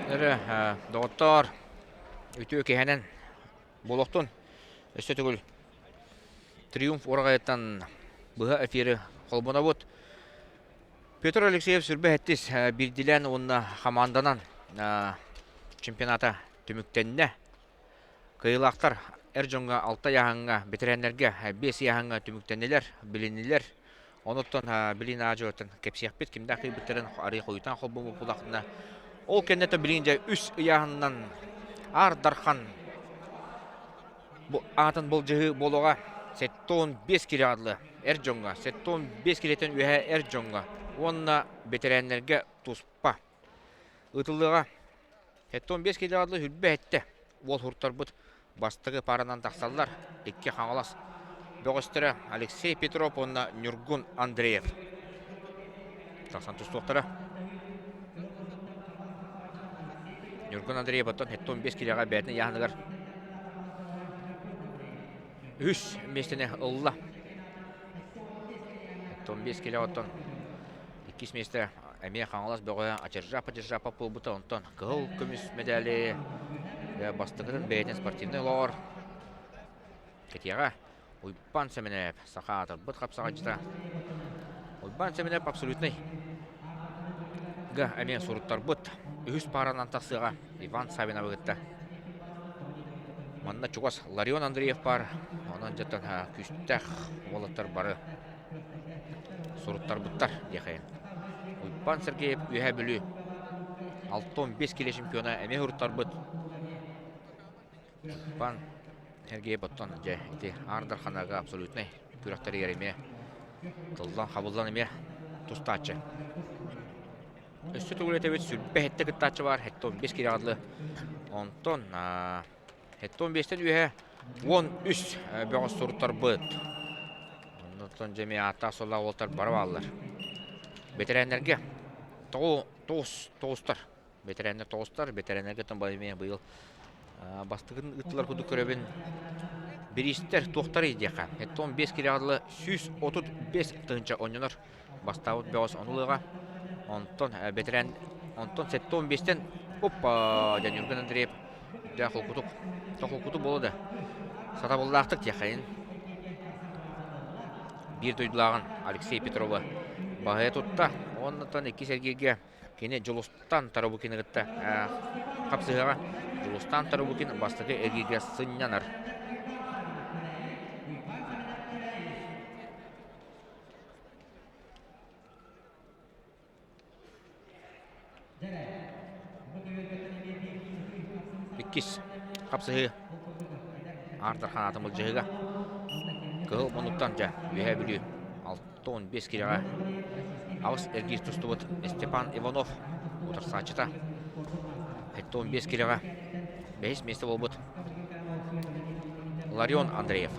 Эрэ, доҕоттоор, үтүө киһинэн буолуохтун. Өссө төгүл Триумф ураҕайыттан быһа эфири холбонобут. Петр Алексеев сүрбэ сэттис биирдилээн уонна хамаанданан чемпионата түмүктэннэ. Кыайыылаахтар эр дьоҥҥо алта ыйааһыҥҥа, бэтэрээннэргэ биэс ыйааһыҥҥа түмүктэннилэр, билиннилэр. Онуттан билин аадьуоттан кэпсиэхпит, кимдээх кыайбыттарын арый хойутаан холбоммут булахтына. Ол кэннэ билигин дьэ үс ыйааһынынан Аар Дархан бу аатын былдьаһыы буолуоҕа 75 килэ адлы эр дьоҥҥо, 75 килэтэн үөһэ эр дьоҥҥо уонна бэтэрээннэргэ туспа ыытыллыаҕа. 75 килэ адлы хүрбэ эттэ уол хуртарбыт бастакы пааранан тахсаллар. Икки Хаҥалас бөҕөстөрө Алексей Петров уонна Ньургун Андреев тахсан тустуохтара. Ньургун Андреев оттон 75 килэҕэ бэйэтин ыйааһыныгар үһүс миэстэни ылла. 75 килэ оттон иккис миэстэ эмиэ Хаҥалас бөҕөһө Ачыржапа Держапов буолбута. Онтон кыһыл көмүс медали бастакытын бэйэтин спортивнай олоҕор кэтиэҕэ Уйбаан Сэмэнэп саха аатырбыт хапсаҕайдьыта. Уйбаан Сэмэнэп абсолютнай га эмиэ суруттарбыт. Үһүс пааранан тахсыаҕа Иван Савиновы кытта. Манна чугас Ларион Андреев баар. Онон дьэ күүстээх уолаттар бары суруттарбыттар диэхэ. Уйбаан Сергеев Үөһээ Бүлүү 65 кило чемпиона эмиэ суруттарбыт. Уйбаан Сергеев оттон дьэ ити Аар Дарханага абсолютнай күрэхтэригэр эмиэ тыллан-хабыллан эмиэ тустааччы. Өссө төгүл этэбит сүрбэ сэттэ кыттааччы баар, 75 кирэҕэ дылы. Онтон 75-тэн үөһэ 13 бөҕөс суруттарбыт. Оннуттан дьэ эмиэ ааттаах-суоллаах уолаттар бары бааллар. Бэтэрээннэргэ тоҕус тоҕустар. Бэтэрээннэр тоҕустар, бэтэрээннэргэ тон эмиэ быйыл бастакын ыыттылар курдук көрөбүн. Бириистэр туохтарый диэххэ. 75 кирэҕэ дылы 135 тыһыынча оонньонор. Бастаабыт бөҕөс ону ылыаҕа. Онтон бэтэрээн онтон 75-тэн оппа диэн Юрген Андреев дьэ холкутук холкутук буола да сатабыллаахтык диэххэйин биир дойдулааҕын Алексей Петровы баһыйа тутта. Оннуттан иккис эргииргэ кини Дьулустан Тарабукины кытта хапсыһыаҕа. Дьулустан Тарабукин бастакы эргииргэ сынньанар. Иккис хапсыһыы Аар Дархан аатын былдьаһыыга Кыһыл муннуктан дьэ Үөһээ Бүлүү 65 киилэҕэ аҕыс эргиир тустубут Степан Иванов утарсааччыта 75 киилэҕэ бэһис миэстэ буолбут Ларион Андреев.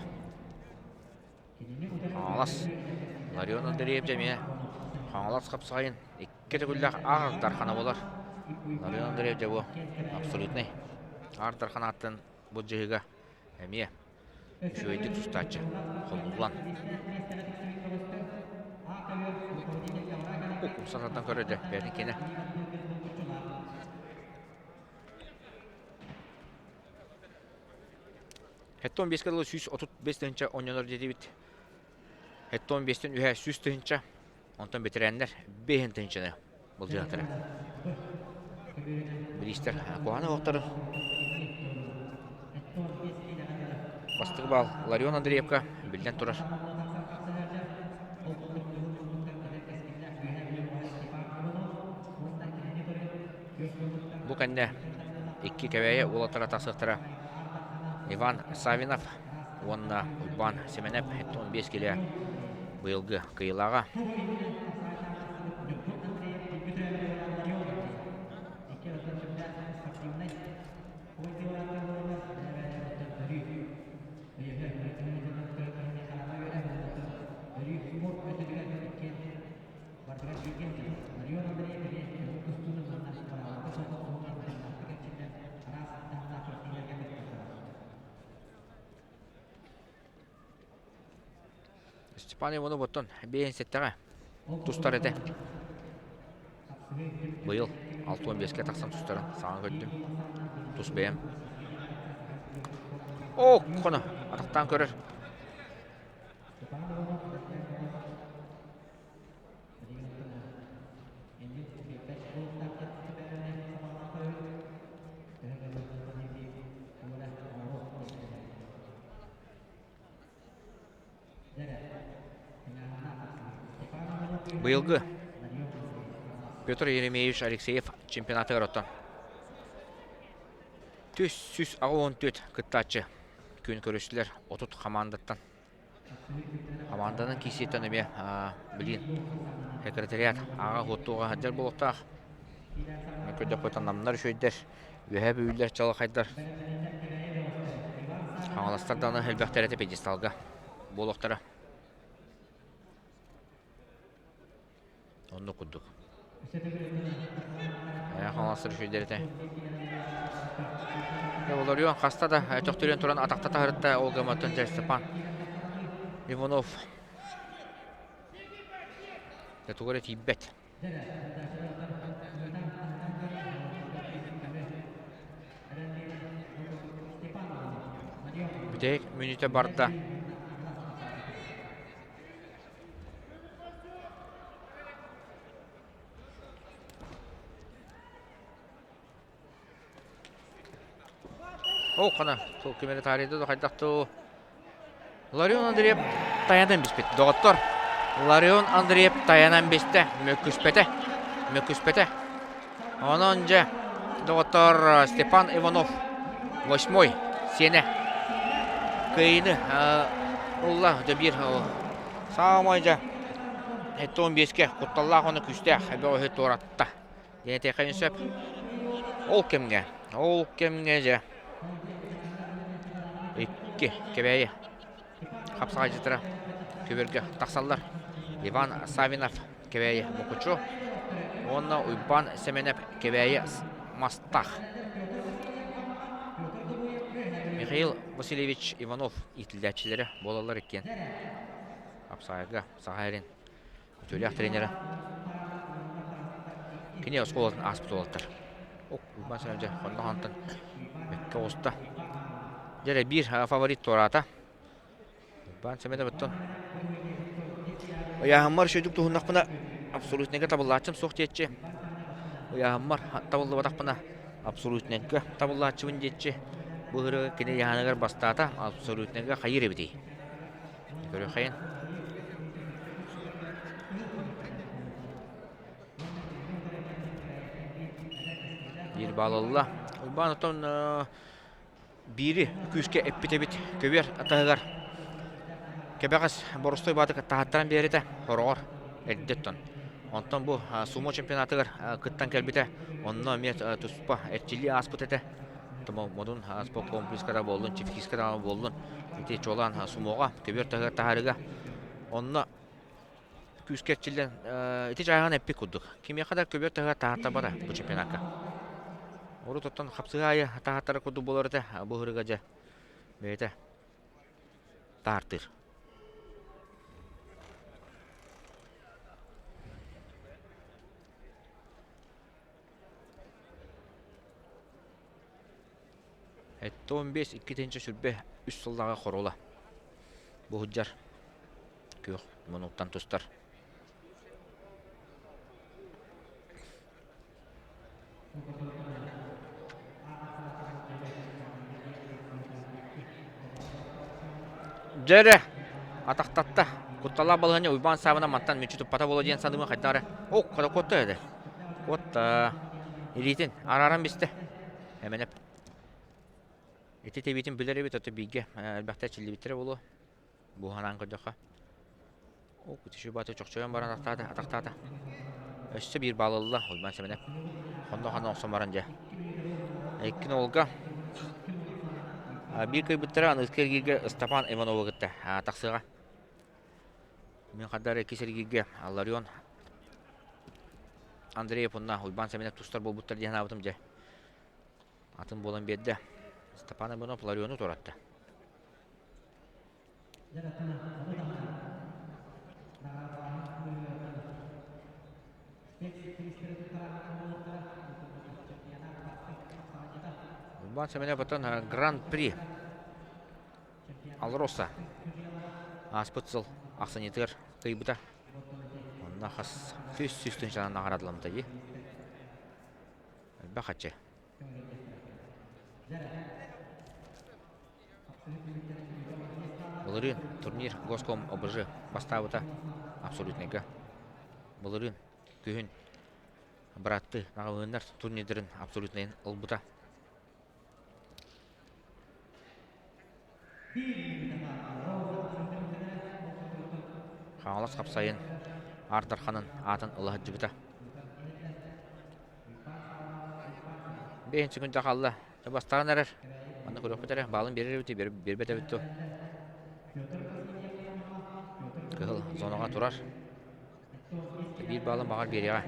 Хаҥалас Ларион Андреев дьэ эмиэ Хаҥалас хапсаҕайын икки төгүллээх Аар Дархана буолар. Ларион Андреев дьэ бу абсолютнай Аар Дархан ааттан бу дьыһыга эмиэ үчүгэйдик тустааччы хомуллан умсататтан көрө дьэ бэйэтин киэнэ 75-ке дылы 135 тыһыынча оонньонор диэтибит. 75-тэн үһэ 100 тыһыынча, онтон бэтэрээннэр 5 тыһыынчаны былдьаһытара. Бириистэр куһаҕан оһохтору Бастакы баал Ларион Андреевка биллэн турар. Бу кэннэ икки Кэбээйи уолаттара тахсыахтара Иван Савинов уонна Уйбаан Сэмэнэп 15 килэ быйылгы кыайыылааҕа. Степан Иванов оттон биэһин сэттэҕэ тустар этэ. Быйыл. 65-кэ тахсан тустарын саҥа көрдүм. Тус бэйэм. О, хоно, атахтаан көрөр. Быйылгы Петр Еремеевич Алексеев чемпионатыгар оттон түс 184 кыттааччы күн көрүстүлэр 30 хамаандаттан. Хамаанданан киирсииттэн эмиэ билигин секретариат ааҕа хуоттууга сылдьар буолуохтаах. Көрдөхпүтүнэ намнар үчүгэйдэр, үөһээ бүлүүлэр чалахайдар, хаҥаластар даҕаны элбэхтэр этэ пьедесталга буолуохтара. Оннук курдук. Хаҥаластар үчүгэйдэр этэ. Олоруон хаста да төхтүрүйэн туран атахта таһырытта ол гымматтан дьэ Степан Иванов тугу эрэ тиийбэт. Бүтэһик мүнүүтэ барда. Ол хана сол ким эрэ таарыйда да хайдах туу Ларион Андреев тайанан биспит. Доҕоттор, Ларион Андреев тайанан бистэ, мөккүспэтэ, мөккүспэтэ. Онон дьэ, доҕоттор, Степан Иванов восьмой сиэнэ кыайыыны ылла. Дьэ биир саамай дьэ 75-кэ кутталлаах уонна күүстээх бөҕөһү туоратта. Диэн этиэххэ сөп. Ол кэмҥэ, ол кэмҥэ дьэ икки Кэбээйи хапсаҕайдьыттара көбүөргэ тахсаллар. Иван Савинов Кэбээйи Мукучу уонна Уйбаан Сэмэнэп Кэбээйи Мастах. Михаил Васильевич Иванов иитиллээччилэрэ буолаллар иккиэн. Хапсаҕайга Саха сирин Үтүөлээх тренерэ. Кини оскуолатын ааспыт уолаттар. Уйбаан Сэмэнчэ хонно хантан бэккэ оҕуста. Дьэ эрэ биир фаворит туораата. Уйбаан Сэмэнэп оттон ыйааһыммар үчүгэйдик туһуннахпына абсолютнайга табыллааччым суох диэччи. Ыйааһыммар табыллыбатахпына абсолютнайга табыллааччыбын диэччи. Бу ыһырыга кини ыйааһыныгар бастаата, абсолютнайга хайыыр эбитий? Көрүөххэйин. Биир баал ылла. Уйбаан оттон биири күүскэ эппит эбит. Көбүөр атаһыгар кэбэҕэс боростой баатык таһаттаран биэритэ хороҕор эрдэ оттон. Онтон бу сумо чемпионатыгар кыттан кэлбитэ. Онно эмиэ туспа эрчиллии ааспыт этэ. Модун спорт комплекска буоллун, чифкиска даҕаны буоллун, ити чуолаан сумоҕа, көбүөр таһыгар таһаарыыга онно күүскэ эрчиллэн ити чааһын эппит курдук. Кимиэхэ да көбүөр таһыгар таһааттарбата бу чемпионакка. Урут оттон хапсыһыы аайы таһааттара курдук буолар этэ, бу ыһырыга дьэ бэйэтэ таһаартыыр. 75 223 сыллааҕы хорула. Бу сылдьар күөх муннуктан тустар. Дьэ эрэ, атахтатта. Кутталлаах балаһыанньа Уйбаан Саабына мантан мүччү туппата буолуо диэн саныыбын хайдах эрэ. О, хата куотта этэ. Куотта. Илиитин арааран бистэ. Эмэнэп. Ити тэбиитин билэр эбит, ото бииргэ элбэхтэ эрчиллибиттэрэ буолуо. Буһанаан көрдөххө. О, күтүшү бааты чохчойон баран атахтаата, атахтаата. Өссө биир баал ылла Уйбаан Сэмэнэп. Хонно-ханна охсон баран дьэ. Иккин уолга биир кыайбыттара аныгыскы эргииргэ Ыстапаан Ивановы кытта тахсыаҕа. Мин хардары иккис эргииргэ Ларион Андреев уонна Уйбаан Сэмэнэп тустар буолбуттар диэн санаабытым дьэ. Атын буолан биэрдэ. Степан Иванов Лариону туоратта. Уйбаан Сэмэнэп оттон Гран-при Алроса ааспыт сыл ахсынньытыгар кыайбыта. Онно хас 100 тыһыынчанан наҕараадаламмыта дии. Элбэх хаччы. Былырыын турнир Госком ОБЖ бастаабыта абсолютнайга. Былырыын күһүн бырааттыы наҕылыыннар турнирдарын абсолютнайын ылбыта. Хаҥалас хапсайын Аар Дарханын аатын ыла сылдьыбыта. Бэйэн секунда хаалла. Бастаан эрэр. Манна көрүөхпүт эрэ. Баалын биэрэр эбит, биэрбэт эбит дуо? Кыһыл зонаҕа турар. Биир баалын баҕар биэриэҕэ.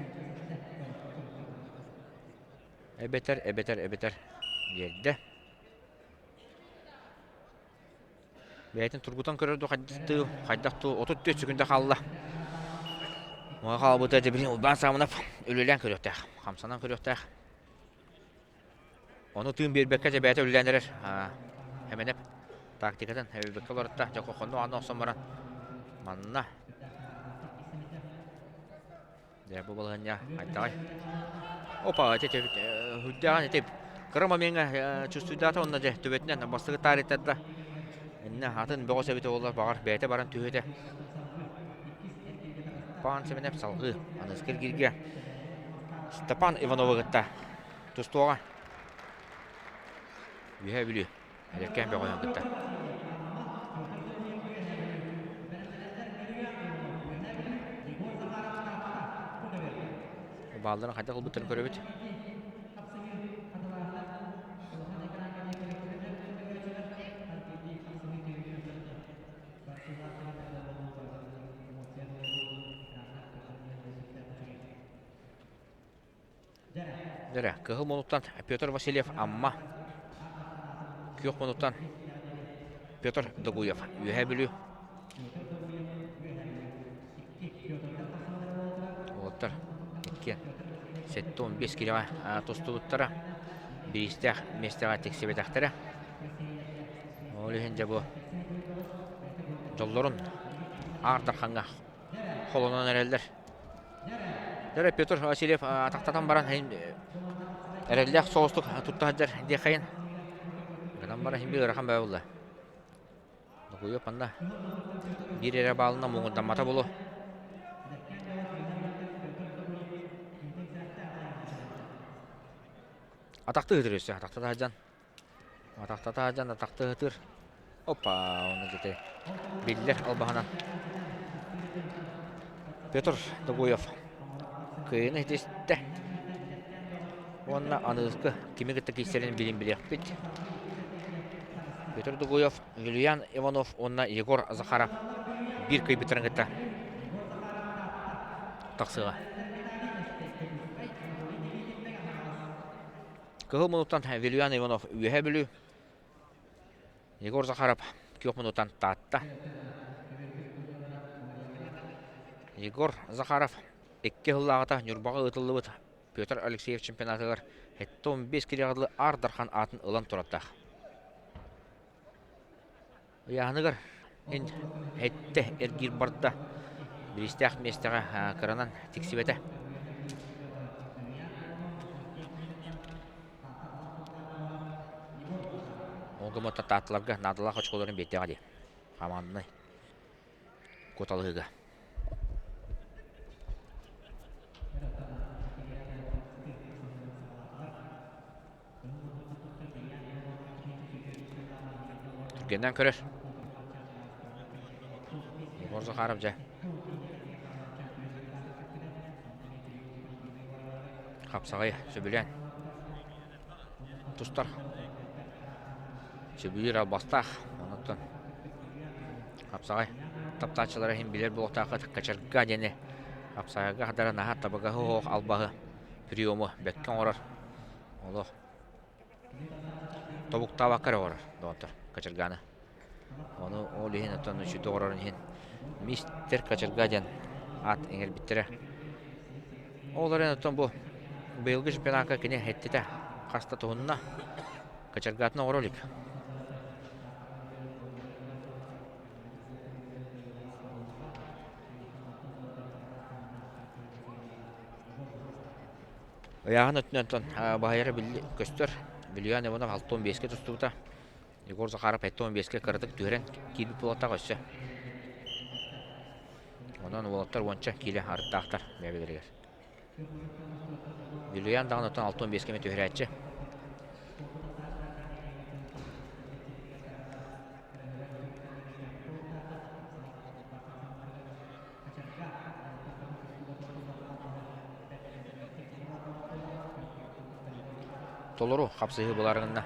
Эбэтэр, эбэтэр, эбэтэр биэрдэ. Бэйэтин тургутан көрөр дуу хайдах хайдах дуу 34 секунда хаалла. Моҕо хаалбыта дьэ билин Уйбаан Саамынап үлэлээн көрүөхтээх, хамсанан көрүөхтээх. Ону тыын биэрбэккэ дьэ бэйэтэ үлэлээн эрэр. Хэмэнэп тактикатын эбэбэккэ олорутта. Дьэ хонно аны охсон баран манна Дьэ, бу балаһыанньа хайдаҕай? Опа, ити үрдээҕин ити кыра момеҥҥа чувствуйдаата уонна дьэ төбөтүнэн бастакы таарыйтарда. Иннэ атын бөҕөс эбитэ буоллар баҕар бэйэтэ баран түһүө этэ. Пан Семенов салҕыы аныгыскы эргииргэ Степан Ивановы кытта тустуоҕа. Үөһээ Бүлүү Эдэркээн бөҕөһүн кытта. Баалларын хайдах ылбыттарын көрөбүт. Дэрэ, Кыһыл Мунуттан Петр Васильев Амма, Күөх Мунуттан Петр Догуев Үөһээ Бүлүү. Уолаттар иккиэн 75 килоҕа тустубуттара, бириистээх миэстэҕэ тиксибэтэхтэрэ. Ол иһин дьэ бу дьоллорун Аар Дархаҥҥа холонон эрэллэр. Дөрө Петр Васильев атахтатан баран эрэллээх соҕустук тутта сылдьар диэххэйин. Гынан баран иһин ыарахан бөҕө буолла. Докуйуоп манна биир эрэ баалына муҥурдаммата буолуо. Атахтыы ыһытыр өссө, атахтата сылдьан. Атахтата сылдьан атахтыы ыһытыр. Опа, оны дьэ биллэр албаһынан. Петр Догуев кыайыыны ситистэ. Уонна аныгыскы кими кытта киирсэрин билин билиэхпит. Петр Дугуев, Юлиан Иванов уонна Егор Захаров биир кыайбыттарын кытта тахсыаҕа. Кыһыл мунуттан Вильян Иванов Үөһээ Бүлүү, Егор Захаров күөх мунуттан Таатта. Егор Захаров икки сыллааҕыта Ньурбаҕа ыытыллыбыт Петр Алексеев чемпионатыгар 75 килоҕа дылы Аар Дархан аатын ылан турардаах. Ыйааһыныгар ин эттэ эргиир барда. Бириистээх миэстэҕэ кыранан тиксибэтэ. Ол гыммыта таатталарга наадалаах очколарын биэрдэҕэ дии. Хамаанданы куоталаһыыга. Түргэннэн көрөр. Егор Захаров дьэ. Хапсаҕай сөбүлээн тустар. Сөбүлүүр албастаах. Онуттан хапсаҕай таптааччылара иһин билэр буолуохтааххыт кочерга диэни хапсаҕайга хадара наһаа табыгаһы оһох албаһы приему бэккэ оҥорор. Олох тобуктаабакка эрэ оҥорор доҕоттор кочерганы. Ону ол иһин оттон үчүгэй оҥорорун иһин мистер Кочерга диэн аат иҥэрбиттэрэ. Ол эрэн оттон бу быйылгы чемпионакка кини эттитэ хаста туһунна. Кочергатын оҥоро илик. Ыйааһын өттүнэн оттон баһыйара көстөр. Вильян Иванов 65-кэ тустубута. Егор Захаров 75-кэ кыратык түһэрэн киирбит буолуохтаах өссө. Онон уолаттар уонча киилэ арыттаахтар бэйэлэригэр. Вильян даҕаны оттон 65-кэ эмэ түһэрээччи. Толору хапсыһыы буларыгынна.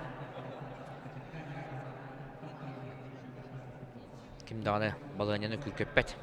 Ким даҕаны балаһыанньаны күүркэппэт.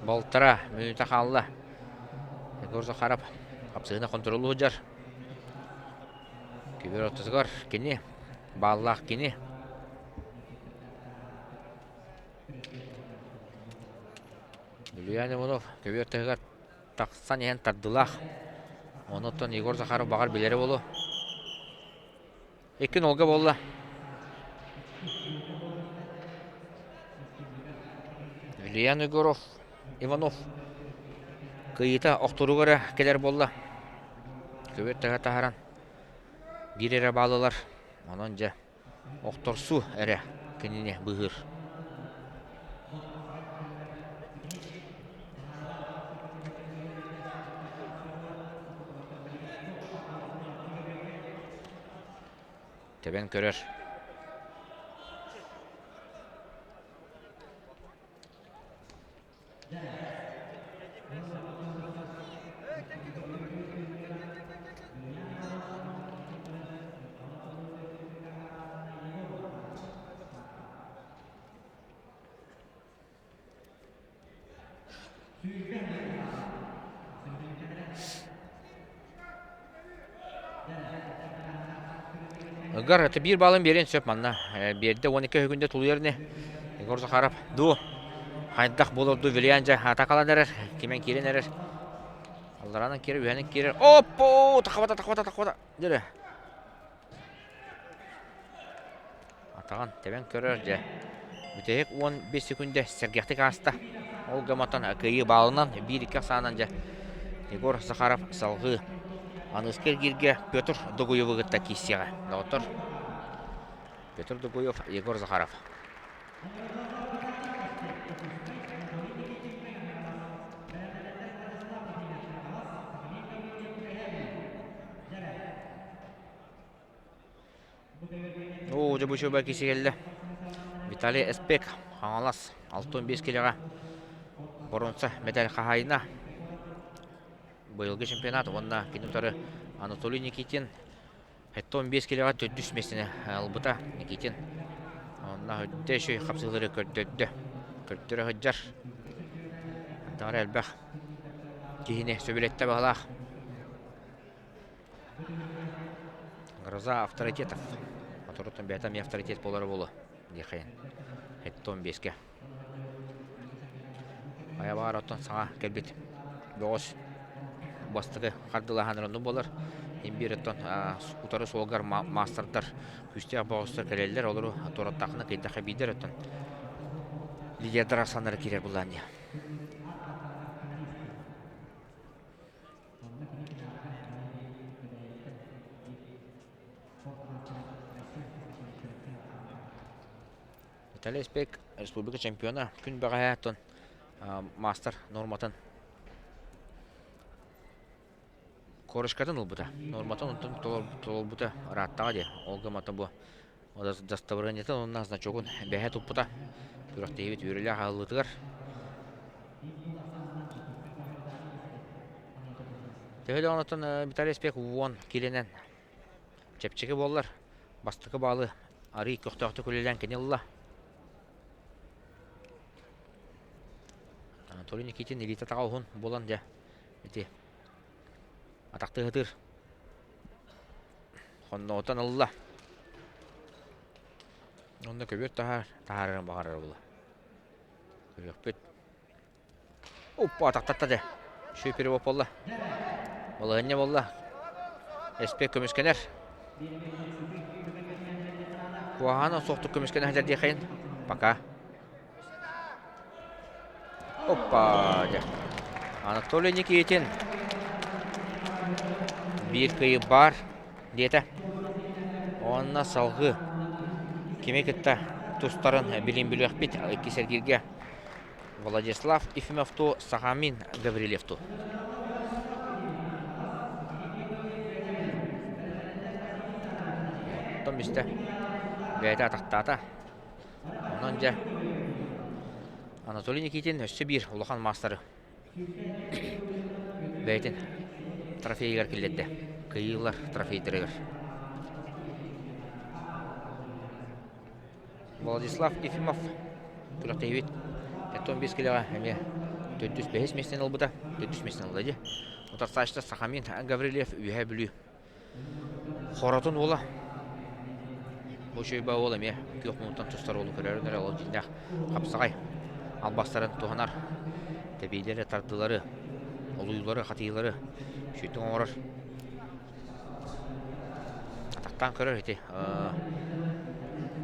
Балтара мүнүүтэ хаалла. Егор Захаров хапсыһыына хонтуруоллуу сылдьар. Күбүр ортотугар кини, бааллаах кини. Илья Иванов көбүөр таһыгар тахсан иһэн тардылаах. Онуттан Егор Захаров баҕар билэрэ буолуо. Икки нолга буолла. Ильян Егоров, Иванов кыйыта охторугар эрэ кэлэр буолла. Көбүөр таһа таһаран биир эрэ баалылар. Онон дьэ охторсуу эрэ кинини быыһыыр. Тэбэн көрөр. Ыгар это биир балын биэриэн сөп манна. Биэрдэ 12 өһүгүндэ тулуйар ини. Егор Захаров ду хайдах буолар ду Вильян дьэ атакалан эрэр. Кимэн киирэн эрэр. Алларанан киирэр, үһэнэн киирэр. Оппо! Тахабата, тахабата, тахабата. Дьэрэ. Атаҕын тэбэн көрөр дьэ. Бүтэһик 15 секүндэ сэргэхтик ааста. Ол гымматан кыайыы баалынан 1-2 ахсаанан дьэ Егор Захаров салҕыы аныгыскы эргииргэ Петр Дугуевы кытта киирсиэҕэ. Доҕоттор, Петр Дугуев, Егор Захаров. Оо, дьэ бу үчүгэй киһи кэллэ. Виталий Эспек, Хаҥалас, 65 килэҕэ боруонса медаль хаһаайына. Быйылгы чемпионат уонна кини утары Анатолий Никитин 75 килэҕэ төрдүс миэстэни ылбыта Никитин. Онно өйдө үчүгэй хапсыһыылары көрдөрдө. Көрдөрө сылдьар. Таҥара элбэх киһини сөбүлэттэ баһылаах. Гроза авторитетов. Оторуттан бэйэтэ эмиэ авторитет буолара буолуо диэххин. Хэттон биэскэ. Хайа баҕар оттон саҥа кэлбит бөҕөс бастакы хардылаһан оннук буолар. Имбиир оттон утары суолгар маастардар күүстээх бөҕөстөр кэлэллэр, олору туораттаххына кыйдахха биирдэр оттон лидердар ахсааннара киирэр буллаан дии. Виталий Спек республика чемпиона күн бэҕэһээ оттон маастар норматын корочкатын ылбыта. Норматын онтон толорбута ырааттаҕа дии. Ол гыммата бу. Дастабырыанньатын уонна значогун бэһэ туппута. Күрэхтэһиибит үөрүүлээх аһыллыытыгар. Төһө да онтон Виталий Спек 10 киилэнэн чэпчэки буоллар, бастакы баалы арыый көхтөөхтүк үлэлээн кини ылла. Анатолий Никитин илиитэ атаҕа уһун буолан дьэ ити атахтыһытыыр хонноҕуттан ылла. Онно көбүөр таһаар, таһаарарын баҕарар була. Көрүөхпүт. Оппа, атахтатта дьэ. Үчүгэй перевод буолла. Балаһыанньа буолла. Эспек көмүскэнэр. Куһаҕана суохтук көмүскэнэ сылдьар диэххин. Пока. Оппа, дьэ. Анатолий Никитин биир кыайыы баар диэтэ. Уонна салгыы кими кытта тустарын билин билиэхпит иккис эргииргэ Владислав Ефимовту, Сахамин Гаврильевту. Оттон мистэ бэйэтэ атахтаата. Онон дьэ Анатолий Никитин өссө биир улахан маастары бэйэтин трофейыгар киллэрдэ. Кыайыылар трофейдарыгар. Владислав Ефимов күрэхтэһиибит 75 килэҕэ эмиэ төрдүс бэһис миэстэни ылбыта. Төрдүс миэстэни ылла дии. Утарсааччыта Сахамин Гаврильев Үөһээ Бүлүү Хоротун уола. Бу үчүгэй уол эмиэ күөх муҥуттан тустар уолу көрөрүн эрэ ол дьиҥнээх хапсаҕай албастарын туһанар тэбиилэри, тардыылары, олуйуулары, хатыылары үчүгэйдик оҥорор. Атахтаан көрөр ити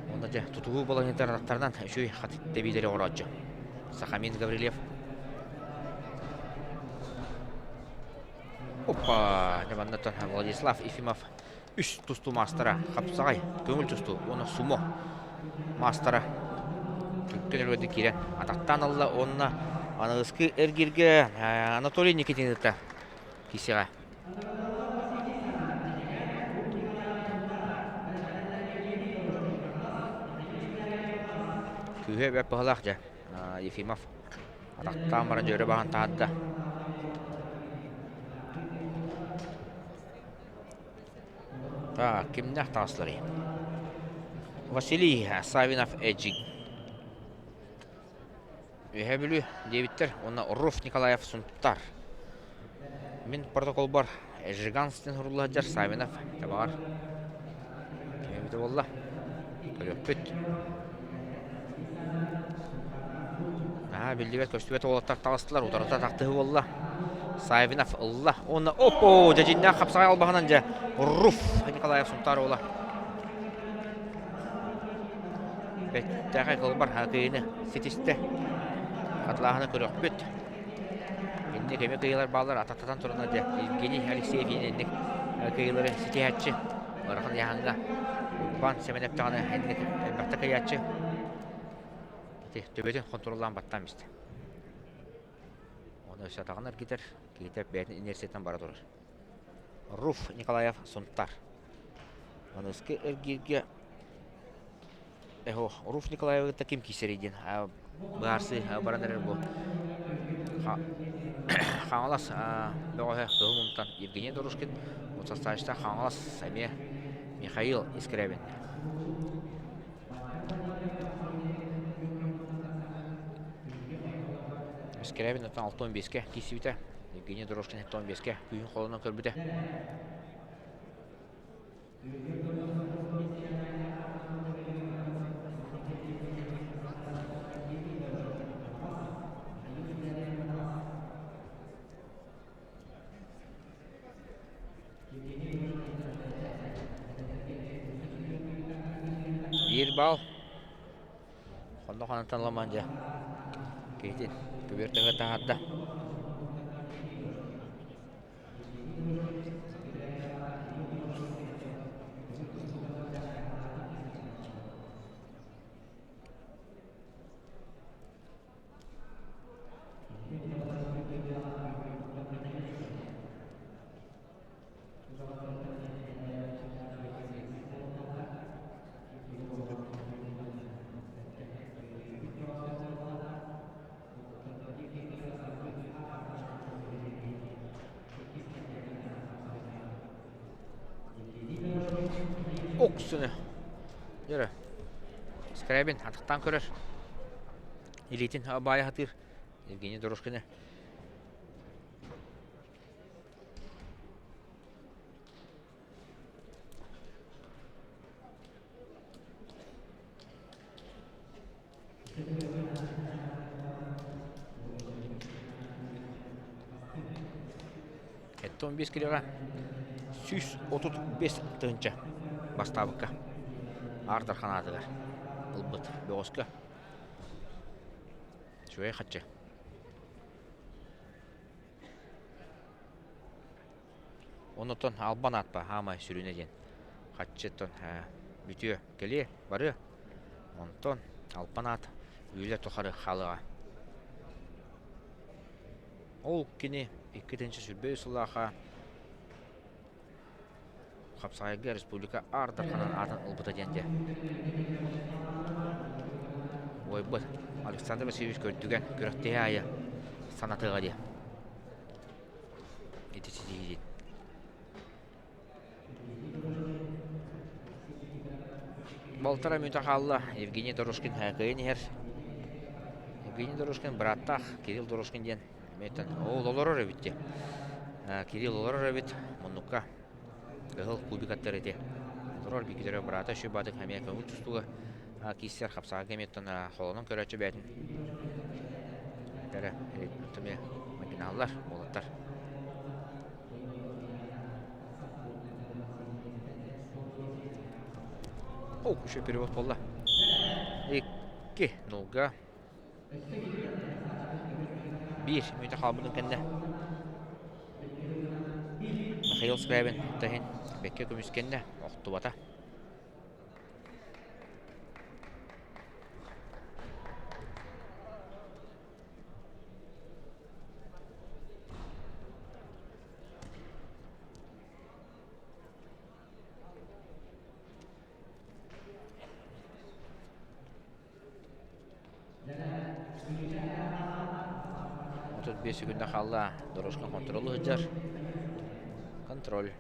уонна дьэ тутуһуу балаһыанньатыгар атахтарынан үчүгэй тэбиилэри оҥорооччу. Сахамин Гаврильев. Оппа! Дьэ манна Владислав Ефимов үс тустуу маастара хапсаҕай, көҥүл тустуу уонна сумо маастара түргэн өрүөдү киирэн атахтаан ылла уонна аныгыскы эргииргэ Анатолий Никитин ыытта кисэҕэ. Күүһэ бэрт быһалаах дьэ Ефимов атахтаан баран дьөрө баһан таһаарда. Так, кимнээх таҕыстыларый? Василий Савинов Эдьиг. Үөһээ Бүлүү диэбиттэр уонна Руф Николаев Сунтар. Мин протоколбар Жиганстин сурулла сылдьар Савинов табаҕар. Ким эбитэ буолла? Көрүөхпүт. Наһаа биллибэт көстүбэт уолаттар таҕыстылар, утарыта тахтыһы буолла. Савинов ылла уонна оппо дьэдьиннээх хапсаҕай албаһынан дьэ Руф Николаев Сунтаар уола. Бэттээхэй кылбар хакыйыны ситистэ. Хатылааһыны көрөхпүт. Инник эмиэ кыйылар бааллар атахтатан турана дьэ Евгений Алексеев инник кыйылары ситиһээччи. Ыарахан ыйааһыҥҥа Уйбаан Сэмэнэп даҕаны инник элбэхтэ кыйааччы. Ити төбөтүн хонтуруоллаан баттаан истэ. Оны өссө атаҕын эргитэр, киһитэ бэйэтин инерциятынан бара турар. Руф Николаев Сунтар. Аныгыскы эргииргэ Эхо, Руф Николаевы кытта ким киирсэрий диэн быһаарсыы баран эрэр бу. Хаҥалас бөҕөһө Кыһыл Мунтан Евгений Дорушкин, составчта Хаҥалас эмиэ Михаил Искрябин. Искрябин оттон 65-кэ киирсибитэ. Евгений Дорожкин 75-кэ күүһүн холонон көрбүтэ. Биир баал. Хонно ханантан ламан дьэ. Киһитин көбүөр төһө таһаарда. Уксуну. Дьөрө. Скрябин атахтаан көрөр. Илиитин баайа сатыыр. Евгений Дорожкины. 75 килоҕа 135 тыһыынча бастаабыкка Аар Дархан аатыгар ылбыт бөҕөскө үчүгэй хаччы. Оннуттан албан аатпа хаамай сүрүнэ диэн хаччыттан бүтүө кэлиэ барыа. Онтон албан аат үлэ тухары хаалыаҕа. Ол кини 2023 сыллаахха Хапсаҕайга республика Аар Дарханын аатын ылбыта диэн дьэ. Уойбут Александр Васильевич көрдүгэн күрэхтэһии аайы санатыаҕа диэ. Ити ситиһиитин. Балтара мүнүүтэ хаалла. Евгений Дорожкин кыайан иһэр. Евгений Дорожкин бырааттаах Кирилл Дорожкин диэн Мэтэн ол олорор эбит дии. Кирилл олорор эбит муннукка. Кыһыл кубик аттар ити. Олорор биикитэрэ быраата үчүгэй баатык эмиэ көҥүл тустууга киирсэр хапсаҕайга эмиэттэн холонон көрөөччү бэйэтин эрэ эмиэ майгынаһаллар уолаттар. О, еще перевод буолла. Икки нулга Биир мүнүүтэ хаалбытын кэннэ Михаил Скрябин таһын бэккэ көмүскэннэ, охтубата. 35 секунда хаалла. Дорожка контролу сылдьар. Контроль.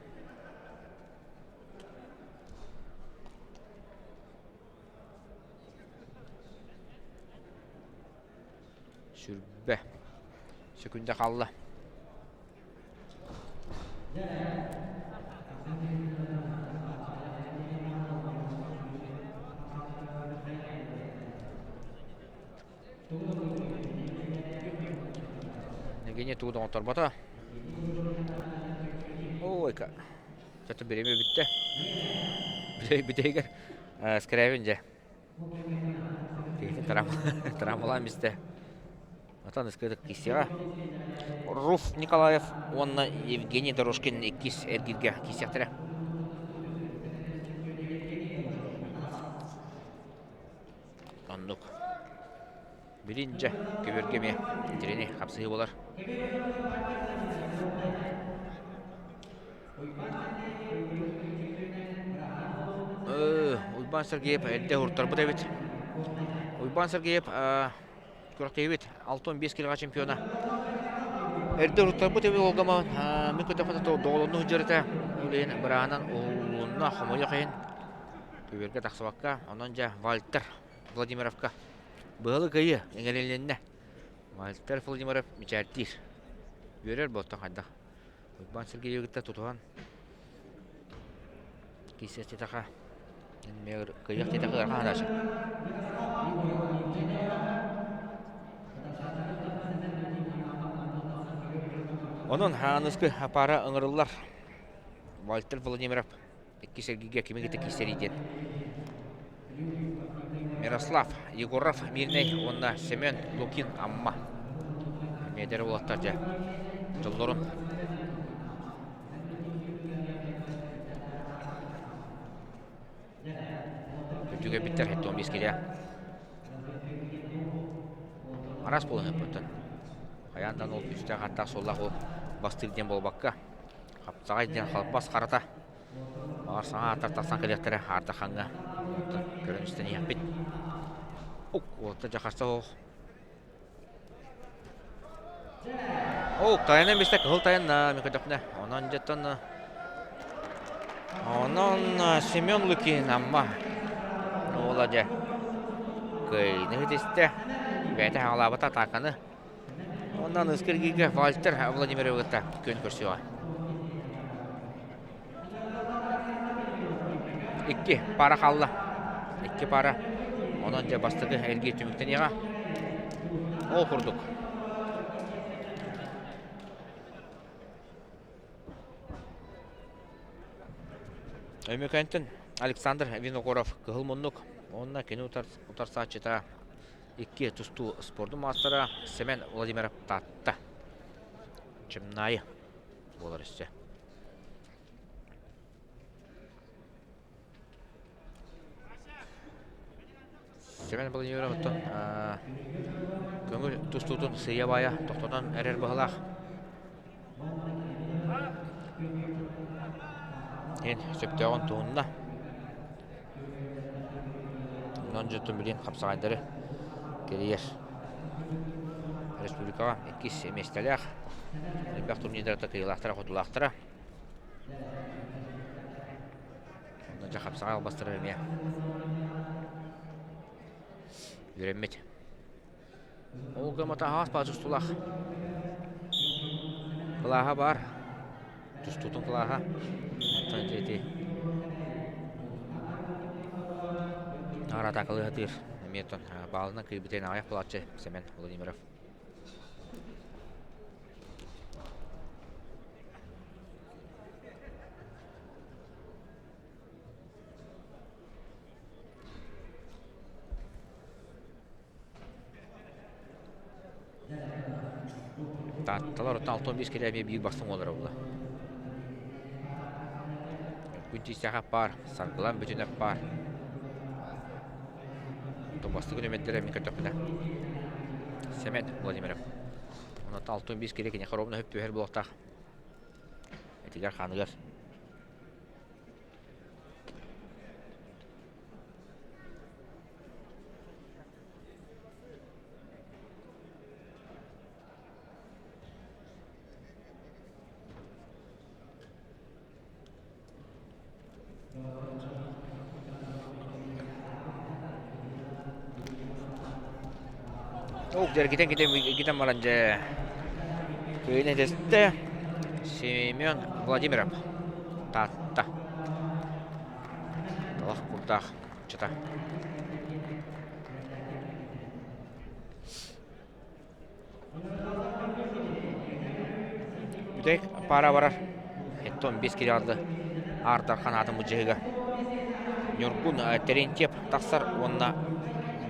Сүрбэ. Секунда хаалла. Евгений тугу да оҥотторбото. Ой-ка. Чато бириэмэ бүттэ. Бүтэйгэр Скрябин дьэ. Киһитин травмалаан бистэ. Отон ыскыдык киирсиэҕэ. Руф Николаев уонна Евгений Дорожкин иккис эргииргэ киирсиэхтэрэ. Оннук. Билин дьэ көбүөргэ эмиэ итирини хапсыһыы буолар. Уйбаан Сергеев эрдэ уһуртарбыт эбит. Уйбаан Сергеев күрэхтэһиибит 65 килоҕа чемпиона. Эрдэ уруттарбыт эбит Олгама мин көтөххө доҕолонну сылдьар этэ. Үлэһин бырааһынан уһулунна хомойуох иһин көбүөргэ тахсыбакка. Онон дьэ Вальтер Владимировка быһылы кыайыы иҥэрилиннэ. Вальтер Владимиров мичээрдиир. Үөрэр буолтан хайдах. Уйбаан Сергеевы кытта тутуһан киирсиэх диэтэххэ кыайыах диэтэххэ ыарахан хадаачы. Онон Хааныскы паара ыҥырыллар. Вальтер Владимиров иккис эргииргэ кими кытта киирсэрий диэн. Мирослав Егоров Мирнэй уонна Семен Лукин Амма. Эмиэ уолаттар дьэ дьоллорун үрдүгэ биттэр 75 килэ. Араас буолан өппөттөн. Хайаан ол үстээх аттаах суоллаах ол бастыыр диэн буолбакка Хапсаҕай диэн халбас харата. Баҕар саҥа ааттар тахсан кэлиэхтэрэ Аардахаҥҥа. Онтон көрөн истэн иһиэхпит. Ук, уолта дьахарса оһох. Оо, тайанан бистэ кыһыл тайанна, мен көрдөхпүнэ. Онон дьэттон. Онон Семен Лукин Амма уола дьэ кыайыыны ситистэ. Бэйэтэ хаҥалаабыта атааканы. Онон Ыскыргига Вальтер Владимировы кытта күөн көрсүөҕэ. Икки пара хаалла. Икки пара. Онон дьэ бастакы эргиир түмүктэниэҕэ. Ол курдук. Өймөкөөнтөн Александр Винокуров кыһыл муннук уонна кини утарсааччыта икки тустуу спордун маастара Семен Владимиров Таатта. Чымнаайы буолар өссө. Семен Владимиров оттон көҥүл тустуутун сыыйа-баайа тохтотон эрэр быһылаах. Эн сөптөөҕүн туһунна. Онон дьонтон билин хапсаҕайдары кэрийэр. Республикаҕа иккис миэстэлээх. Элбэх турнирдарга кыайыылаахтара-хотуулаахтара. Онно дьэ хапсаҕай албастара эмиэ үөрэммит. Ол гыммата аһаҕас баар тустуулаах. Кылааһа баар. Тустуутун кылааһа. Оттон ити ити Наар атаакалыы сатыыр. Эмиэ оттон баалынан кыйбытын аҕыйах буолааччы Семен Владимиров. Таатталар оттон 65 кэлэ эмиэ биир бастыҥ уоллара буолла. Күн тиистээх аппаар, саргылан бүтүн аппаар. Оттон бастакы нүөмэрдэрэ мин көрдөхпүнэ Семен Владимиров. Онон 65 кэлэ киниэхэ ровно хөп түһэр буолуохтаах. Этигэр хааныгар. Ох, дьэ эргитэн баран дьэ кыайын этэстэ Семен Владимиров Таатта Талах курдаах чата Бүтэһик пара барар. Эттон 5 километры Аар Дархан аатын былдьаһыыга Ньургун Терентьев тахсар уонна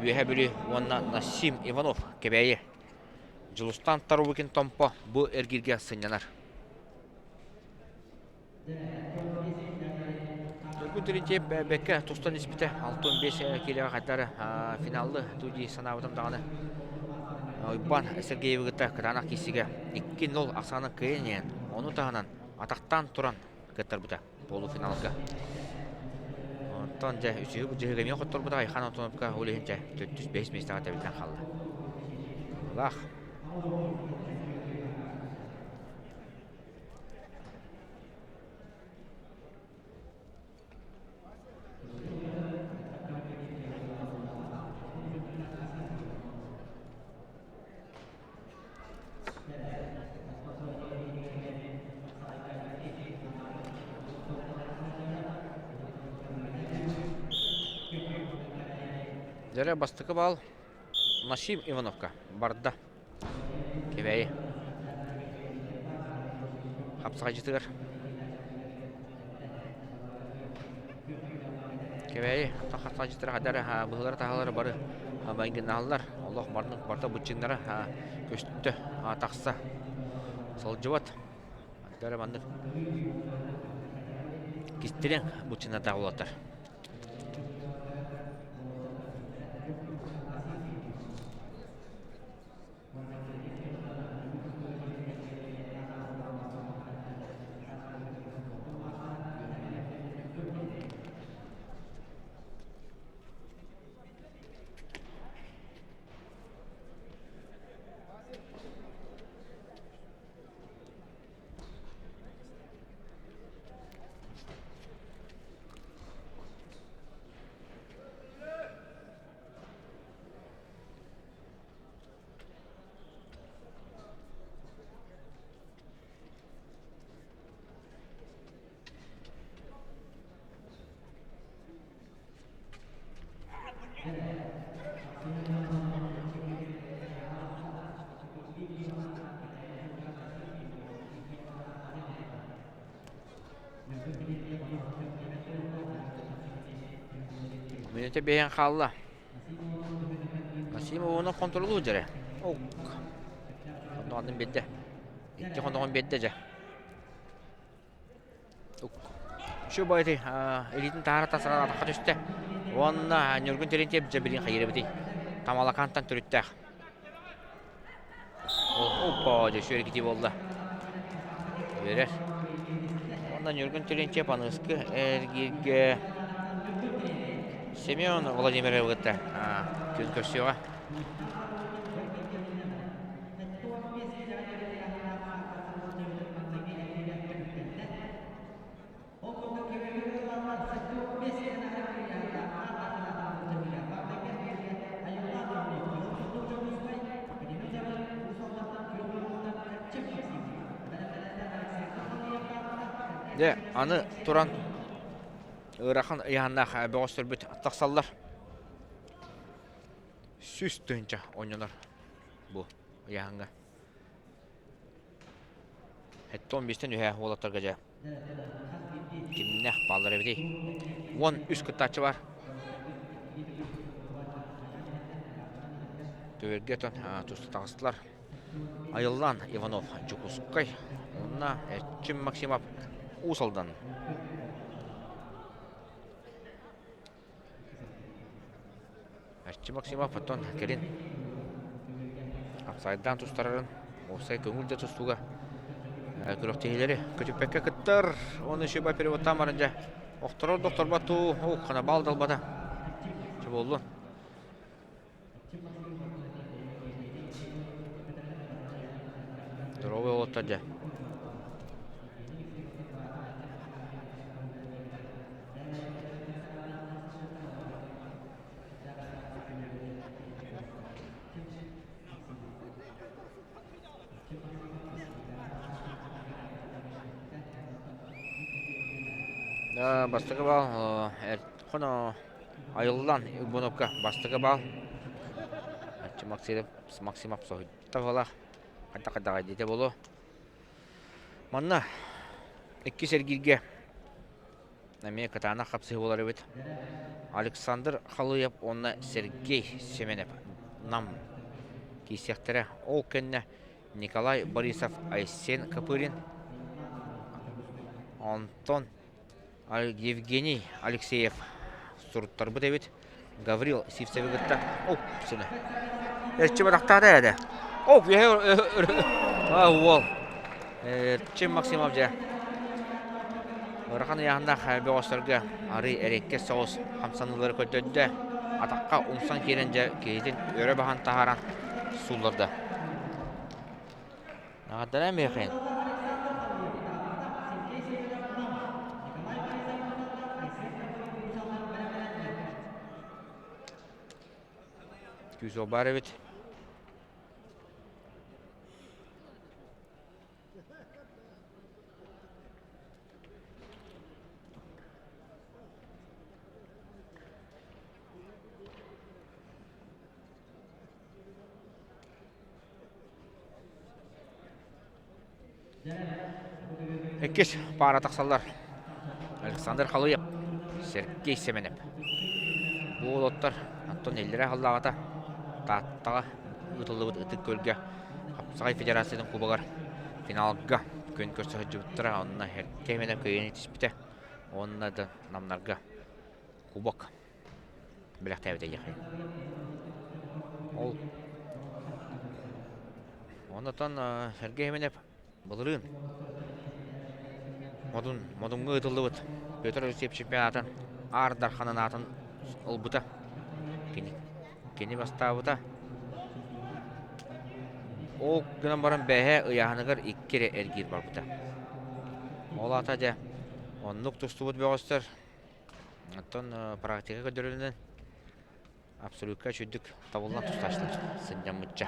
Үөһэ Бүлүү уонна Насим Иванов Кэбээйи Дьулустан Тарубыкин Томпо бу эргииргэ сынньанар. Ньургун Терентьев бэккэ тустан испитэ. 65 киилэҕэ хайдары финаллы дуу дии санаабытым даҕаны. Уйбаан Сергеевы кытта кытаанах киирсигэ 2-0 ахсаанын кыайан иһэн, ону таһынан атахтаан туран кыттарбыта полуфиналга. Онтон дьэ үсүһү былдьаһыыга эмиэ хотторбута Айхан Антоновка ол иһин дьэ 405 миэстэҕэ тэбиллэн хаалла. Лах. Дьэрэ бастакы баал Насим Ивановка барда. Кэбээйи хапсаҕайдьытыгар Кэбээйи хапсаҕайдьыттара хайдах эрэ быһыылара-таһаалара бары майгыннаһаллар. Олох барытын барыта быччыҥнара көстө тахса сылдьыбат. Хайдах эрэ маннык кистэлэҥ быччыҥнардаах уолаттар. Мүнүүтэ биэһэн хаалла. Максимов уону хонтуруолуу дьэрэ. Хонноҕун биэрдэ. Икки хонноҕун биэрдэ дьэ. Үчүгэй баҕайы илиитин таһаара тахсаран атахха түстэ уонна Ньургун Терентьев дьэ билигин хайыыр эбитий? Тамалакаантан төрүттээх. Оппа, дьэ үчүгэй буолла. Үөрэр. Уонна Ньургун Терентьев аныгыскы эргииргэ Семен Владимировы кытта күн көрсүөҕэ. Дьэ, аны туран ыарахан ыйааһыннаах бөҕөстөрбүт тахсаллар. 100 000 оонньонор бу ыйааһыҥҥа. 75-тэн үһэ уолаттарга дьэ кимнээх бааллар эбитий? 13 кыттааччы бар. Көбүөргэ отон туста таҕыстылар. Айыллаан Иванов Дьокуускай уонна Эрчим Максимов Уус Алдан. Эрчим Максимов оттон кэлин офсайдаан тустарарын уопсай көҥүл да тустууга күрэхтэһиилэри көтүппэккэ кыттар. Уонна еще переводтаан баран дьэ охторор да охторбот дуу, хана баал да ылбата. Чэ буоллун. Здоровый уолаттар дьэ. Бастакы баал хоно айыллан Ивановка бастакы баал Максимов соһуйда быһыылаах хайдах-хайдаҕай диэтэ буолуо. Манна иккис эргииргэ эмиэ кытаанах хапсыһыы буолар эбит. Александр Халыев уонна Сергей Семенов Нам киирсиэхтэрэ. Ол кэннэ Николай Борисов, Айсен Копырин, онтон Евгений Алексеев суруттарбыт эбит. Гаврил Сивцеви кытта. Оп, сына. Эрчим атахтаата эдэ. Оп, уол. Эрчим Максимов дьэ. Ыарахан ыйааһыннаах бөҕөстөргө арый эрэккэ соҕус хамсаныылары көрдөрдө. Атахха умсан киирэн дьэ киһитин өрө баһан таһааран суулларда. Наҕардара миэхин. Күүс баар эбит. Иккис паара тахсаллар. Александр Халыев, Сергей Семенов. Бу уолаттар оттон иллэрэ аһыллаҕата Тааттаҕа ыытыллыбыт Ытык Күөлгэ Хапсаҕай Федерациятын кубогар финалга күөн көрсө сылдьыбыттара. Онно Сергей Семенов кыайыыны ситиспитэ. Уонна да намнарга кубок бэлэхтээбитэ диэххэ. Ол онтон Сергей Семенов былырыын Модун Модуҥҥа ыытыллыбыт Петр Алексеевич чемпионатын Аар Дарханын аатын ылбыта. Кини, кини бастаабыта. Ол гынан баран бэйэ ыйааһыныгар икки эрэ эргиир барбыта. Ол аата дьэ оннук тустубут бөҕөстөр Оттон практика көрдөрөрүнэн абсолютка үчүгдүк табыллан тустааччылар сынньаммычча.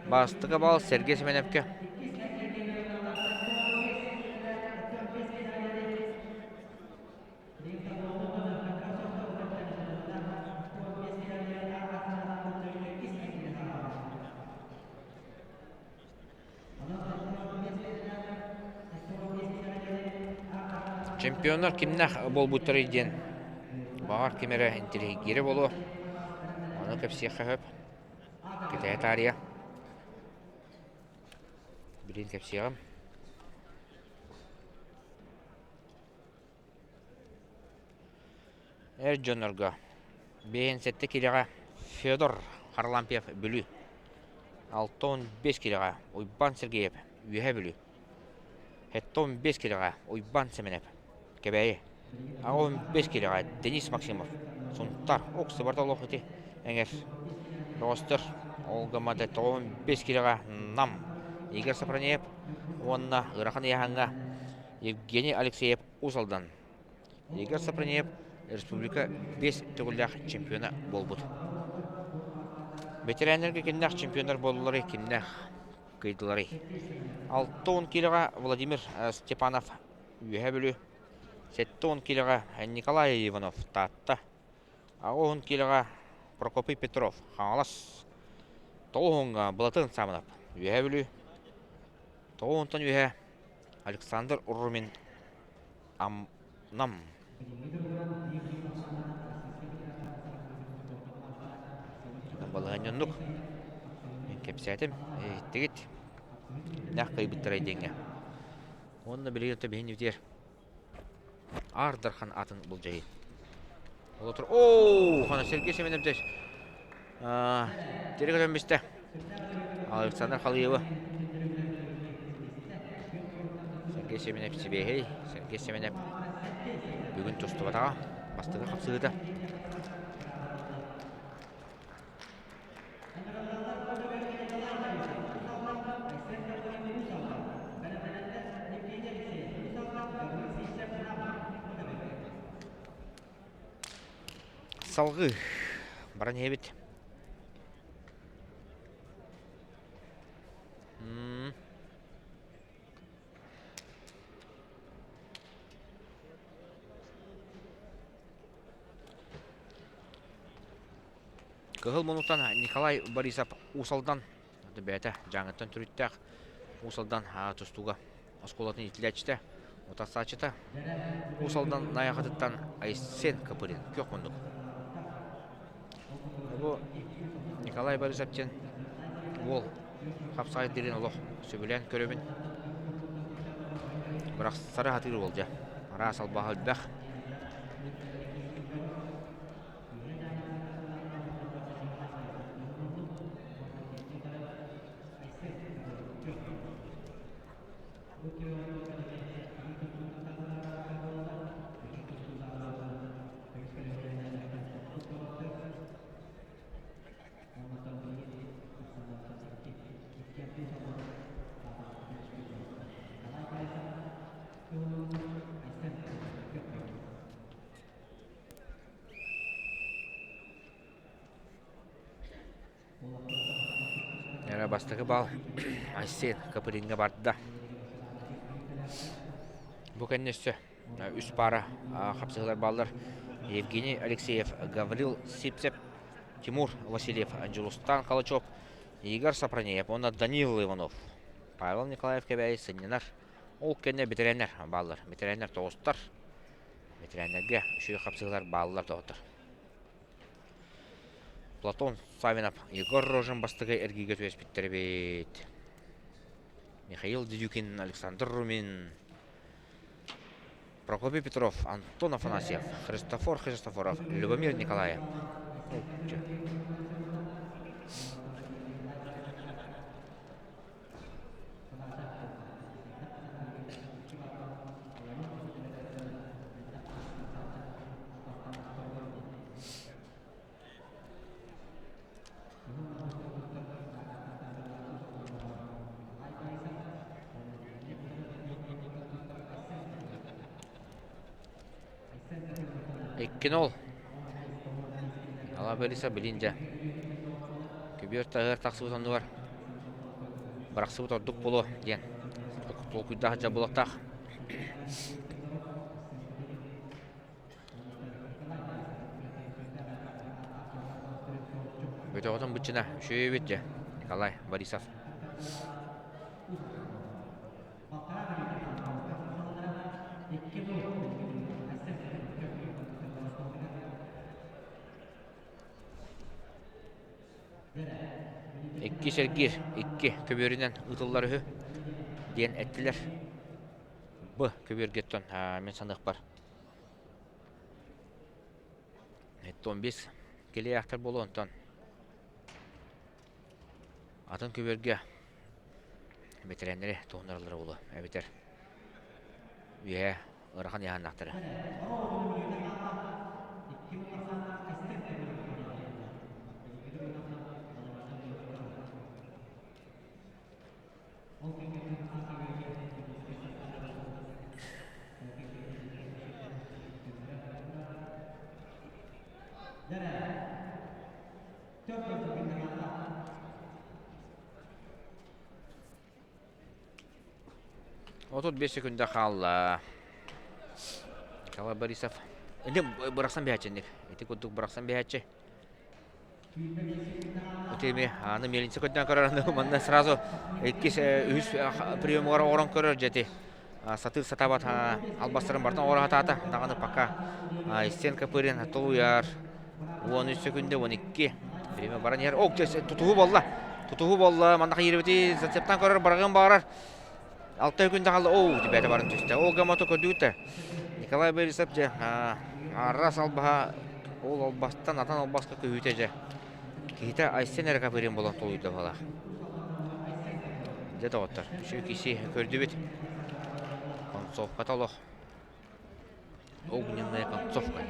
Бастакы бал Сергей Семеневкэ. Чемпионнар кимнээх буолбуттарый диэн баҕар ким эрэ интириэһиргиирэ буолуо. Ону кэпсиэххэ сөп. Кэтэһэ таарыйа. Билигин кэпсиэҕим. Эр дьоннорго 57 киилэҕэ Федор Харлампьев Бүлүү, 65 киилэҕэ Уйбаан Сергеев Үөһээ Бүлүү, 75 киилэҕэ Уйбаан Сэмэнэп Кэбээйи, 85 киилэҕэ Денис Максимов Сунтаар Ок сыбарта олох ити эҥэр бөҕөстөр ол гыммата 95 киилэҕэ Нам Игорь Сапранеев уонна ыарахан ыйааһыҥҥа Евгений Алексеев Уус Алдан Игорь Сапранеев республика биэс төгүллээх чемпиона буолбут. Бэтэрээннэргэ кимнээх чемпионнар буоллуларый, кимнээх кыайдыларый? 60 киилэҕэ Владимир Степанов Үөһээ Бүлүү, 70 киилэҕэ Николай Иванов Таатта, 80 киилэҕэ Прокопий Петров Хаҥалас, 90-ҥа Былатын Саамынап Үөһээ Бүлүү, 90-тан үөһэ Александр Румин Нам. Балаһыанньа оннук. Мин кэпсээтим, иһиттигит. Кимнээх кыайбыттарай диэҥҥэ. Уонна билигин өттө биһин үтүөр Аар Дархан атын былдьаһыы. Олотор оо, хана Сергей Семенович тири көтөн бистэ. Александр Халыева. Сергей Семенов сибиэһэй. Сергей Семенов бүгүн тустубатаҕа. Бастакы хапсыһыыта. Салгыы баран иһэбит. Кыһыл муннуктан Николай Борисов Уус Алдан бэйэтэ Дьааҥыттан төрүттээх Уус Алдан тустууга оскуолатын иитиллээччитэ, утарсааччыта Уус Алдан Найахатыттан Айсен Копырин күөх муннук. Бу Николай Борисов диэн уол хапсаҕайдыырын олох сөбүлээн көрөбүн. Бырахсары сатыыр уол дьэ. Араас албаһа элбэх. Эрэ бастакы бал Айсен Копыринҥа барда. Бу кэннэ өссө үс паара хапсыһыылар бааллар. Евгений Алексеев, Гаврил Сипцев, Тимур Васильев, Дьулустан Калачев, Игорь Сапронеев уонна Данил Иванов. Павел Николаев Кэбээйи сынньанар. Ол кэннэ бэтэрээннэр бааллар. Бэтэрээннэр тоҕустар. Бэтэрээннэргэ үчүгэй хапсыһыылар бааллар доҕоттор. Платон Савинов, Егор Рожин бастакы эргииргэ түбэспиттэр эбит. Михаил Дедюкин, Александр Румин, Прокопий Петров, Антон Афанасьев, Христофор Христофоров, Любомир Николаев. Иккин ол. Алабелиса билин дьэ. Көбүөр таһыгар тахсыбыт оннугар бырахсыбыт ордук буолуо диэн толкуйдаах дьэ буолуохтаах. Бөтөҕөтүн быччына үчүгэйбит дьэ Николай Борисов. Икки сэргиир, икки көбүөрүнэн ыытыллар үһү диэн эттилэр. Б көбүөргэттэн мин саныахпар 15 килиэхтэр буолуо онтон атын көбүөргэ бэтэрээннэри туһунараллара буолуо эбэтэр үөһээ ыарахан ыйааһыннаахтара. 35 секунда хаалла. Николай Борисов. Ити бырахсан биһээччинник. Ити курдук бырахсан биһээччи. Ити аны мельница көрдөөн көрөр аны манна сразу иккис үһүс приемугар оҥорон көрөр дьэти сатыыр сатаабат албастарын барытын оҥоро сатаата даҕаны пока стенка пырын толуйар 13 секунда 12 время баран иһэр о тутуһу буолла тутуһу буолла манна киирбити зацептан көрөр барыгын баҕарар алта күн хаалла оо тибэтэ баран түстэ ол гамато көрдүгүт Николай Борисов дьэ арас албаһа ол албастан атан албаска көһүүтэ дьэ киһитэ Айсен эрэ Копырин буолан толуйда баҕалаах дьэ доҕоттор үчүгэй киси көрдүбүт концовката олох огненная концовка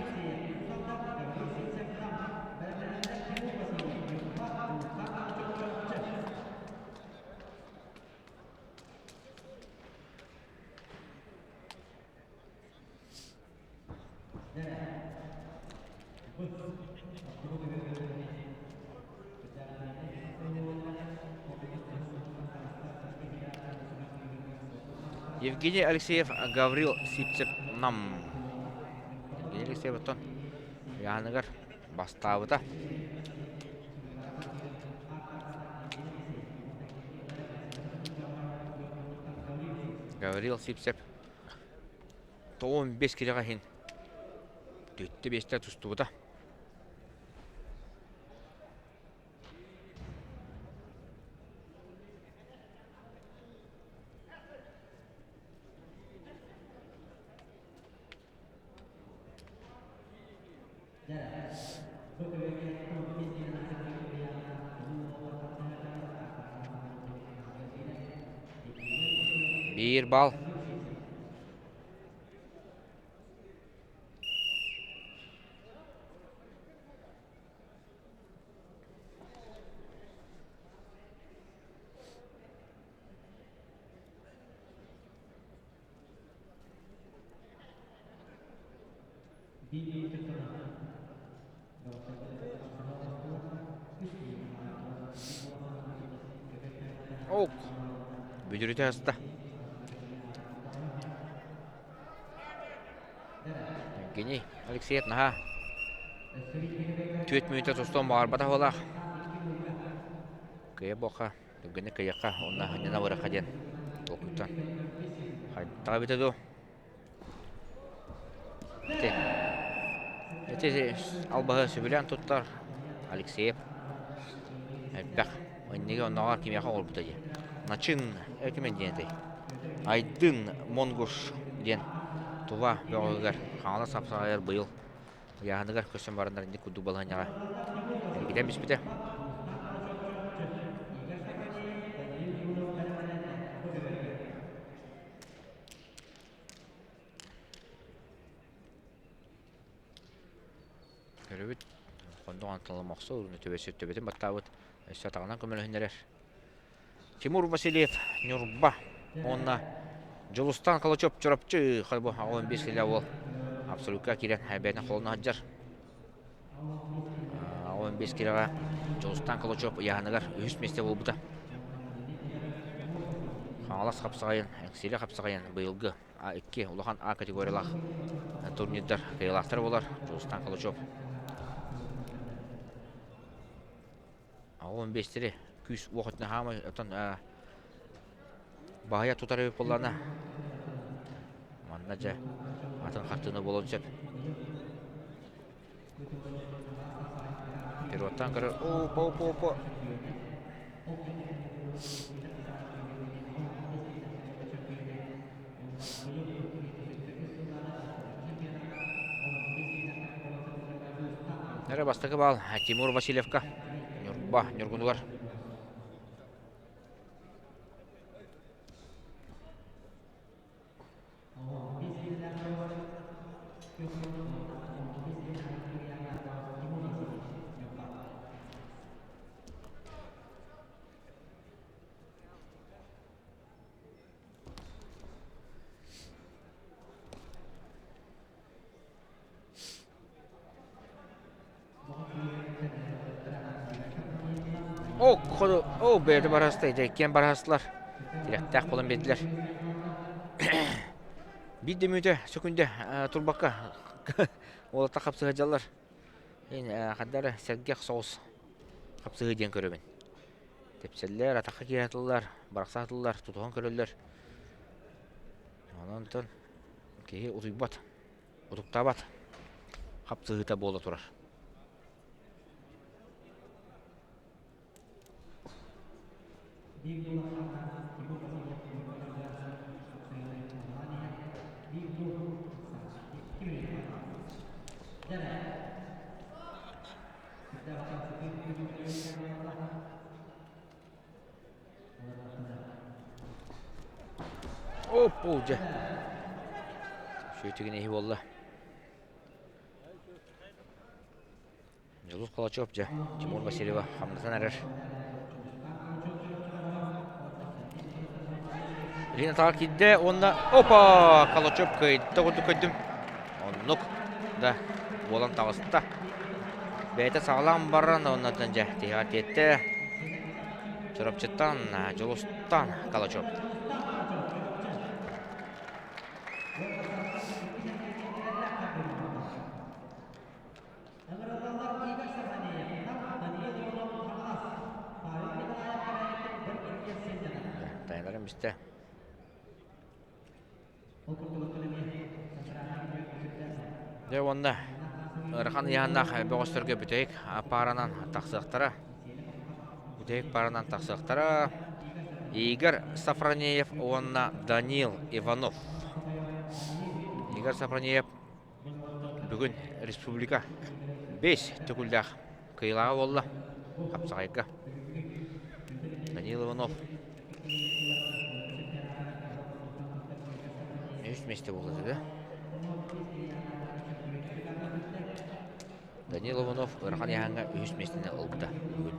Евгений Алексеев, Гаврил Сивцев, Нам. Евгений Алексеев оттон ыйааһыныгар бастаабыта. Гаврил Сивцев 95 килэҕэ иһин түттэ биэстэ тустубута. Биир балл. Ок. Бүдүрүтэ аста. Евгений Алексеев наһаа түөрт мүнүүтэ тустуон баҕарбатах буолаах. Кыайа буохха Түргэнник кыайыахха уонна анньына барыахха диэн толкуйтан хайдаҕа эбитэ дуу. Ити, ити албаһы сөбүлээн туттар Алексеев элбэх инниги оннооҕор кимиэхэ оҥорбута дии. Начин кимэн диэн этэй? Айдын Монгуш диэн Тува бөҕөһүгэр Хаҥалас хапсаҕайыгар быйыл ыйааһыныгар көрсөн бараннар инник курдук балаһыанньаҕа эргитэн биспитэ. Көрөбүт, хоннох анталымахса уруну төбөсү төбөтүн баттаабыт, өссө атаҕынан көмөлөһүннэрэр. Тимур Васильев, Ньурба уонна Дьулустаан Калачев Чурапчы хайбы 15 килэ уол абсолютка киирэн бэйэтин холуна сылдьар. 15 килэҕэ Дьулустаан Калачев ыйааһыныгар үһүс миэстэ буолбута. Хаҥалас хапсаҕайын, Эҥсиэли хапсаҕайын быйылгы А2 улахан А категориялаах турнирдар кыайыылаахтара буолар Дьулустаан Калачев. 15-тери күүс уох өттүнэн хаамай оттон баһыйа тутар эбит буоллаҕына манна дьэ атын хартыына буолуон сөп. Пироттан көрөр опа опа опа. Эрэ бастакы баал Тимур Васильевка, Ньурба Ньургунугар. О, ходу, о, бэйэтэ бараста, иккиэн барастылар. Тирэхтээх буолан биэрдилэр. Биир да мүнүүтэ сөкүндэ турбакка уолаттар хапсыһа дьаллар. Ханна эрэ сэргэх соҕус хапсыһыы диэн көрөбүн. Тэпсэллэр, атахха киирэ сатыыллар, барахса сатыыллар, тутуһан көрөллөр. Онон киһи утуйбат. Утуктаабат хапсыһыыта буола турар. Оп, дьэ. Сүөтүгүн иһи буолла. Дьулус Калачев дьэ Тимур Васильева хамнатан эрэр. Лина таар киирдэ уонна опа Калачев кыайда курдук көрдүм. Оннук да буолан таҕыста. Бэйэтэ саҕалаан баран оннуттан дьэ тиһэҕэр тиэттэ. Чурапчыттан Дьулустан Калачев. Тайналарым истэ. Дьэ уонна ыарахан ыйаһыннаах бөҕөстөргө бүтэһик пааранан тахсыахтара. Бүтэһик пааранан тахсыахтара. Игорь Сафронеев уонна Данил Иванов. Игорь Сафронеев бүгүн республика 5 төгүллээх кыайыылааҕа буолла хапсаҕайга. Данил Иванов үс миэстэ буолла да? Данил Иванов ыарахан ыйааһыҥҥа үһүс миэстэни ылбыта бүгүн.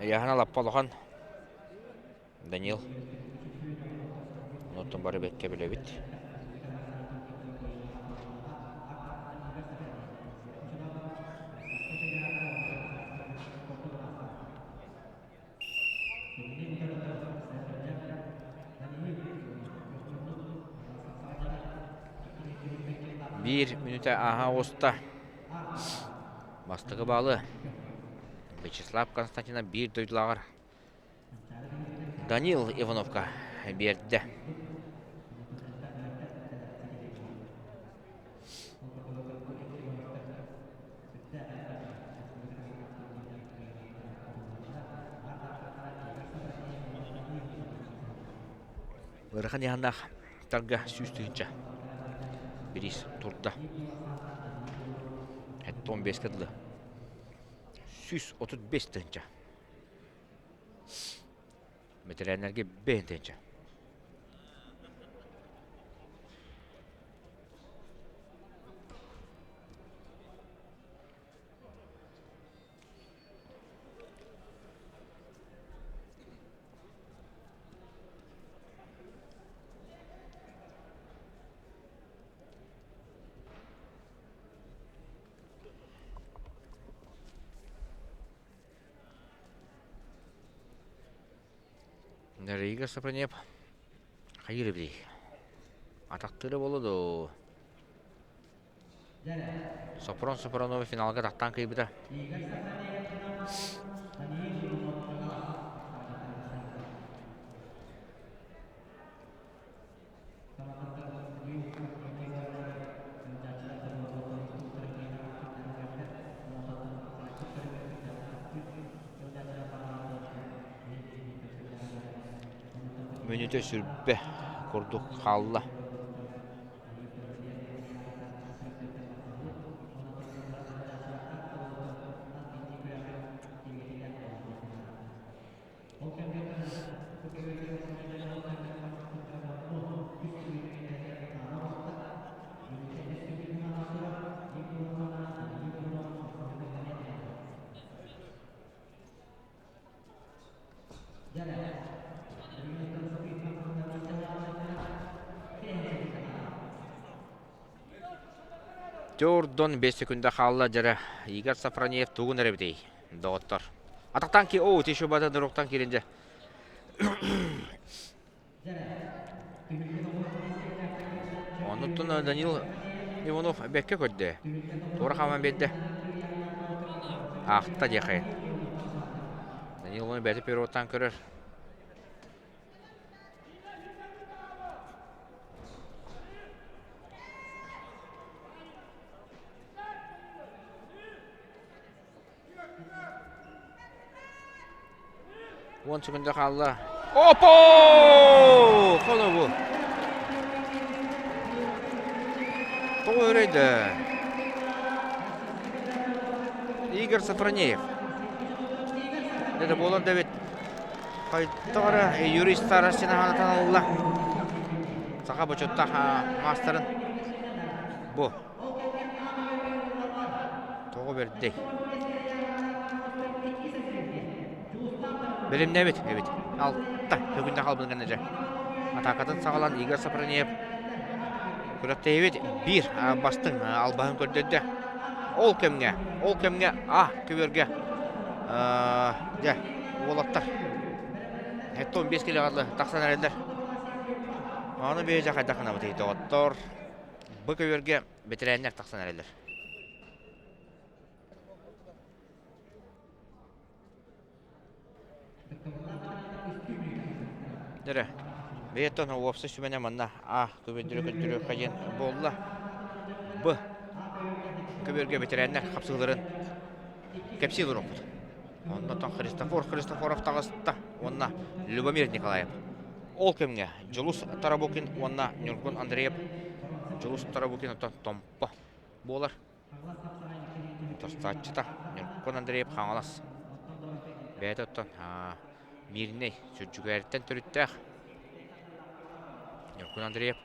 Ыйааһына лаппа улахан Данил. Онтон бары бэккэ билэбит. Биир мүнүүтэ ааһа оҕуста. Бастакы баалы Вячеслав Константинов биир дойдулааҕар Данил Ивановка биэрдэ. Ыарахан ыйааһыннаах тарга 100 тыһыынча бириис турда. 15-ке дылы 135 тыһыынча. Бэтэрээннэргэ 5 тыһыынча. Нарыйга Сапронеп хайыр эбитий? Атахтыыра буолуо дуо? Сопрон Сопронова финалга тахтаан кыайбыта. Мүнүүтэ сүрбэ курдук хаалла. Дьордон 5 секунда хаалла дьэрэ. Игорь Сафронеев тугун эрэ эбитий, доҕоттор. Атахтан ки оо, ити шубата дыруктан киирин дьэ. Онуттан Данил Иванов бэккэ көрдө. Туора хааман биэрдэ. Аахта диэхэ. Данил Иванов бэйэтэ переводтаан көрөр. 10 секунда хаалла. Опо! Хоно бу. Тоҕо өрөйдө? Игорь Сафронеев. Это буолар да эбит. Хайдах эрэ Юрий Старостин аһанатан ылла. Саха бочуоттаах маастарын бу. Тоҕо бэрдэй. Бэлэмнээбит эбит. Алта бүгүн хаалбын гына дьэ. Атаакатын саҕалаан Игорь Сафронеев күрэхтэһиибит биир бастыҥ албаһын көрдөрдө. Ол кэмҥэ, ол кэмҥэ А көбүөргэ дьэ уолаттар 15 килоҕа тахсан эрэллэр. Аны бэйэ хайдах гынабытый доҕоттор. Бу көбүөргэ бэтэрээннэр тахсан эрэллэр. Дөрө, бэйэттэн уопсай сүмэнэ манна А көбүөрдүрү көрдөрүөххэ диэн буолла. Б көбүөргэ бэтэрээннэр хапсыһыыларын кэпсии олоруохпут. Оннотон Христофор Христофоров таҕыста уонна Любомир Николаев. Ол кэмҥэ Дьулус Тарабукин уонна Ньургун Андреев Дьулус Тарабукин оттон Томпо буолар. Тостааччыта Ньургун Андреев Хаҥалас. Бэйэтэ оттон Мирнэй Сүрдьүгээриттэн төрүттээх Ньургун Андреев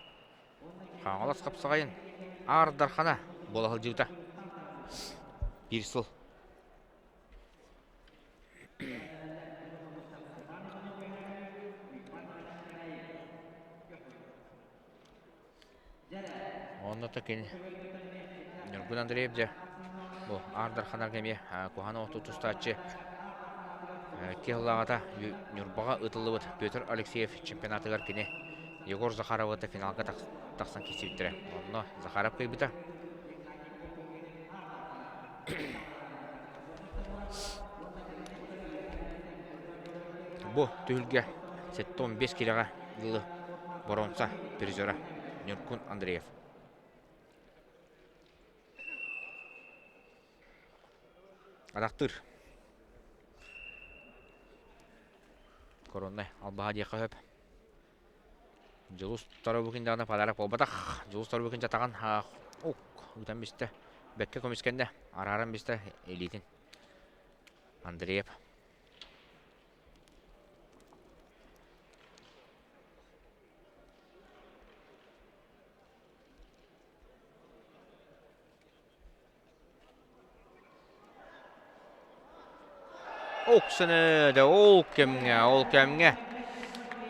Хаҥалас хапсаҕайын Аар Дархана буола сылдьыбыта. Биир сыл. Онно то кини Ньургун Андреев дьэ бу Аар Дарханарга эмиэ куһаҕан оҕоту тустааччы киһи Ньурбаҕа ыытыллыбыт Петр Алексеев чемпионатыгар кини Егор Захаровы финалга тахсан киирсибиттэрэ. Онно Захаров кыайбыта. Бу түһүлгэ 75 килэҕэ дылы боруонса призера Ньургун Андреев. Атахтыыр. Короннай албаһа диэххэ сөп. Дьулус Торобукин даҕаны подарок буолбатах. Дьулус Торобукин дьатаҕын ук ыытан бистэ. Бэккэ көмүскэннэ. Арааран бистэ илиитин. Андреев. Оксаны ол кэмҥэ, ол кэмҥэ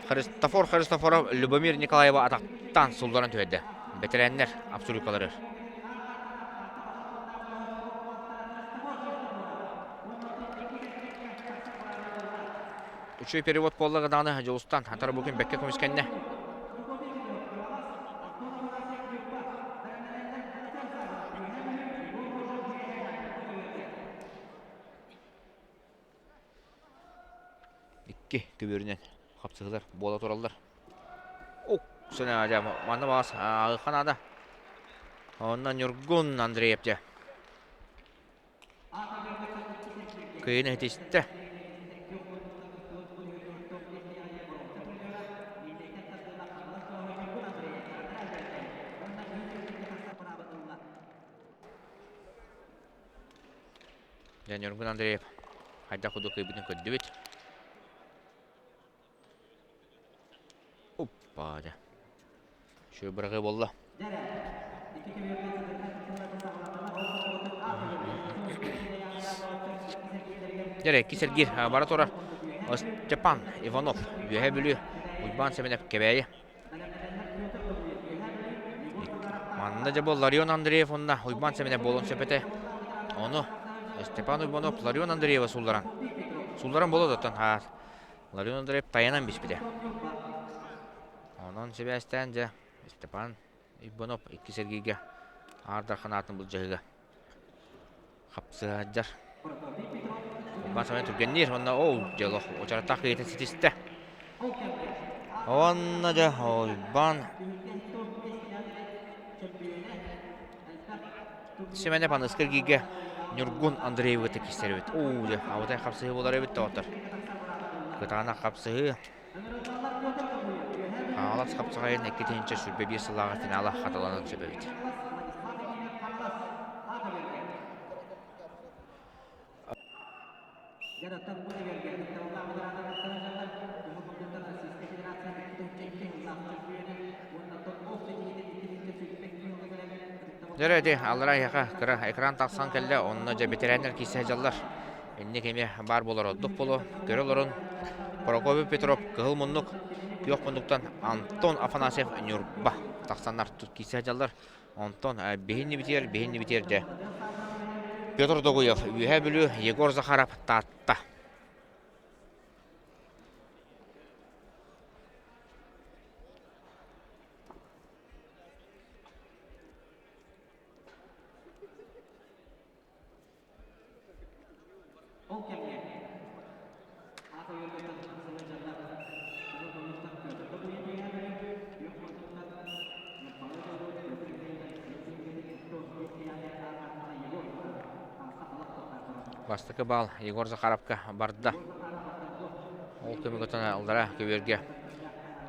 Христофор Христофоров Любомир Николаева атахтаан сулларан түһэрдэ. Бэтэрээннэр абсолюткалары. Үчүгэй перевод буолла даҕаны Дьулустан Тарабукин бэккэ көмүскэннэ. Икки көбүөрүнэн хапсыһыылар буола тураллар. Ок, сына дьэ манна баҕас ааҕыахха наада. Онно Ньургун Андреев дьэ кыайыыны ситистэ. Дьэ Ньургун Андреев хайдах курдук кыайбытын көрдүбүт. Оппа дьэ. Үчүгэй быраҕыы буолла. Дьэ икки сэргиир бара турар Степан Иванов Үөһээ Бүлүү Уйбаан Сэмэнэп Кэбээйи. Манна дьэ бу Ларион Андреев уонна Уйбаан Сэмэнэп буолуон сөп этэ. Ону Степан Уйбанов Ларион Андреева суулларан суулларан буолуо оттон Ларион Андреев тайанан биспитэ. Онон сибээстээн дьэ Степан Иванов икки сэргиигэ Аар Дархан аатын былдьаһыыга хапсыһадьар. Уйбаан Сэмэн түргэнниир уонна оу дьэ олох уочараттаах кыайыытын ситистэ. Уонна дьэ Уйбаан Сэмэнэп аныгыскы эргииргэ Ньургун Андреевы кытта киирсэр эбит. Уу дьэ, абытай хапсыһыы буолар эбит доҕоттор. Кытаанах хапсыһыы. Хаҥалас хапсаҕайын 2021 сыллааҕы финала хатыланан сөп эбит. Дьэ ити аллараа эһиэхэ кыра экран тахсан кэллэ, онно дьэ бэтэрээннэр киирсэ сылдьаллар. Инник эмиэ баар буолар ордук буолуо. Көрө олорун Прокопий Петров кыһыл муннук, күөх муннуктан Антон Афанасьев Ньурба тахсаннар киирсэ сылдьаллар. Онтон биһиннибитигэр, биһиннибитигэр дьэ Петр Догуев Үөһээ Бүлүү, Егор Захаров Таатта. Ол кэмҥэ аат ойуургаттан сылдьаллар Кыһыл көмүстэн Петр Догуев үөһээ Бүлүү, Күөх Муннуктан Ньурбаҕа дьолу Петр Бастакы баал Егор Захаровка барда. Ол көмөгөтөн аллара көбүөргэ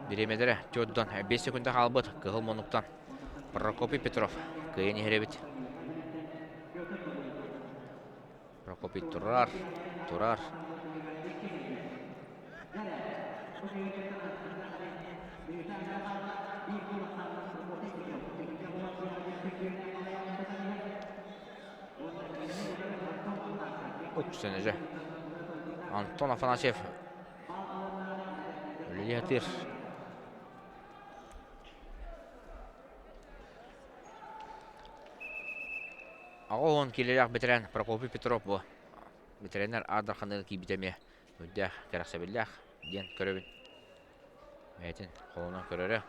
бириэмэлэрэ төрдөн 5 секунда хаалбыт кыһыл муннуктан Прокопий Петров кыайан иһэр эбит. Прокопий турар, турар. Уксенеже. Антон Афанасьев үлэлиэтир. 80 киилэлээх бэтэрээн Прокопий Петров бу бэтэрээннэр Аар киирбитэ эмиэ үрдээх кэрэхсэбиллээх диэн көрөбүн. Бэйэтин холунан көрөрө.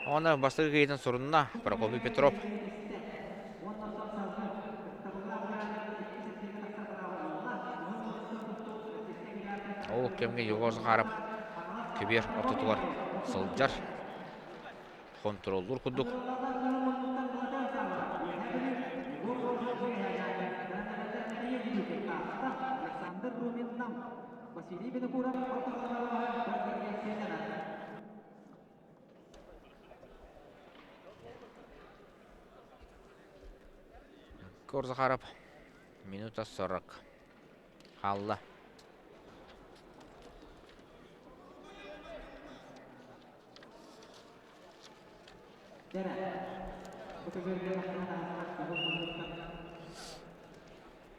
Уонна бастакы киһитин сурунна Прокопий Петров. Ол кэмҥэ Егор Захаров көбүөр ортотугар сылдьар. Хонтуруоллуур курдук. Егор Захаров минута 40 хаалла.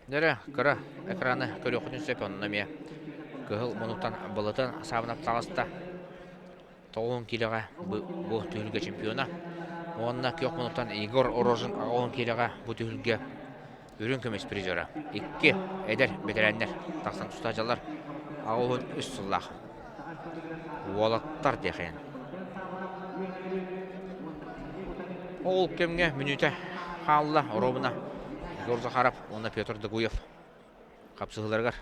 Дөрө, кыра экраны көрүөххүтүн сөп, онно эмиэ кыһыл мунуктан былытын саабынап таҕыста. 90 киилэҕэ бу түһүлгэ чемпиона. Уонна күөх мунуктан Егор Рожин 90 киилэҕэ бу түһүлгэ үрүҥ көмүс призера. Икки эдэр бэтэрээннэр тахсан тустааччылар 83 сыллаах уолаттар диэхин. Ол кэмҥэ мүнүүтэ хаалла оруобуна Егор Захаров уонна Петр Догуев хапсыһыыларыгар.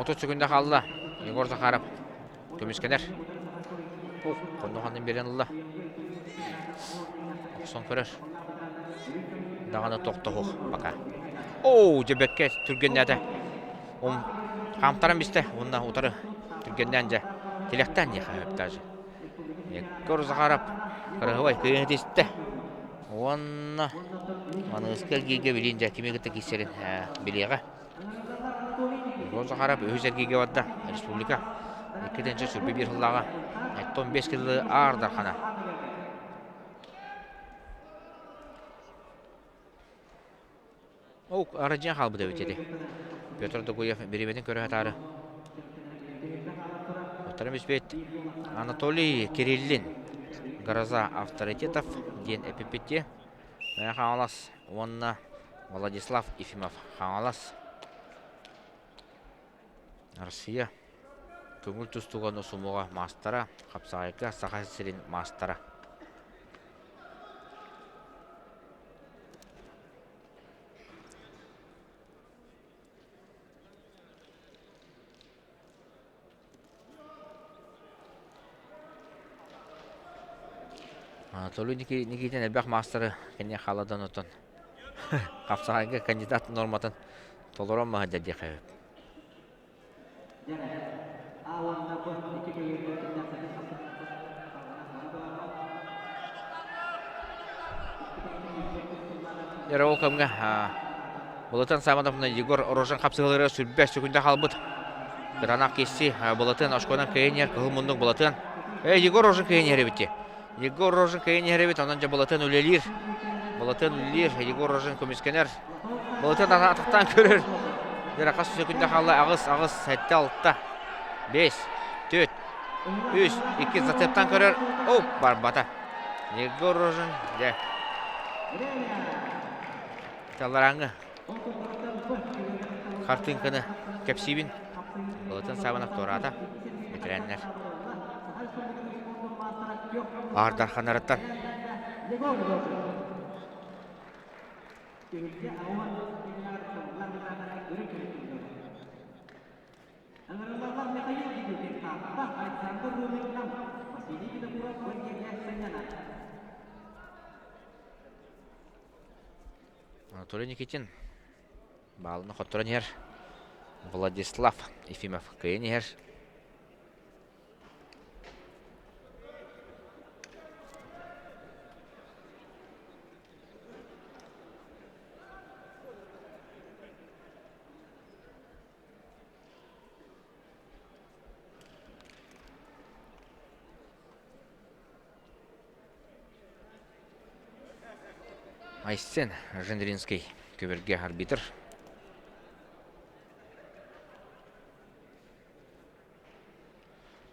30 секунда хаалла. Егор Захаров көмүскэнэр. Хонно-ханнын биэрэн ылла. Охсон көрөр. Даҕаны тохтоһуох пока. Оу, дьэбэккэ түргэннээтэ. Ом хаамтаран бистэ уонна утары түргэннээн дьэ тилэхтээн диэхэ сөп даже. Егор Захаров кырыһыбай кыайан истэ. Уонна маныыска эргииргэ билиин дьэ кими кытта киирсэрин билиэҕэ. Егор Захаров үһүс эргииргэ барда. Республика 2 1 сыллааҕа 15 кылы Аар Дархана. Ол арадьыйан хаалбыт эбит ити. Петр Догуев бириэмэтин көрө сатаары. Оттон бүспүт Анатолий Кириллин «Гроза авторитетов» диэн эпиппитти. Мэҥэ Хаҥалас уонна Владислав Ефимов Хаҥалас Россия көҥүл тустууга носумуга маастара, хапсаҕайга Саха сирин маастара. Анатолий Никитин элбэх маастары кини халадан отон хапсаҕайга кандидат норматын толорон маһа диэхэ сөп. Дьэ ол кэмҥэ Былытын Самоновна Егор Рожин хапсыһыылара сүрбэ сүгүндэ хаалбыт. Кытаанах киирсии Былытын очконан кыайан иһэр кыһыл муннук Былытын. Эй, Егор Рожин кыайан иһэр эбит. Егор Рожин кыайан иһэр эбит, онон дьэ Былытын үлэлиир. Былытын үлэлиир, Егор Рожин көмүскэнэр. Былытын атахтаан көрөр. Дьэ хас сөкүндэ хаалла? Аҕыс, аҕыс, сэттэ, алта, бэс, түөрт, үс, икки зацептан көрөр. Оп, барбата. Егор Рожин, дьэ. Таларааҥҥы хартыыҥканы кэпсиибин. Былытын Саванов туораата. Бэтэрээннэр. Аар Дарханарыттан. Анатолий Никитин баалыны хотторон иһэр. Владислав Ефимов кыайан иһэр. Айсен Жендринский көбүргэ арбитр.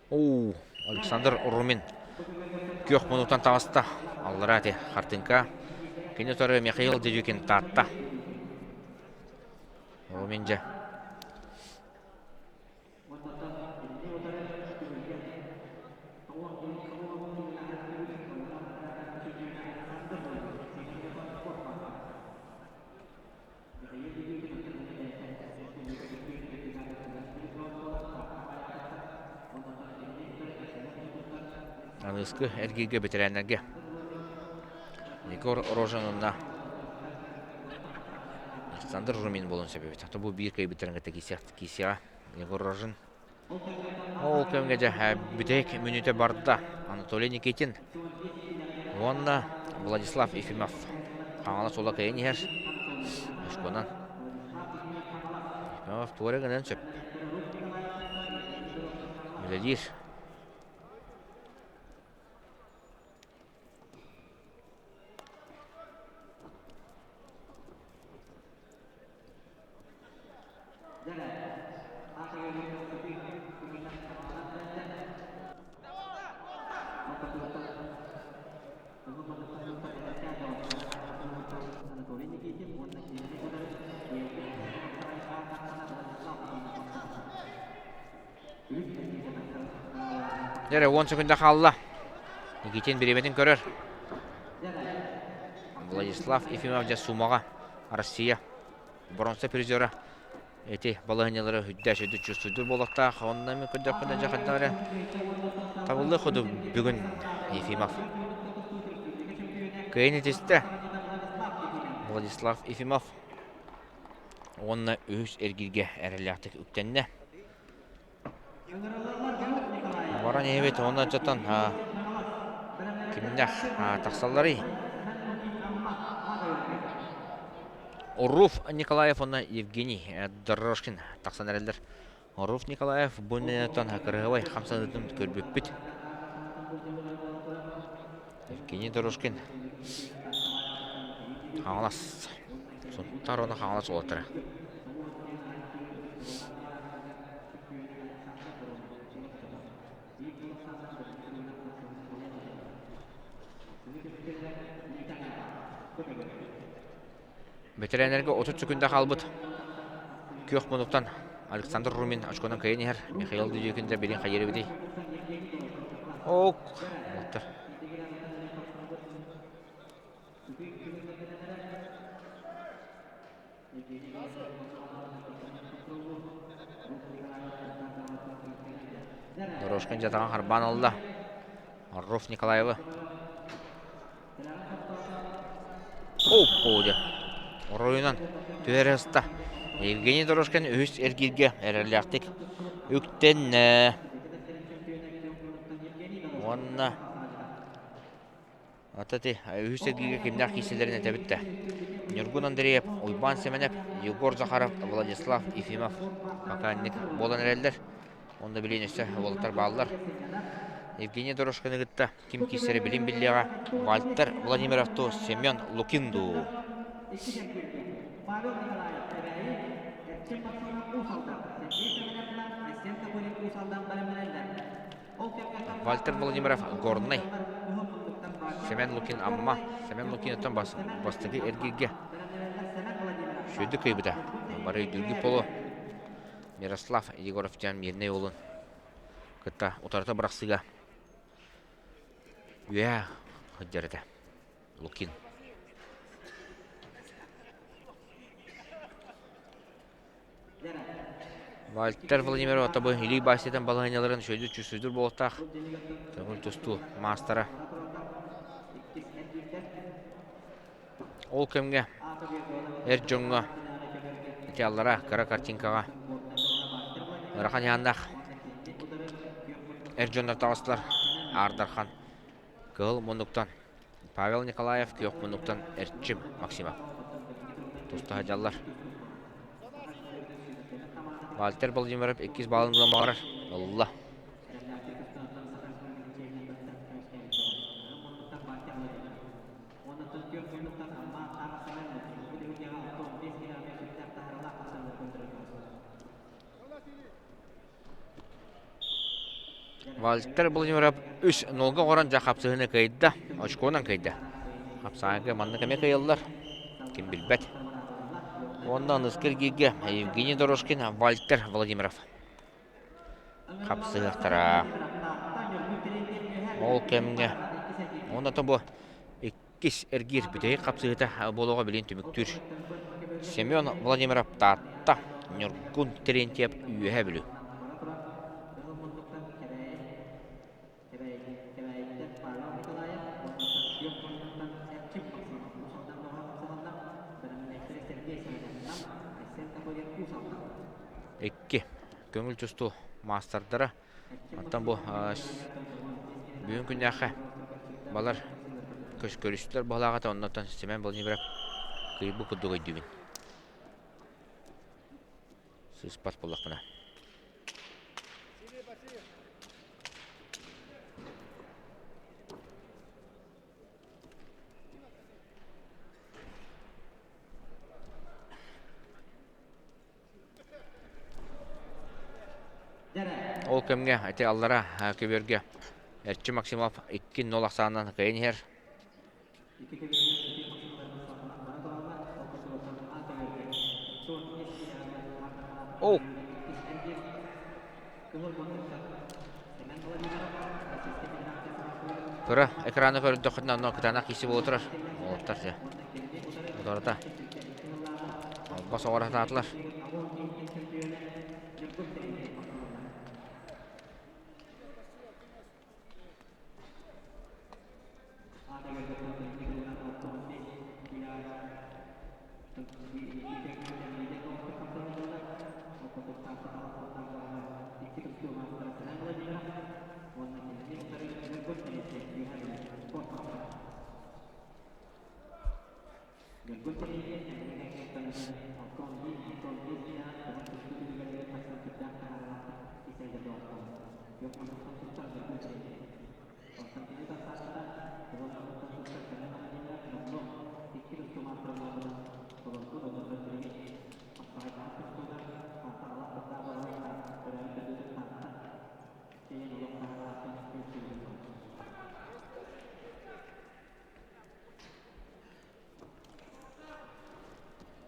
Оу, Александр Румин күөх мунуктан таҕыста. Аллараа ити хартыҥка. Кини утары Михаил Дедюкин таатта. Румин дьэ. Аныгыскы эргииргэ бэтэрээннэргэ Егор Рожин уонна Александр Румин буолуон сөп эбит. Ато бу биир кыайбыттарын кытта киирсиэҕэ Егор Рожин. Ол кэмҥэ дьэ бүтэһик мүнүүтэ барда. Анатолий Никитин уонна Владислав Ефимов Хаҥалас уола кыайан иһэр. Очконан. Ефимов туора гынан сөп. Үлэлиир. Дьэ 10 секунда хаалла. Никитин бириэмэтин көрөр. Владислав Ефимов дьэ сумаҕа Россия бронза призера ити балаһыанньалары үрдэ сүдү чувствуйдур буолуохтаах. Онно мен көрдөхпүнэ дьэ хайдах эрэ табыллыы курдук бүгүн Ефимов кыайын итистэ. Владислав Ефимов уонна үһүс эргииргэ эрэллээхтик үктэннэ. Баран иһэбит уонна дьонтон кимнээх тахсалларый? Руф Николаев уонна Евгений Дорожкин тахсан эрэллэр. Руф Николаев бу иннинэ кырыһабай хамсаныытын көрбүппүт. Евгений Дорожкин Хаҥалас Сунтаар уонна Хаҥалас уолаттара. Бэтэрээннэргэ 30 секунда хаалбыт. Күөх муннуктан Александр Румин очконан кыайан иһэр. Михаил Дудюкин да билин хайыр эбитий. Ок, уолаттар. Дорожкин дьатаҕын харбаан ылла. Руф Николаева. Оу, Оройунан түһэрэ сыста. Евгений Дорожкин үһүс эргииргэ эрэллээхтик үктэннэ. Уонна Ата ити үһүс эргииргэ кимнээх киирсэллэрин этэбит да. Ньургун Андреев, Уйбаан Сэмэнэп, Егор Захаров, Владислав Ефимов пока инник буолан эрэллэр. Онно билигин өссө уолаттар бааллар. Евгений Дорожкины кытта ким киирсэрэ билин биллиэҕэ. Вальтер Владимиров дуу, Семен Лукин дуу. Вальтер Владимиров Горнай, Семен Лукин Амма, Семен Лукинтан бастакы эргииргэ сүрдүк кыайбыта. Бары өйдүүргүт буолуо. Мирослав Егоров диэн мирнэй уолун кытта утарыта бырахсыыга үөһэ сылдьар этэ. Лукин. Вальтер Владимиров тобу илии баастыйтан балаһыанньаларын үчүгэйдик чувствуйдуур буолуохтаах. Көҥүл тустуу маастара. Ол кэмҥэ эр дьоҥҥо ити аллара кыра картинкаҕа ыарахан ыйааннаах эр дьоннор таҕыстылар. Аардархан кыһыл муннуктан Павел Николаев күөх муннуктан Эрчим Максимов туста сылдьаллар. Вальтер Владимиров иккис баалын ылан баҕарар. Ылла. Вальтер Владимиров үс нолга оҥорон дьэ хапсыһыыны кыайда, очконан кыайда. Хапсаҕайга маннык эмиэ кыайаллар, ким билбэт. Уонна аныгыскы эргииргэ Евгений Дорожкин, Вальтер Владимиров хапсыһыахтара. Ол кэмҥэ уонна бу иккис эргиир бүтэһик хапсыһыыта буолуоҕа билин түмүктүүр. Семен Владимиров Таатта, Ньургун Терентьев Үөһээ Бүлүү. Икки көҥүл тустуу маастардара Оттон бу бүгүн күннээххэ балар көрүстүлэр баһылаах этэ оннуттан Семен Владимиров кыйбыт курдук өйдүүбүн. Сыыспат буоллахпына. Ол кэмҥэ ити аллара көбүөргэ Эрчим Максимов 2-0 ахсаанынан кыайан иһэр. О! Кыра экраны көрдөххүтүнэ онно кытаанах киси буола турар. Уолаттар дьэ. Утарыта. Албас оҕор сатаатылар.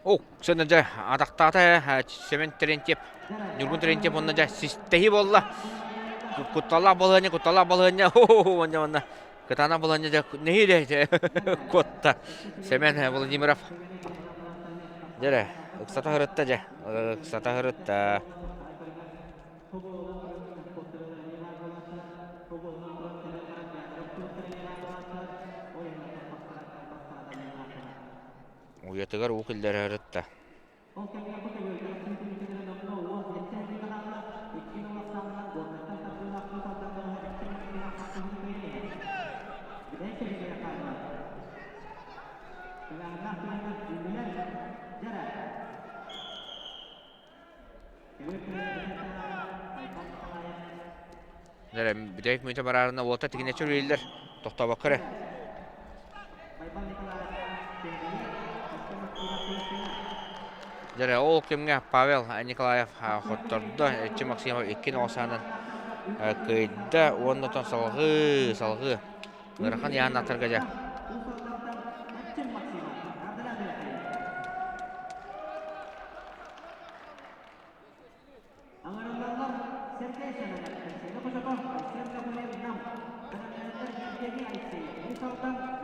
О, сен дьэ атахтаата ээ Семен Терентьев, Ньургун Терентьев уонна дьэ систэһии буолла. Кутталлаах балаһыанньа, кутталлаах балаһыанньа, уонна уонна кытаанах балаһыанньа дьэ нэһиилэ куотта Семен Владимиров. Дьэ ыксата сырытта дьэ, ыксата сырытта. Уйатыгар уу киллэрэ сырытта. Дьэ, бүтэһик мүнүүтэ бараарына уота тигинэччи үлэлииллэр. Тохтообокко эрэ. Дьэ, ол кэмҥэ Павел Николаев хоттордо. Эрчим Максимов икки оҕо кыайда уонна оттон салҕыы, салҕыы ыарахан ыйааннаахтарга дьэ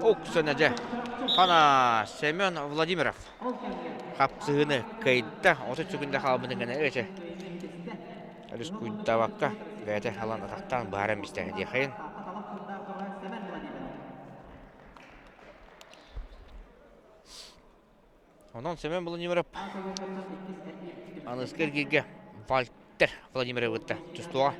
Уксунадьа Хана Семен Владимиров хапсыһыыны кыайда 30 секунда хаалбытын гына өөчө Рискуйдабакка бэйэтэ халан атахтаан быһааран бистэ диэхэйин. Онон Семен Владимиров аныгыскы эргииргэ Вальтер Владимировы кытта тустуоҕа.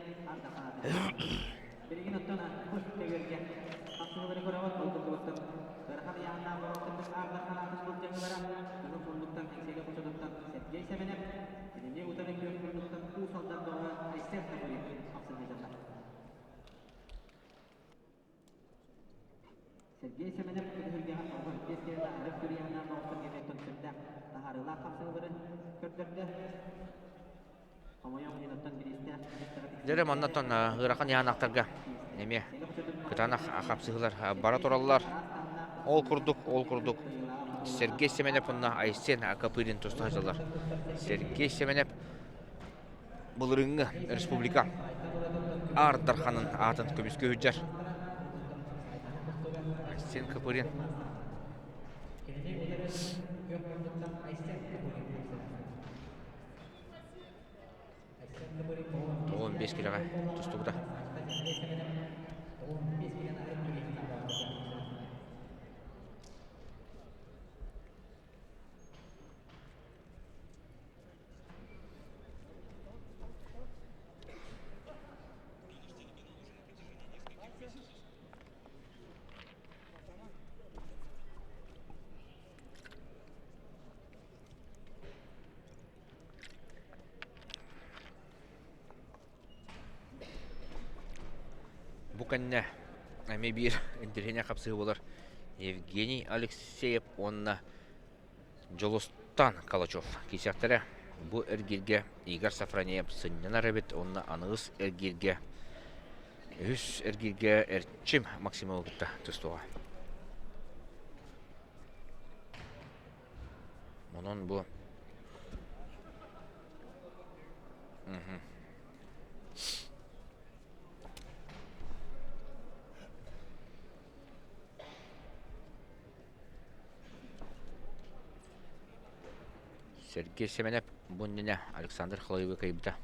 Сергей Семенов түһүлгэҕэ оҕо иккис киһи арык түрүйэһинээх оҕолор кэмиттэн сүрдээх таһаарыылаах хапсыһыыларын көрдөрдө. Хомойуох иһин бириистээх Дьэ, маннаттан ыарахан ыйаанахтарга эмиэ кытаанах хапсыһыылар бара тураллар. Ол курдук, ол курдук Сергей Семенов уонна Айсен Копырин туста сылдьаллар. Сергей Семенов былырыыҥҥы республика Аар Дарханын аатын көмүскүү сылдьар. Айсен Копырин 15 килэҕэ тустубута. Бу кэннэ эмиэ биир интэриэһинэй хапсыһыы буолар Евгений Алексеев уонна Дьулустан Калачев киирсиэхтэрэ. Бу эргииргэ Игорь Сафронеев сынньанар эбит уонна аныгыс эргииргэ үһүс эргииргэ Эрчим Максимовы кытта тустуоҕа. Онон бу Сергей Семенов бу иннинэ Александр Халаевы кыайбыта.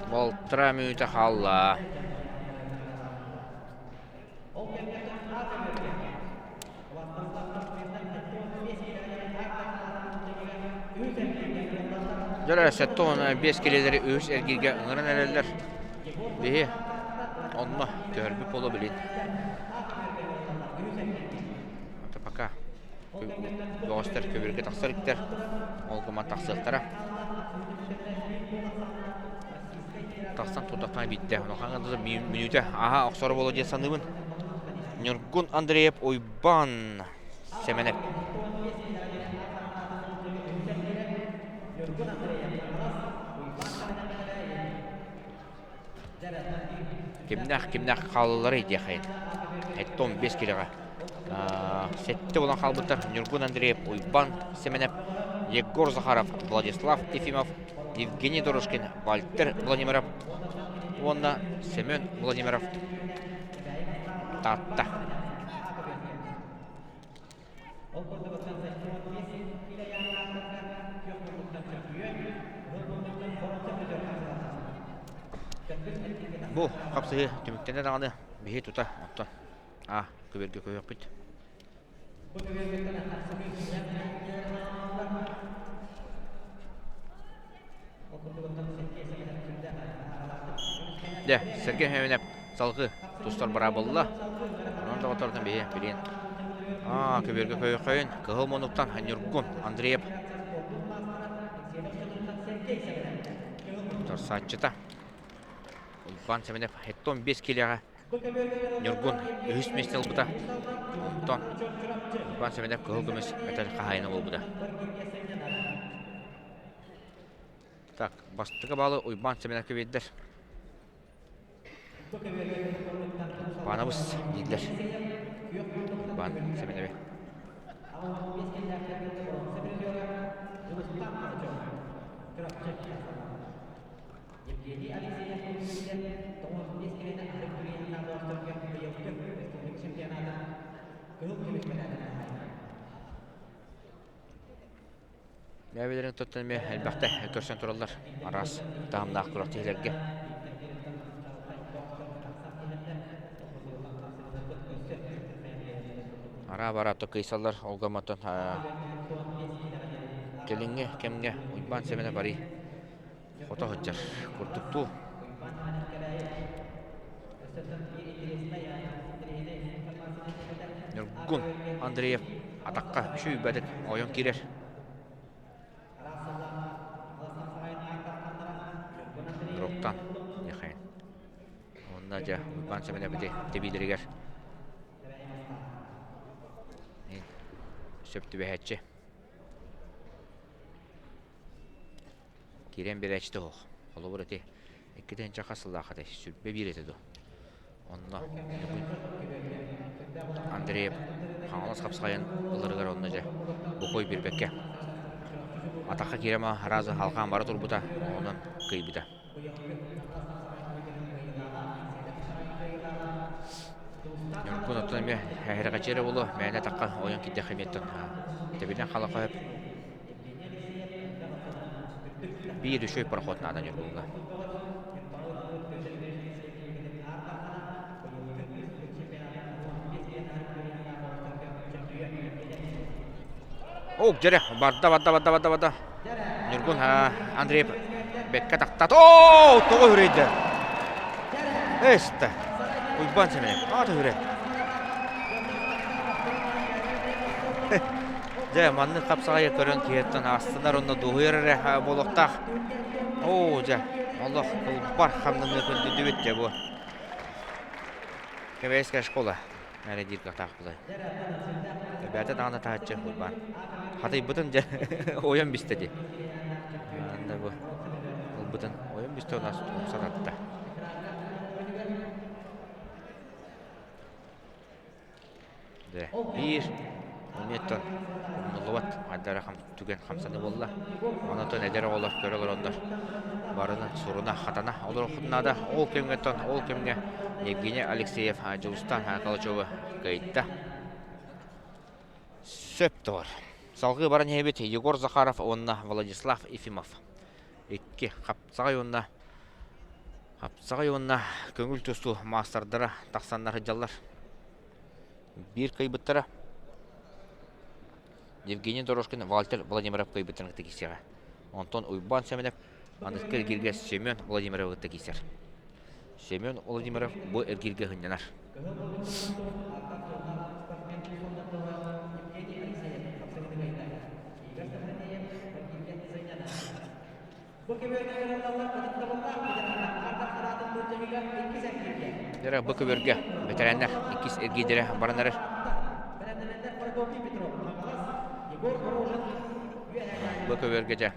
Балтараа мүнүүтэ хаалла. Дьэ, 75 килэлэри үһүс эргииргэ ыҥыран эрэллэр. Биһи онно көһөрбүт буолуо билин. Это пока бөҕөстөр көбүргэ тахсар иттэр. Ол гынан тахсыахтара. Тахсан турдахтана биирдэ. Онуоха мүнүүтэ аһа охсоро буолуо диэн саныыбын. Ньургун Андреев Уйбаан Сэмэнэп. Кимнээх кимнээх хааллыларый диэххин. 75 килэҕэ. Сэттэ буолан хаалбыттар Ньургун Андреев, Уйбан Сэмэнэп, Егор Захаров, Владислав Ефимов, Евгений Дорожкин, Вальтер Владимиров уонна Семен Владимиров Таатта. Бу хапсыһыы түмүктэнэ даҕаны биһи тута оттон а көбүөргэ көһүөхпүт. Дьэ, Сергей Хэминэп салгыы тустар быраабылла. Онон доҕоттордун биһи билин. Аа, көбүөргэ көйөхөйүн кыһыл муннуктан Ньургун Андреев торсааччыта. Уйбаан Сэмэнэп 75 килэҕэ Ньургун үһүс миэстэ ылбыта. Онтон Уйбаан Сэмэнэп кыһыл көмүс мэтэл хаһаайына буолбута. Так, бастакы баалы Уйбаан Сэмэнэпкэ биэрдэр. Уйбаанабыс дииллэр. Уйбаан Сэмэнэби. Евгений Алексеев көрүүтүгэр 95 килэтэ арык түрүйэхтээх бөҕөстөргө быйылгы республика чемпионата кыһыл көмүс мэтээлин хаһаайына. Бэйэлэрин туттан эмиэ элбэхтэ көрсөн тураллар араас таһымнаах күрэхтэһиилэргэ. Араа-бараа кыйсаллар ол гымматтан кэлиҥҥи кэмҥэ Уйбаан Сэмэнэ барый хото сылдьар курдуктуу. Ньургун Андреев атахха сүүрбэтик ойон киирэр. Дроптан Михаил. Онно дьэ Уйбаан Сэмэнэбити тэбиилэригэр сөп түбэһээччи. Киирэн биэрээччитэ суох. Холобур ити 2 хас сыллаах этэй? 21 этэ дуо? Онно бүгүн Андреев Хаҥалас хапсаҕайын ыларыгар онно дьэ бокуой биэрбэккэ атахха киирэн аразы халҕаан бара турбута, онон кыайбыта. Ньургун оттон эмиэ эһэрэҕэччи эрэ буолуо, мээнэ атахха ойон киирдэххэ эмиэттэн тэбинэн халаха сөп. Биир үчүгэй проход наада Ньургуҥҥа. Ок, дьэрэ, барда, барда, барда, барда, барда. Ньургун Андреев бэккэ тахтаат. Оо, тоҕо үрэйдэ? Эстэ. Уйбаан Семенов, аата үрэ. Дьэ, маннык хапсаҕайы көрөн киһиттэн астынар уонна дуоһуйар эрэ буолуохтаах. Оо, дьэ. Олох кылбар хамнаныы көрдүдүбүт дьэ бу. Кэбээскэ школа. Эрэ диир кыахтаах булай. Эбээтэ даҕаны таһыччы Уйбаан. Хатыйбытын дьэ ойон бистэ дии. Анда бу ылбытын ойон бистэ онас умса татта. Дэ биир онуоттан умнуллубат хайдара түгэн хамсаныы буолла. Онтон эдэр оҕолор көрө олороннор барыны суруна хатана олоруоххутун наада. Ол кэмҥэ ол кэмҥэ Евгений Алексеев Дьулустан Калачевы кыайда. Сөп тоҕор. Салгыы баран иһэбит Егор Захаров уонна Владислав Ефимов. Икки хапсаҕай уонна хапсаҕай уонна көҥүл тустуу маастардара тахсаннар сылдьаллар. Биир кыайбыттара Евгений Дорожкин Вальтер Владимиров кыайбыттарын кытта киирсиэҕэ. Онтон Уйбаан Сэмэнэп аныгы эргииргэ Семен Владимировы кытта киирсэр. Семен Владимиров бу эргииргэ сынньанар. Дьэ, бу көбүөргэ бэтэрээннэр иккис эргиирдэрэ баран эрэр. Бу көбүөргэ дьэ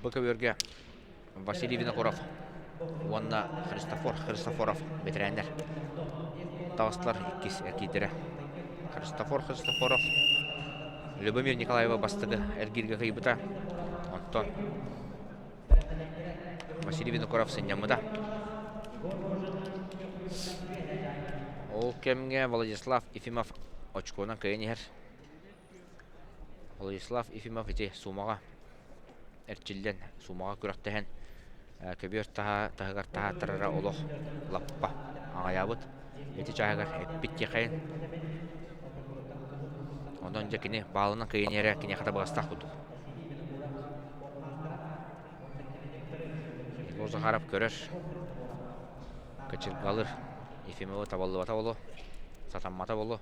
бу көбүөргэ Василий Винокуров уонна Христофор Христофоров бэтэрээннэр таҕыстылар иккис эргиирдэрэ. Христофор Христофоров Любомир Николаева бастакы эргииргэ кыайбыта. Онтон Василий Винокуров сынньаммыта. Ол кэмҥэ Владислав Ефимов очкуонан кыайан иһэр. Владислав Ефимов ити суумаҕа эрчиллэн, суумаҕа күрэхтэһэн көбүөр таһыгар таһааттарара олох лаппа аҕайаабыт. Ити чааһыгар эппит тиэхэйин. Онон дьэ кини баалынан кыайан иһэрэ киниэхэ табыгастаах курдук. Егор Захаров көрөр, кычыргалыр, Ефимовы табыллыбата буолуо, сатаммата буолуо.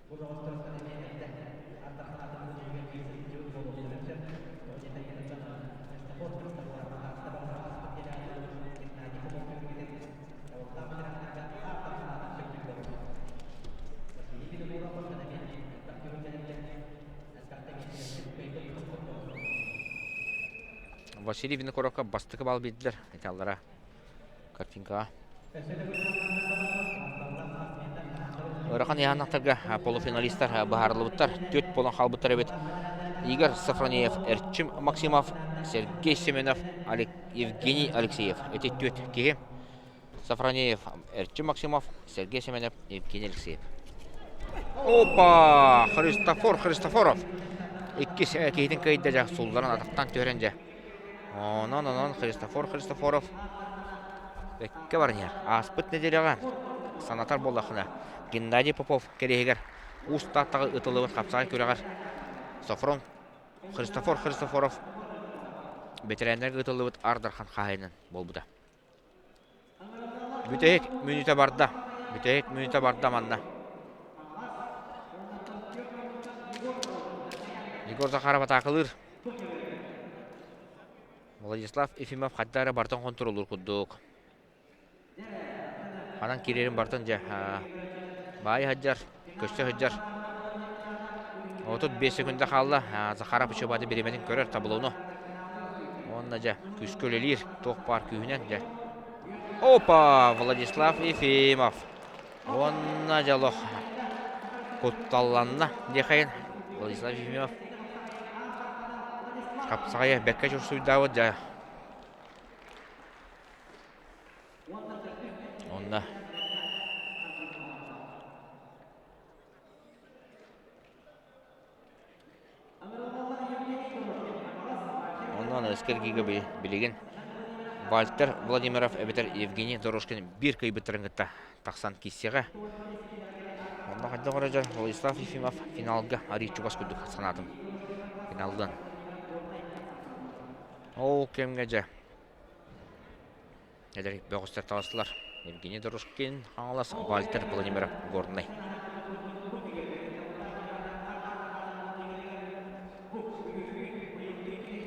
Василий Винокуровка бастакы бал биэрдилэр эталлара картинкаҕа. Ыарахан ыйааһыннахтарга полуфиналистар быһаарыллыбыттар. Түөрт буолан хаалбыттар эбит. Игорь Сафронеев, Эрчим Максимов, Сергей Семенов, Евгений Алексеев. Эти түөрт киһи. Сафронеев, Эрчим Максимов, Сергей Семенов, Евгений Алексеев. Опа! Христофор Христофоров! Иккис киһитин кыайда дьэ, сулларан атахтан түһэрэн дьэ. Онон, онон Христофор Христофоров бэккэ баран иһэр. Ааспыт нэдиэлэҕэ санатар буоллаххына, Геннадий Попов кэриэһигэр Уус Тааттаҕа ыытыллыбыт хапсаҕай күрэҕэр Софрон Христофор Христофоров бэтэрээннэргэ ыытыллыбыт Аар Дархан хаһаайынан буолбута. Бүтэһик мүнүүтэ барда. Бүтэһик мүнүүтэ барда манна. Егор Захаров атаакалыыр. Владислав Ефимов хайда эрэ бартан хонтуруоллуур курдук. Ханан киирэрин бартан дьэ баайы сылдьар, көстө сылдьар. 35 секунда хаалла. Захаров учебаты бириэмэтин көрөр таблону. Уонна дьэ күүскэ үлэлиир. Туох баар күүһүнэн дьэ. Опа! Владислав Ефимов. Уонна дьэ олох кутталланна диэхэйин. Владислав Ефимов хапсаҕайы бэккэ чурсуйдаабыт дьэ. Онно Онон эскэргиигэ билигин Вальтер Владимиров эбэтэр Евгений Дорожкин биир кыайбыттарын кытта тахсан киирсиэҕэ. Онно хайдах эрэ дьон Владислав Ефимов финалга арыый чугас курдук санаатым. Финаллыан. Ол кэмҥэ дьэ Эдэр бөҕөстөр таҕыстылар. Евгений Дорожкин, Хаҥалас, Вальтер Владимиров, Горнай.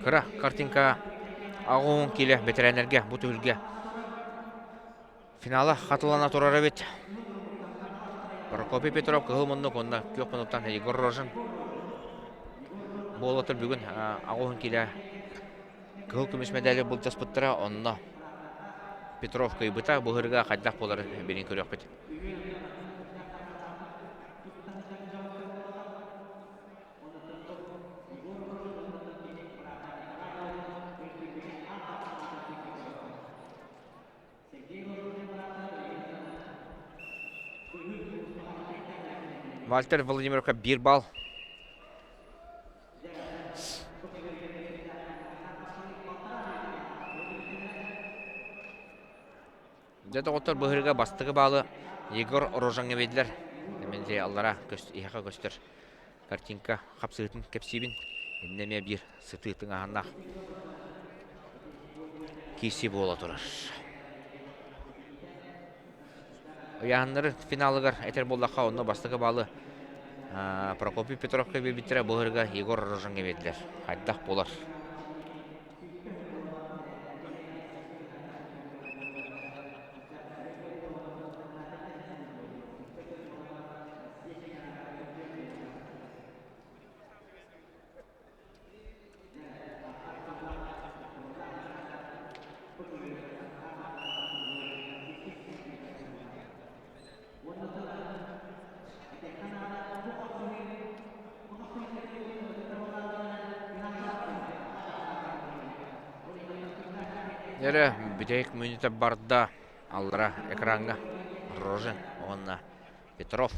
Кыра картинка. Аҕуһун киилэ бэтэрээннэргэ бу түһүлгэ финала хатылана турар эбит. Прокопий Петров кыһыл муннук уонна күөх муннуктан Егор Рожин буолатыр бүгүн аҕуһун киилэ кыһыл көмүс мэдээли былдьаспыттара онно Петров кыайбыта быһырга хайдах буоларын билин көрүөхпүт. Вальтер Владимировка биир балл. Дьэ доҕоттор быһырыга бастакы баалы Егор Рожаҥҥа биэрдилэр. Мин аллара иһэхэ көстөр картинка хапсыһытын кэпсиибин. Иннэ эмиэ биир сытыы тыҥааһыннаах киирсии буола турар. Ыйааһыннары финалыгар этэр буоллахха, онно бастакы баалы Прокопий Петровка биэрбиттэрэ, быһырыга Егор Рожаҥҥа биэрдилэр. Хайдах буолар? Эрэ бүтэһик мүнүүтэ барда аллара экраҥҥа Рожин уонна Петров.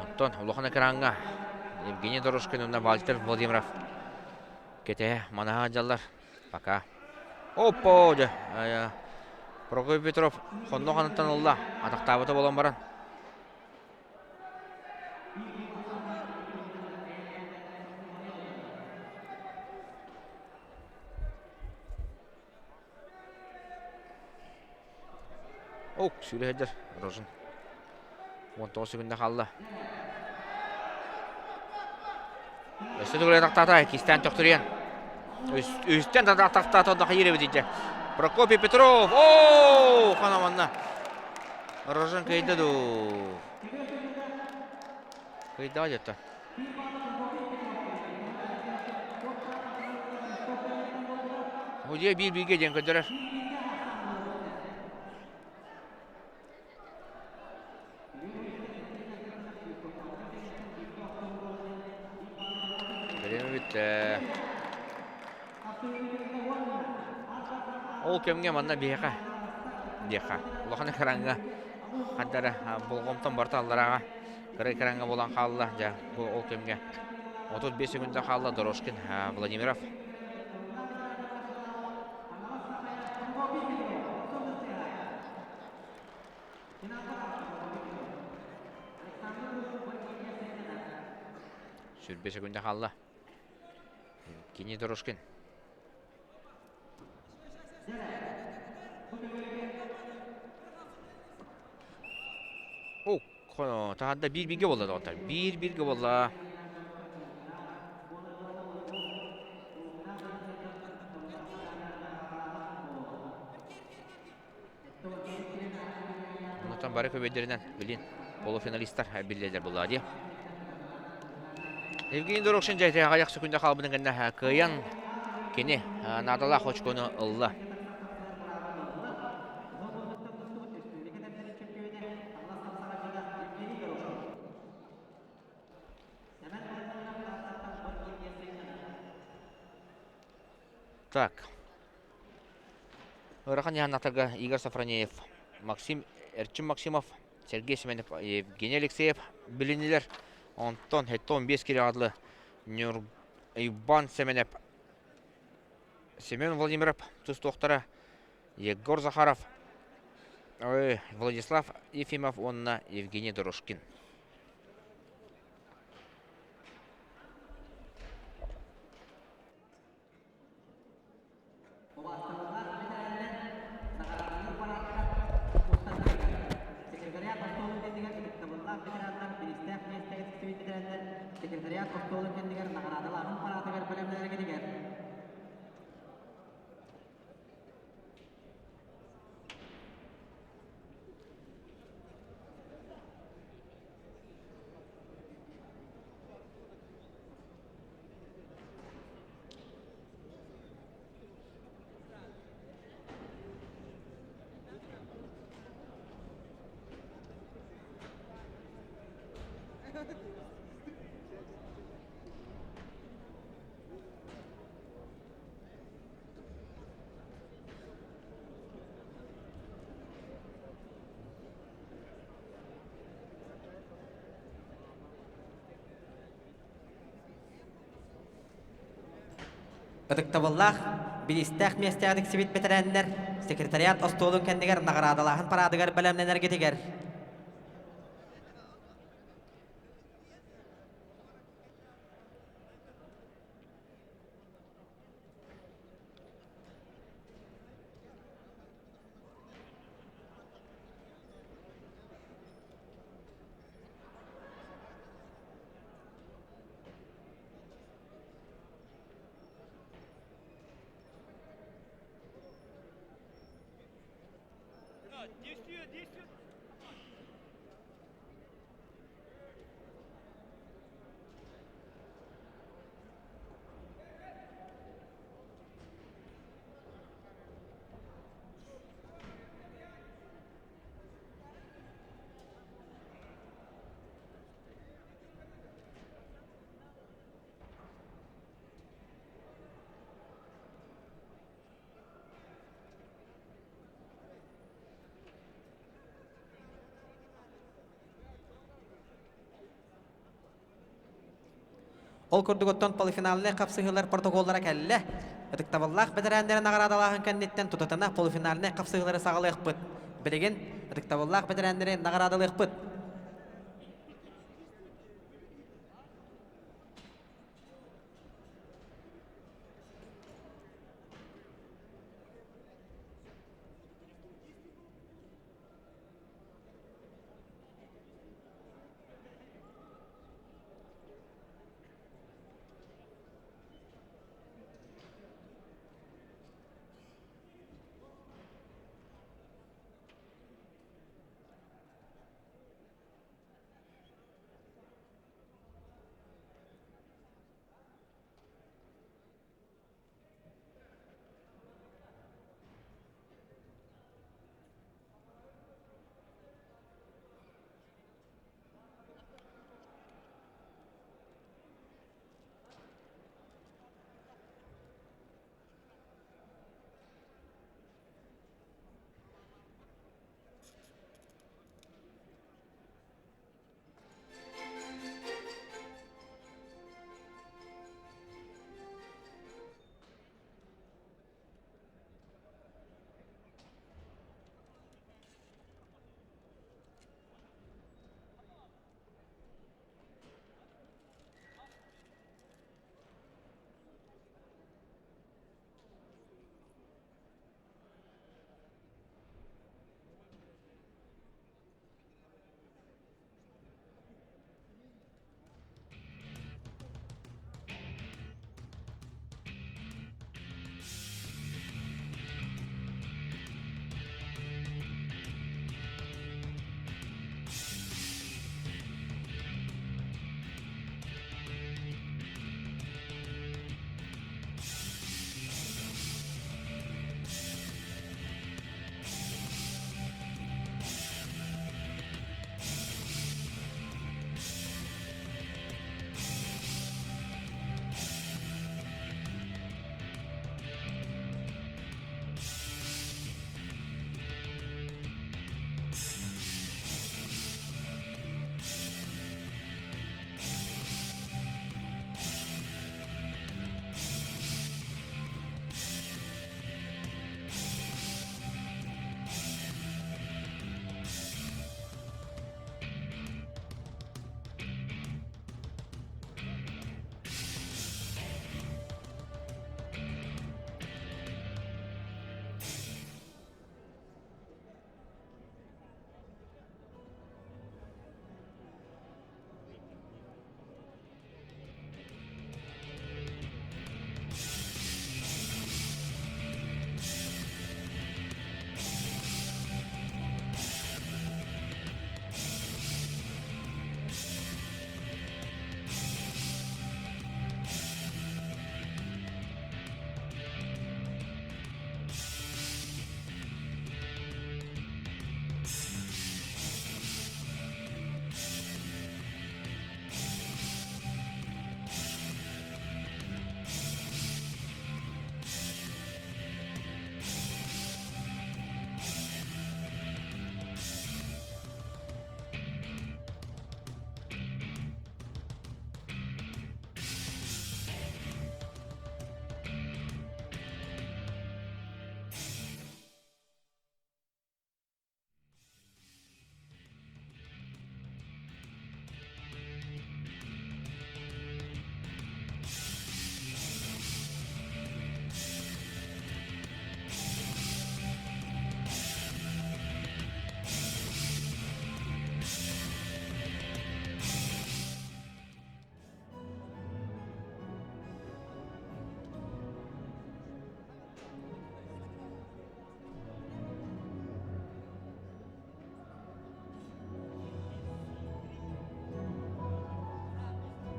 Оттон улахан экраҥҥа Евгений Дорожкин уонна Вальтер Владимиров кэтэһэ манаһа дьаллар. Пока. Оппо, дьэ, Прокопий Петров хонно ханыттан ылла, атахтаабыта буолан баран. Ок, сүүрэ сылдьар Рожин. 19 секунда хаалла. Өссө төгүл атахтаата, кистээн төхтүрүйэн. Үстэн атахтаата, онно хайыр эбит дьэ. Прокопий Петров! Оо, хана манна. Рожин кыйда дуу. Кыйда дьэтэ. Удьуо биир-бииргэ диэн көрдөрөр. Бириэмэ бүттэ. Ол кэмҥэ манна биһиэхэ диэххэ улахан экраҥҥа ханна эрэ болҕомтом барыта алларааҕа кыра экраҥҥа буолан хаалла. Дьэ, бу ол кэмҥэ 35 секунда хаалла Дорожкин Владимиров. Сүүрбэ секунда хаалла. Кини Дорожкин. О, таһарда биир-бииргэ буолла доҕоттор. Биир-бииргэ буолла. Онтон бары көбүөрдэринэн билин полуфиналистар биллэллэр буолла дии. Евгений Дорокшин дьэ аҕыйах секунда хаалбытын кэннэ кыайан кини наадалаах очкону ылла. Так. Ыарахан Яханнахтарга Игорь Сафронеев, Максим Эрчим Максимов, Сергей Семенов, Евгений Алексеев билиннилэр. Онтон 75 килоҕа дылы Иван Семенов, Семен Владимиров тустуохтара, Егор Захаров, Владислав Ефимов уонна Евгений Дорожкин. Убаастабыллаах бэтэрээннэр наҕараадалыыр параадтара устатыгар секретариат остуолун кэннигэр ытыктабыллаах ветераннар бириистэрин бириистээх миэстэҕэ тиксибит бэтэрээннэр секретариат остуолун кэннигэр наҕараадалааһын параатыгар бэлэмнэнэргитигэр. Ытыктабыллаах, бириистээх миэстэҕэ тиксибит бэтэрээннэр секретариат остуолун кэннигэр наҕараадалааһын параадыгар бэлэмнэнэргитигэр. Ол курдук оттон полуфинальнай хапсыһыылар протоколлара кэллэ. Ытыктабыллаах бэтэрээннэри наҕараадалааһын кэнниттэн тутатына полуфинальнай хапсыһыылары саҕалыахпыт. Билигин ытыктабыллаах бэтэрээннэри наҕараадалыахпыт.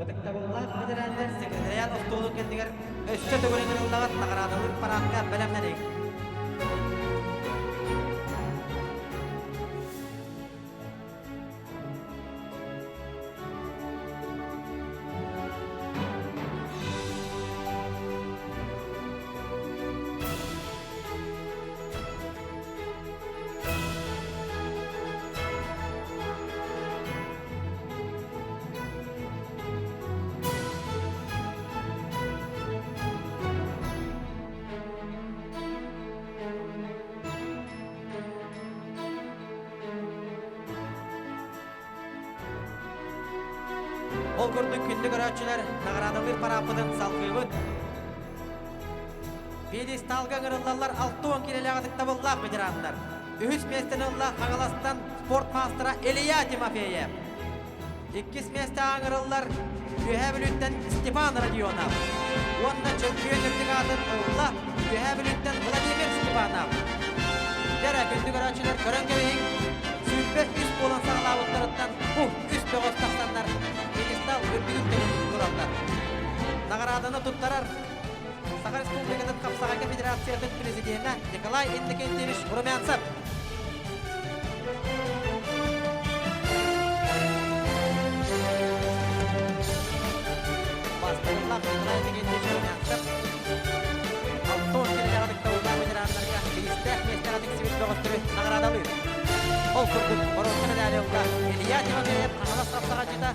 Ытыктабыллаах бэтэрээннэр секретариат остуолун кэннигэр өссө төгүл ыҥырыллаҕыт наҕараадалыыр параадка бэлэмнэниҥ. Ол курдук күндү көрөөччүлэр наҕараадалыыр парааппытын салгыыбыт. Пьедесталга ыҥырыллаллар 60 килэлээх ытыктабыллаах ветераннар. Үһүс миэстэни ылла Хаҥаластан спорт маастара Илья Тимофеев. Иккис миэстэҕэ ыҥырыллар Үөһээ Бүлүүттэн Степан Родионов. Уонна чөмпүйүөн үрдүк аатын ылла Үөһээ Бүлүүттэн Владимир Степанов. Дьэрэ, күндү көрөөччүлэр көрөн кэбиһиҥ, 23 буолан саҕалаабыттарыттан бу үс бөҕөс тахсаннар пьедестал үрдүгүн төгүл тураллар. Наҕарааданы туттарар Саха Республикатын Хапсаҕайга Федерациятын президенэ Николай Иннокентьевич Румянцев. Бастакылаах Николай Иннокентьевич Румянцев Алтон килэлээх ытыктабыллаах ветераннарга бириистээх миэстэҕэ тиксибит бөҕөстөрү наҕараадалыыр. Ол курдук, боруонса медали ылла Илья Тимофеев Хаҥалас хапсаҕайдьыта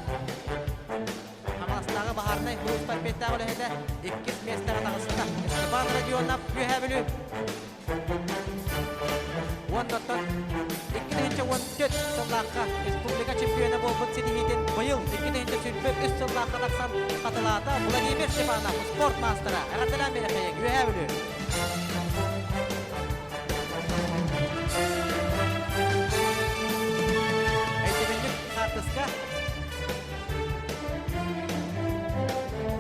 Хаҥаластааҕы баһаарынай сулууспа эппиэттээх үлэһитэ иккис миэстэҕэ таҕыста. Степан Родионов Үөһээ Бүлүү уоннаттан 2014 сыллаахха республика чемпиона буолбут ситиһиитин быйыл 2023 сыллаахха тахсан хатылаата Владимир Степанов спорт маастара. Эҕэрдэлээн биэрэхэйиҥ Үөһээ Бүлүү. Өйдөбүнньүк хаартыска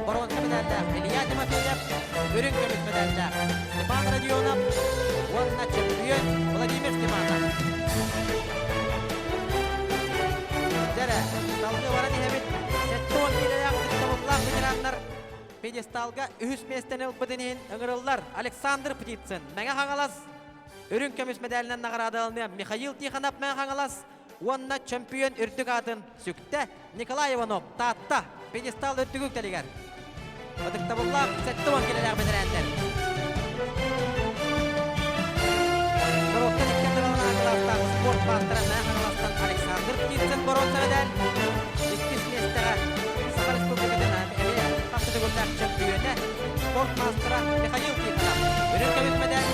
Боруонса медаллаах Илья Тимофеев, үрүҥ көмүс медаллаах Степан Родионов уонна чөмпүйүөн Владимир Степанов. Дьэрэ, салгыы баран иһэбит. 70 киилэлээх ытыктабыллаах ветераннар пьедесталга үһүс миэстэни ылбытын иһин ыҥырыллар Александр Птицын, Мэҥэ Хаҥалас, үрүҥ көмүс медалынан наҕараадаланыа Михаил Тихонов, Мэҥэ Хаҥалас уонна чөмпүйүөн үрдүк аатын сүктэ Николай Иванов, Таатта, пьедестал үрдүк үктэлигэр. Ытыктабыллаах 70 килэлээх бэтэрээннэр. Норуоттан икки ардыларынан кылаастаах спорт маастара Мэҥэ Хаҥаластан Александр Птицын боруонса медаль. Иккис миэстэҕэ Саха Республикатын эмиэ хас да төгүллээх чөмпүйүөнэ, спорт маастара Михаил Тихонов. Үрүҥ көмүс медаль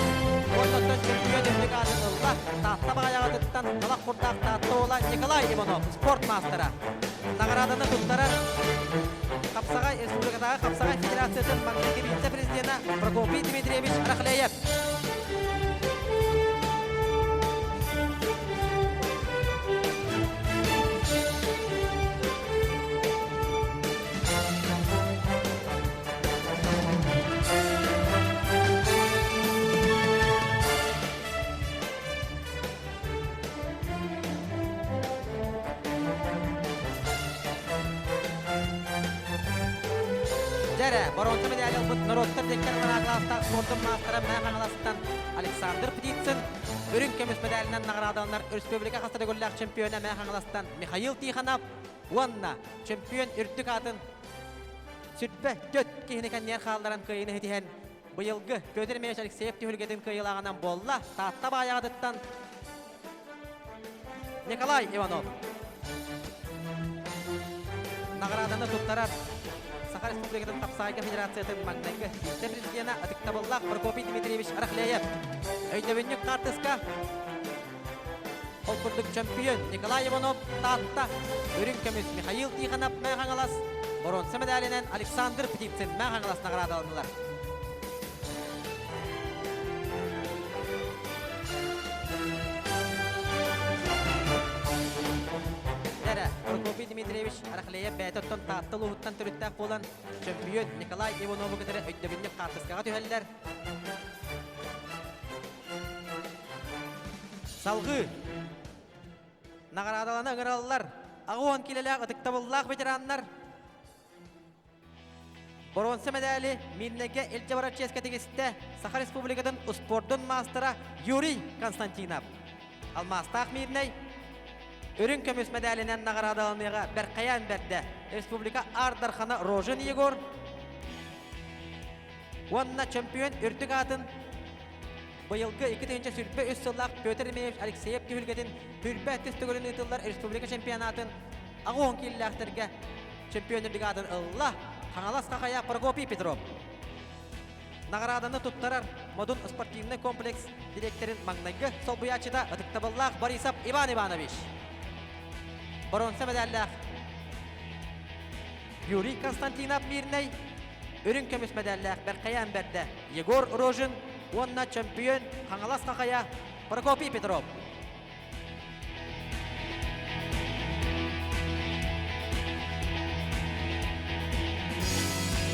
уоннаттан чөмпүйүөн үрдүк аатын ылла Таатта Баҕайаҕатыттан талах курдаах Таатта уола Николай Иванов, спорт маастара. Наҕарааданы туттарар Хапсаҕай Республикатааҕы Хапсаҕай Федерациятын маҥнайгы вице-президенэ Прокопий Дмитриевич Рахлеев. Дьэрэ, боруонса медали ылбыт норуоттар дьэккэр кылаастаах спордун маастара Мэҥэ Хаҥаластан Александр Птицын, үрүҥ көмүс медалынан наҕараадаланар республика хаста төгүллээх чемпиона Мэҥэ Хаҥаластан Михаил Тихонов уонна чемпион үрдүк аатын сүрбэ төт киһини кэннигэр хаалларан кыайыыны ситиһэн Быйылгы Петр Ильич Алексеев түһүлгэтин кыайыылааҕынан буолла Таатта Баайаҕатыттан Николай Иванов. Наҕарааданы туттарар Саха Республикатын Тапсаайга Федерациятын маҥнайгы вице-президенэ ытыктабыллаах Прокопий Дмитриевич Рахлеев. Өйдөбүнньүк хаартыска Ол курдук чөмпүйүөн Николай Иванов Таатта, үрүҥ көмүс Михаил Тихонов Мэҥэ Хаҥалас, боруонса медалинэн Александр Птицын Мэҥэ Хаҥалас наҕараадаланнылар. Дэрэ, Прокопий Дмитриевич Рахлеев бэйэтэ оттон Таатта улууһуттан төрүттээх буолан, чөмпүйүөн Николай Иванову кытары өйдөбүнньүк хаартыскаҕа түһэллэр. Салгыы наҕараадалана ыҥыраллар 80 килэлээх ытыктабыллаах ветераннар. Боруонса мэдээли Миирнэйгэ илдьэ барар чиэскэ тигистэ Саха Республикатын успуордун маастара Юрий Константинов. Алмаастаах Миирнэй үрүҥ көмүс мэдээлинэн наҕараадаланыаҕа бэркэйээн бэрдэ Республика Аар Дархана Рожин Егор уонна чөмпүйүөн үрдүк аатын быйылгы 2023 сыллаах Петр Еремеевич Алексеев түһүлгэтин түрбэ түс төгүлүн ыытыллар республика чемпионатын 80 киилэлээхтэргэ чемпион үрдүк аатын ылла Хаҥалас Хахайа Прокопий Петров. Наҕарааданы туттарар Модун спортивнай комплекс дириэктэрин маҥнайгы солбуйааччыта ытыктабыллаах Борисов Иван Иванович. Боруонса мэдээллээх Юрий Константинов Мирнэй, үрүҥ көмүс мэдээллээх Бэркэйээн бэрдэ Егор Рожин уонна чөмпүйүөн Хаҥалас Хахайа Прокопий Петров.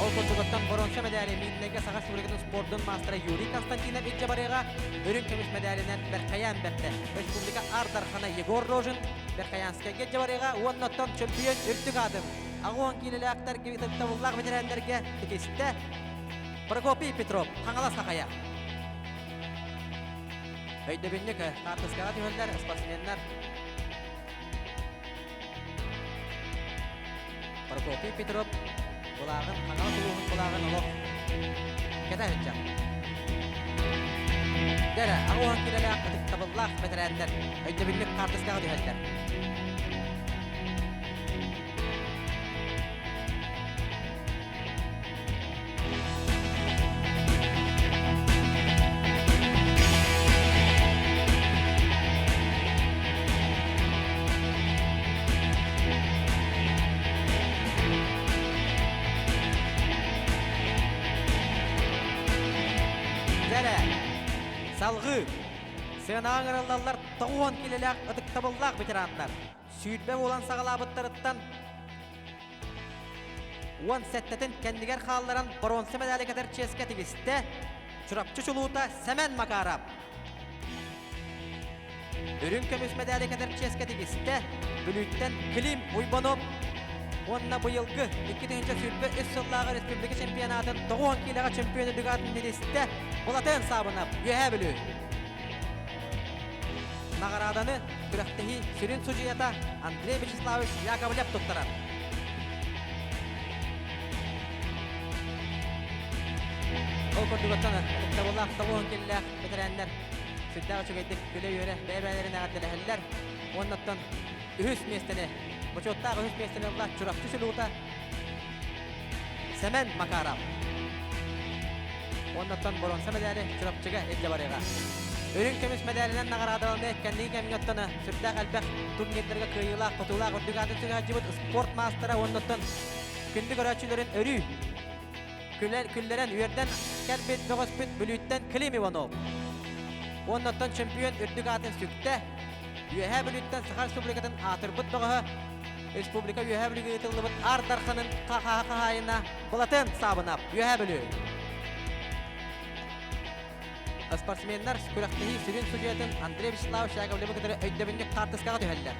Ол курдугуттан боруонса мэдээли Миирнэйгэ Саха Республикатын спордун маастара Юрий Константинов илдьэ барыаҕа, үрүҥ көмүс мэдээлинэн Бэркэйээн бэрдэ Республика Аар Дархана Егор Рожин Верхоянскайга илдьэ барыаҕа уонна оттон чөмпүйүөн үрдүк аатын 80 киилэлээхтэр ытыктабыллаах бэтэрээннэргэ тикистэ Прокопий Петров, Хаҥалас Хахайа. Өйдөбүнньүк хаартыскаҕа түһэллэр спортсменнар. Прокопий Петров былааҕын Хаҥалас улууһун былааҕын олох кэтэ сылдьар. Дэрэ, 80 килэлээх ытыктабыллаах бэтэрээннэр өйдөбүнньүк хаартыскаҕа түһэллэр. Дьэрэ, салгыы сыанаҕа ыҥырыллаллар 90 килэлээх ытыктабыллаах ветераннар 20 буолан саҕалаабыттарыттан 17-тин кэннигэр хаалларан боруонса мэдээли кэтэр чиэскэ тигистэ Чурапчы чулуута Сэмэн Макаров. Үрүҥ көмүс мэдээли кэтэр чиэскэ тигистэ Бүлүүттэн Клим Уйбанов уонна быйылгы 2023 сыллааҕы республика чемпионатын 90 киилэҕэ чемпион үрдүк аатын тигистэ Булатын Саабынов, Үөһээ Бүлүү. Наҕарааданы күрэхтэһии сүрүн судьуйата Андрей Вячеславович Яковлев туттарар. Ол курдугуттан ытыктабыллаах тобуһун киллээх бэтэрээннэр сүрдээх үчүгэйдик күлэ-үөрэ бэйэ-бэйэлэрин эҕэрдэлэһэллэр. Уоннаттан үһүс миэстэни, бочуоттаах үһүс миэстэни ылла Чурапчы чулуута Сэмэн Макаров. Уоннаттан боруонса мэдээли Чурапчыга илдьэ барыаҕа. Үрүҥ көмүс мэдээлинэн наҕараадаланыы кэнники кэмҥэ оттон сүрдээх элбэх турнирдарга кыайыылаах, хотуулаах үрдүк аатын сүгэһэрдьибит спорт маастара уоннаттан күндү көрөөччүлэрин өрүү күллэрэн, үөрдэн кэлбит бөҕөспүт Бүлүүттэн Клим Иванов. Уоннаттан чемпион үрдүк аатын сүктэ. Үөһээ Бүлүүттэн Саха Республикатын аатырбыт бөҕөһө Республика Үөһээ Бүлүүгэ ыытыллыбыт Аар Дарханын хаһаайына Былатын Саабынап, Үөһээ Бүлүү. Спортсменнар күрэхтэһии сүрүн судьуйатын Андрей Вячеславович Яковлевы кытары өйдөбүнньүк хаартыскаҕа түһэллэр.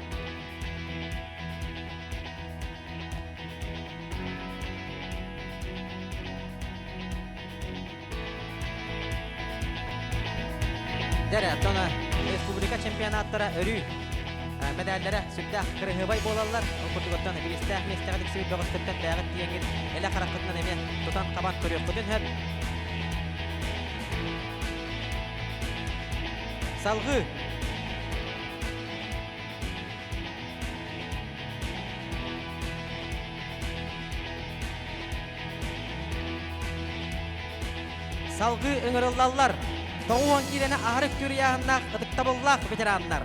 Дэрэ, оттон республика чемпионаттара өрүү мэдээллэрэ сүрдээх кырыһыабай буолаллар. Ол курдук оттон бириистээх миэстэҕэ тиксибит бөҕөстөртөн бэйэҕит тиийэҥҥит элэ хараххытынан эмиэ тутан-хабан көрүөххүтүн сөп. Салгыы Салгыы ыҥырыллаллар. 90 киилэни аһары күрүйааһыннаах ытыктабыллаах ветераннар.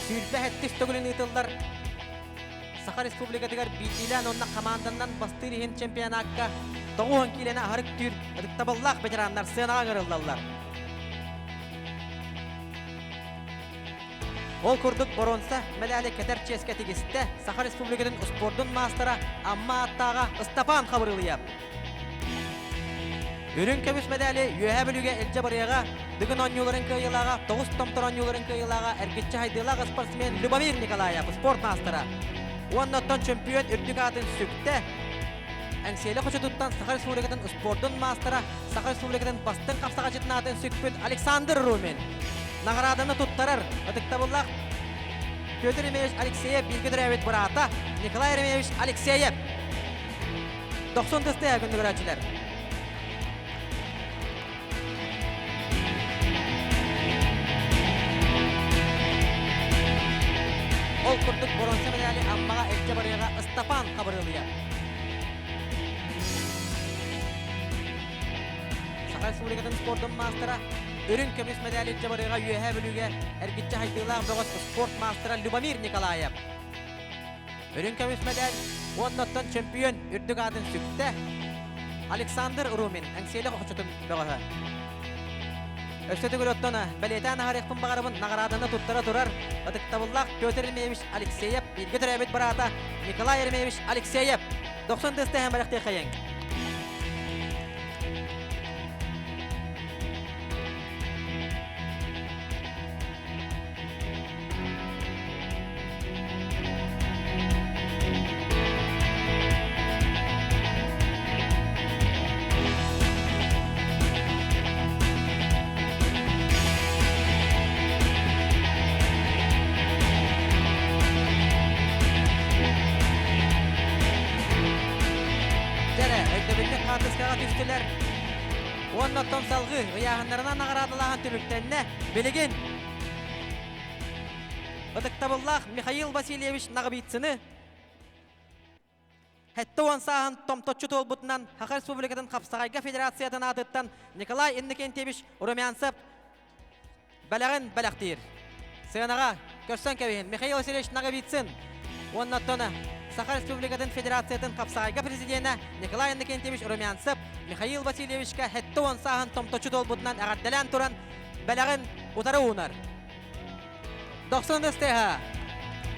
27 төгүлүн ыытыллар Саха Республикатыгар биирдиилээн уонна хамаанданнан бастыыр иһин чемпионакка 90 киилэни аһары үктүүр ытыктабыллаах ветераннар сыанаҕа ыҥырыллаллар. Ол курдук боруонса мэдээли кэтэр чиэскэ тигистэ Саха Республикатын успуордун маастара Амма ааттааҕа Ыстапаан Хабырылыйап. Үрүҥ көмүс мэдээли Үөһээ Бүлүүгэ илдьэ барыаҕа Дыгын оонньууларын кыайыылааҕа, тоҕус томтор оонньууларын кыайыылааҕа эргиччи хайдыылаах спортсмен Любомир Николаев, спорт маастара. Уонна оттон чөмпүйүөн үрдүк аатын сүктэ. Эҥсиэли хочотуттан Саха Республикатын спордун маастара, Саха Республикатын бастыҥ хапсаҕачытын аатын сүкпүт Александр Румин. Наҕарааданы туттарар ытыктабыллаах Петр Еремеевич Алексеев бииргэ төрөөбүт быраата Николай Еремеевич Алексеев. Дохсун тыстыа күндү көрөөччүлэр. Ол курдук боруонса медали Аммаҕа илдьэ барыаҕа Ыстапаан Хабырыылыйа. Саха Республикатын спордун маастара, үрүҥ көмүс медали илдьэ барыаҕа Үөһээ Бүлүүгэ эргиччи хайдыылаах бөҕөс спорт маастара Любомир Николаев. Үрүҥ көмүс мэдээл уонна оттон чөмпүйүөн үрдүк аатын сүктэ Александр Румин, Эҥсиэли хочотун бөҕөһө. Өссө төгүл оттон бэлиэтээн аһарыахпын баҕарабын наҕарааданы туттара турар ытыктабыллаах Петр Еремеевич Алексеев бииргэ төрөөбүт быраата Николай Еремеевич Алексеев. Дохсун тыстыһан бэлэхтиэхэйиҥ. Дьэрэ, өйдөбүнньүк хаартыскаҕа түстүлэр. Уонна оттон салгыы ыйааһыннарынан наҕараадалааһын түмүктэннэ. Билигин Ытыктабыллаах Михаил Васильевич Ноговицыны 70 сааһын томточчу туолбутунан Саха Республикатын Хапсаҕайга Федерациятын аатыттан Николай Иннокентьевич Румянцев бэлэҕин бэлэхтиир. Сыанаҕа көрсөн кэбиһин Михаил Васильевич Ноговицын уонна оттон Саха Республикатын Федерациятын Хапсаҕайга президенэ Николай Иннокентьевич Румянцев Михаил Васильевичка 70 сааһын томточчу туолбутунан эҕэрдэлээн туран бэлэҕин утары уунар. Дохсун СТХ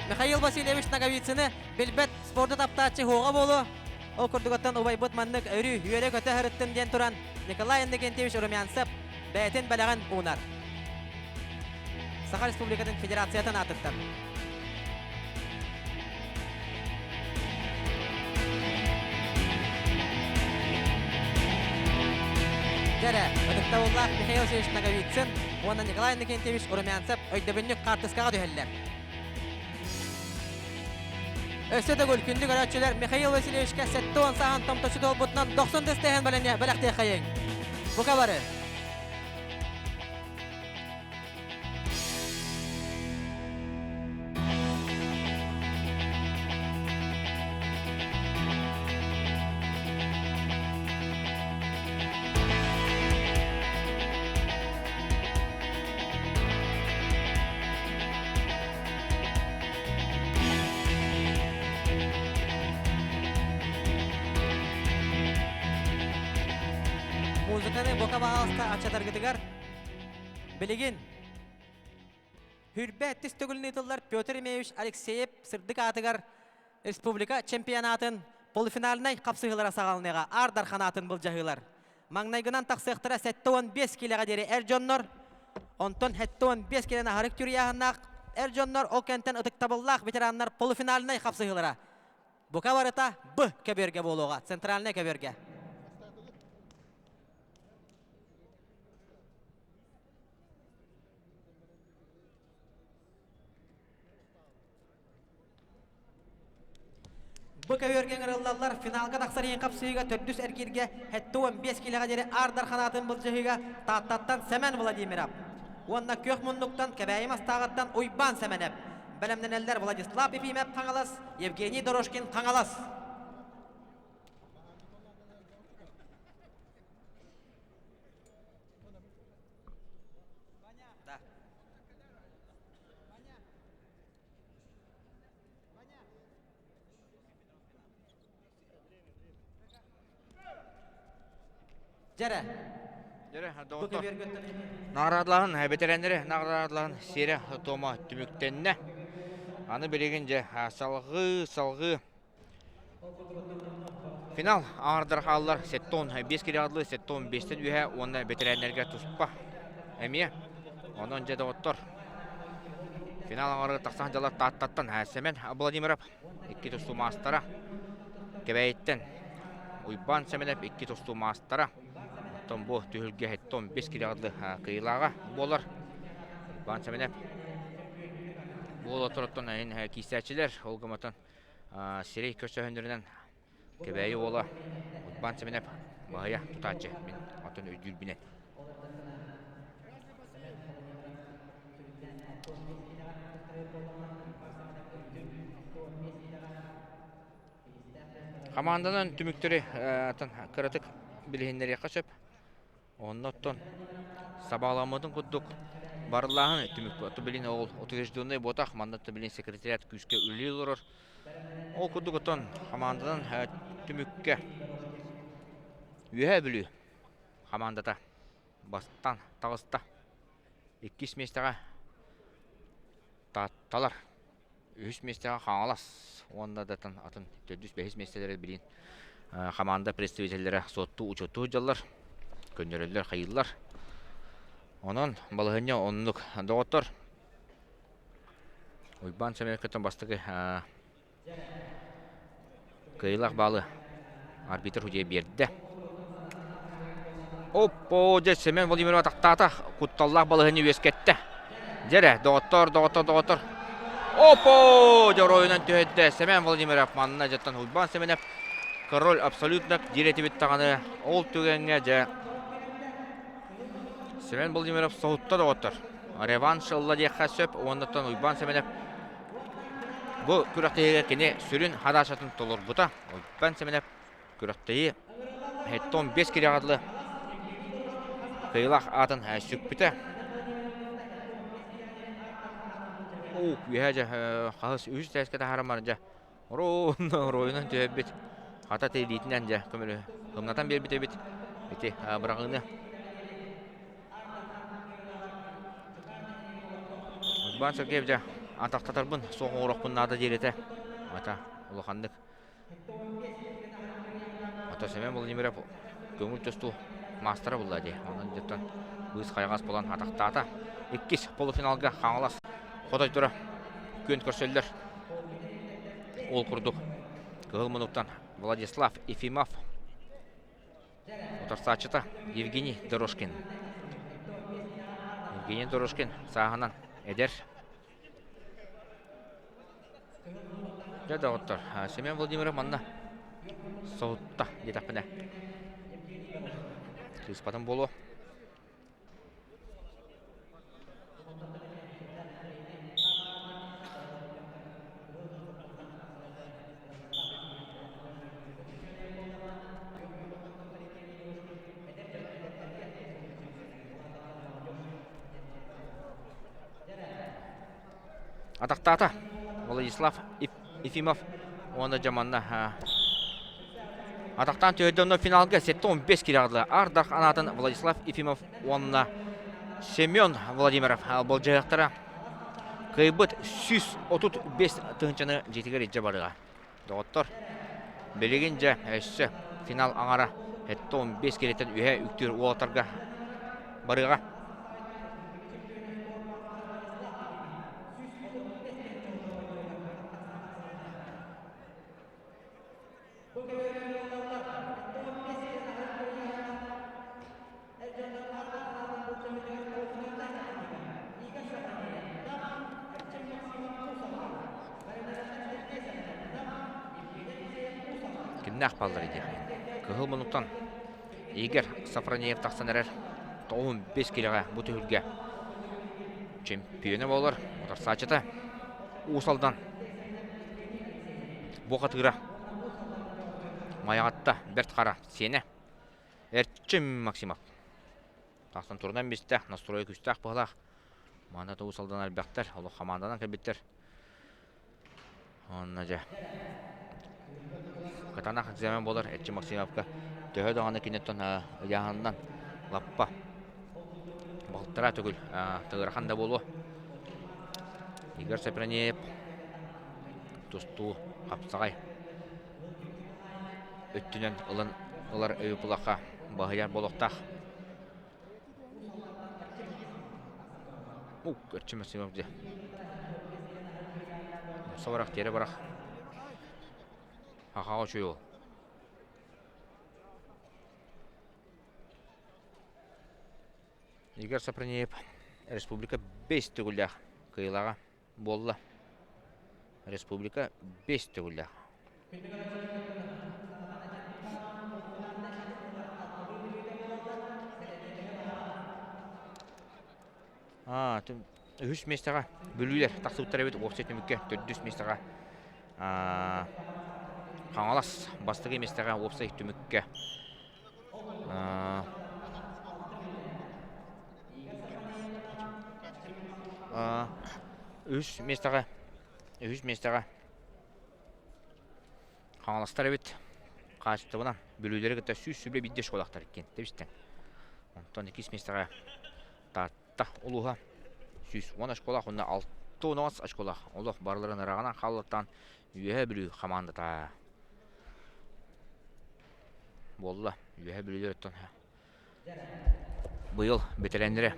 Михаил Васильевич Ноговицыны билбэт спорду таптааччы хуоҕа буолуо. Ол курдугуттан убайбыт маннык өрүү үөрэ-көтө сырыттын диэн туран Николай Иннокентьевич Румянцев бэйэтин бэлэҕин уунар. Саха Республикатын Федерациятын аатыттан. Дьэрэ, ытыктабыллаах Михаил Васильевич Ноговицын уонна Николай Иннокентьевич Румянцев өйдөбүнньүк хаартыскаҕа түһэллэр. Өссө төгүл күндү көрөөччүлэр Михаил Васильевичка 70 сааһын томточу туолбутунан дохсун тыстыһан бэлэхтиэхэйиҥ. Бука бары! Музыканы бока баҕаласта аччатаргытыгар Билигин Хүрбэ түс төгүлүн ыытыллар Петр Емеевич Алексеев сырдык аатыгар республика чемпионатын полуфинальнай хапсыһыылара саҕаланыаҕа Аар Дархан аатын былдьаһыылар. Маҥнайгынан тахсыахтара 75 киилэҕэ диэри эр дьоннор, онтон 75 киилэн аһарык түрүйааһыннаах эр дьоннор ол кэнтэн ытыктабыллаах ветераннар полуфинальнай хапсыһыылара. Бука барыта Б көбүөргэ буолуоҕа, центральнай көбүөргэ. Бу көбүөргэ ыҥырыллаллар финалга тахсар иһин хапсыһыыга төрдүс эргииргэ 75 киилэҕэ диэри Аар Дархан аатын былдьаһыыга Тааттаттан Сэмэн Владимиров уонна күөх муннуктан Кэбээйи Мастааҕыттан Уйбаан Сэмэнэп бэлэмнэнэллэр Владислав Ефимов Хаҥалас, Евгений Дорожкин Хаҥалас. Да. Дьэрэ. Дьэрэ, доҕоттор. Наҕараадалаһын, бэтэрээннэри наҕараадалаһын сиэрэ тома түмүктэннэ. Аны билигин дьэ салҕыы, салҕыы Финал аҥардар хааллар 75 килоҕа 75-тэн үөһэ уонна бэтэрээннэргэ туспа эмиэ. Онон дьэ доҕоттор. Финал аҥарыгар тахсан дьалар Тааттаттан Сэмэн Владимиров икки тустуу маастара. Кэбээйиттэн Уйбаан Сэмэнэп икки тустуу маастара. Оттон бу түһүлгэ 15 килэҕэ кыайыылааҕа буолар. Уйбаан Сэмэнэп буола туруттан киирсээччилэр ол гымматын сирэй көрсөһөннөрүнэн Кэбээйи уола Уйбаан Сэмэнэп баһыйа тутааччы мин оттон өйдүүрбүнэн. Хамаанданан түмүктэри кыратык билиһиннэриэххэ сөп. Онно оттон сабаҕаламмытын курдук барыллааһын түмүк билин ол утвержденный буотах манна билин секретариат күүскэ үлэлии олорор. Ол курдук оттон хамаанданан түмүккэ Үөһээ Бүлүү хамаандата бастаан таҕыста. Иккис миэстэҕэ Таатталар, үһүс миэстэҕэ Хаҥалас уонна да атын төрдүс, бэһис миэстэлэри билин хамаанда представителлэрэ суоттуу-учуоттуу сылдьаллар, көннөрөллөр, хайыыллар. Онон балаһыанньа оннук. Доҕоттор, Уйбаан Сэмэнов бастакы Кыайыылаах баалы арбитр судьуйа биэрдэ. Оппоо, дьэ Семен Владимиров атахтаата, кутталлаах балаһыанньа үөскэттэ. Дьэ эрэ, доҕоттоор, доҕоттор, доҕоттор. Оппоо, дьоруойунан түһэрдэ Семен Владимиров манна дьэттэн Уйбаан Семенов король абсолютно диир этибит даҕаны. Ол түгэҥҥэ дьэ Семен Владимиров соһутта доҕоттор. Реванш ылла диэххэ сөп уоннаттан Уйбаан Семенов Бу күрэхтэһиигэ кини сүрүн хадаачатын толорбута. Уйбаан Сэмэнэп күрэхтэһии 75 кириэҕэ дылы кыайыылаах аатын сүкпүтэ. Уу, үөһэ дьэ хаһыс үһүс этээскэ таһааран баран дьэ оруойунан түһэрбит. Хата тиэлиитинэн дьэ көмөлөһө ымнатан биэрбит эбит. Ити быраҕыыны Уйбаан Сергеев дьэ атахтатарбын суох оҥоруохпун наада диир этэ. Ата улаханнык. Ата Семен Владимиров көҥүл тустуу маастара булла дии. Онон дьоттон быыс хайаҕас булан атахтаата. Иккис полуфиналга Хаҥалас хотойдоро күөн көрсөллөр. Ол курдук Кыһыл мунуктан Владислав Ефимов Утарсааччыта Евгений Дорожкин. Евгений Дорожкин сааһынан эдэр. Дьэ, доҕоттор, Семен Владимиров манна соһутта диэтэхпинэ сыыспатым буолуо. Атахтаата Владислав Ефимов уонна дьаманна атахтаан түһэрдэ онно финалга 75 кирэҕэ Ардах анаатын Владислав Ефимов уонна Семен Владимиров болдьоһуохтара кыайбыт 135 тыһыынчаны дьиэтигэр илдьэ барыаҕа. Доҕоттор, билигин дьэ өссө финал аҥара 75 кириттэн үһэ үктүүр уолаттарга барыаҕа. Кимнээх бааллар диэххин. Кыһыл муннуктан Игорь Сафронеев тахсан эрэр 95 килэҕэ бу түһүлгэ чемпиона буолар утарсааччыта Уус Алдан Бухатыыра Майаҕатта Бэрт Хара сиэнэ Эрчим Максимов тахсан турунан бистэ настройа күүстээх быһалаах Манна Уус Алдан элбэхтэр олох хамаанданан кэлбиттэр Онно дьэ кытаанах экзамен буолар Эрчим Максимовка төһө даҕаны киниттэн ыйааһынынан лаппа балтараа төгүл тыгырахан да буолуо. Игорь Сопронеев тустуу хапсаҕай өттүнэн ылан ылар өйүпулахха баһыйар буолуохтаах. Ук, Эрчим Максимов дьэ. Умса барах, тиэрэ барах. Хахаҕа үчүгэй ол. Игорь Сопронеев республика бэс төгүллээх кыайыылааҕа буолла. Республика бэс төгүллээх. Аа, үһүс миэстэҕэ Бүлүүлэр тахсыбыттар эбит уопсай түмүккэ төрдүс миэстэҕэ Хаҥалас бастакы миэстэҕэ уопсай түмүккэ үһүс миэстэҕэ үһүс миэстэҕэ Хаҥаластар эбит хаачыстыбанан Бүлүүлэри кытта 121 школаахтар иккиэн тэбистэн. Онтон иккис миэстэҕэ Таатта улууһа 110 очколаах уонна 60 очколаах олох барыларын ырааҕынан хааллартаан Үөһээ Бүлүү хамаандата буолла. Үөһээ Бүлүүлэр оттон быйыл бэтэрээннэрэ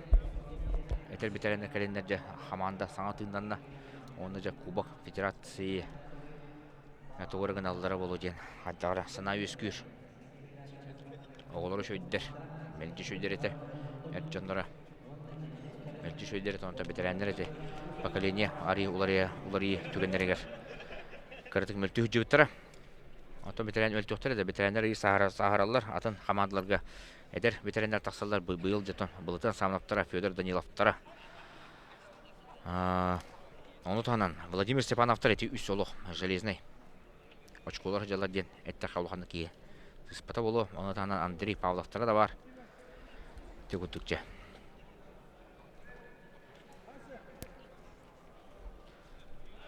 этэр бэтэрээннэр кэлэннэр дьэ хамаанда саҥа тыыннанна. Уонна дьэ Кубок Федерации тугу гыналлара буолуо диэн хайдаҕа санаа үөскүүр. Оҕолор үчүгэйдэр, мэлдьи үчүгэйдэр этэ, эр дьонноро мэлдьи үчүгэйдэр этэ, онтон бэтэрээннэр ити поколение арыый уларыйа уларыйыы түгэннэригэр кыратык мөлтүү сылдьыбыттара. Оттон бэтэрээн мөлтөхтөр да бэтэрээннэр ыйы сааһыраллар, атын хамаандаларга эдэр бэтэрээннэр тахсаллар. Быйыл дьэ Былытын Самоновтара, Федор Даниловтара. Ону таһынан Владимир Степановтар ити үс олох железный очколор сылдьаллар диэн эттэххэ улаханнык киһи сыспата буолуо. Ону таһынан Андрей Павловтара да баар. Ити курдук дьэ.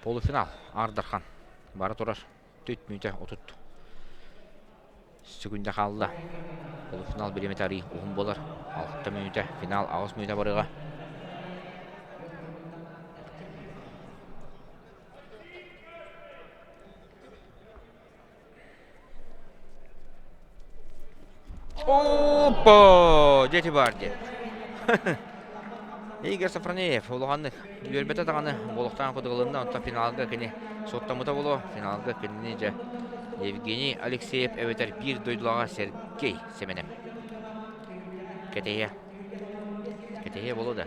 Полуфинал Аар Дархан бара турар. Түт мүнүүтэ 30 секунда хаалла. Полуфинал бириэмэтэ арыый уһун буолар. 6 мүнүүтэ, финал 8 мүнүүтэ барыаҕа. Опа! Дети бар диэн. Игорь Сафронеев улаханнык үөрбэтэ даҕаны буолуохтаах кудугалынна, онтон финалга кини суоттаммыта буолуо. Финалга кинини дьэ Евгений Алексеев эбэтэр биир дойдулааҕа Сергей Семенов кэтэһиэ. Кэтэһиэ буолуо да.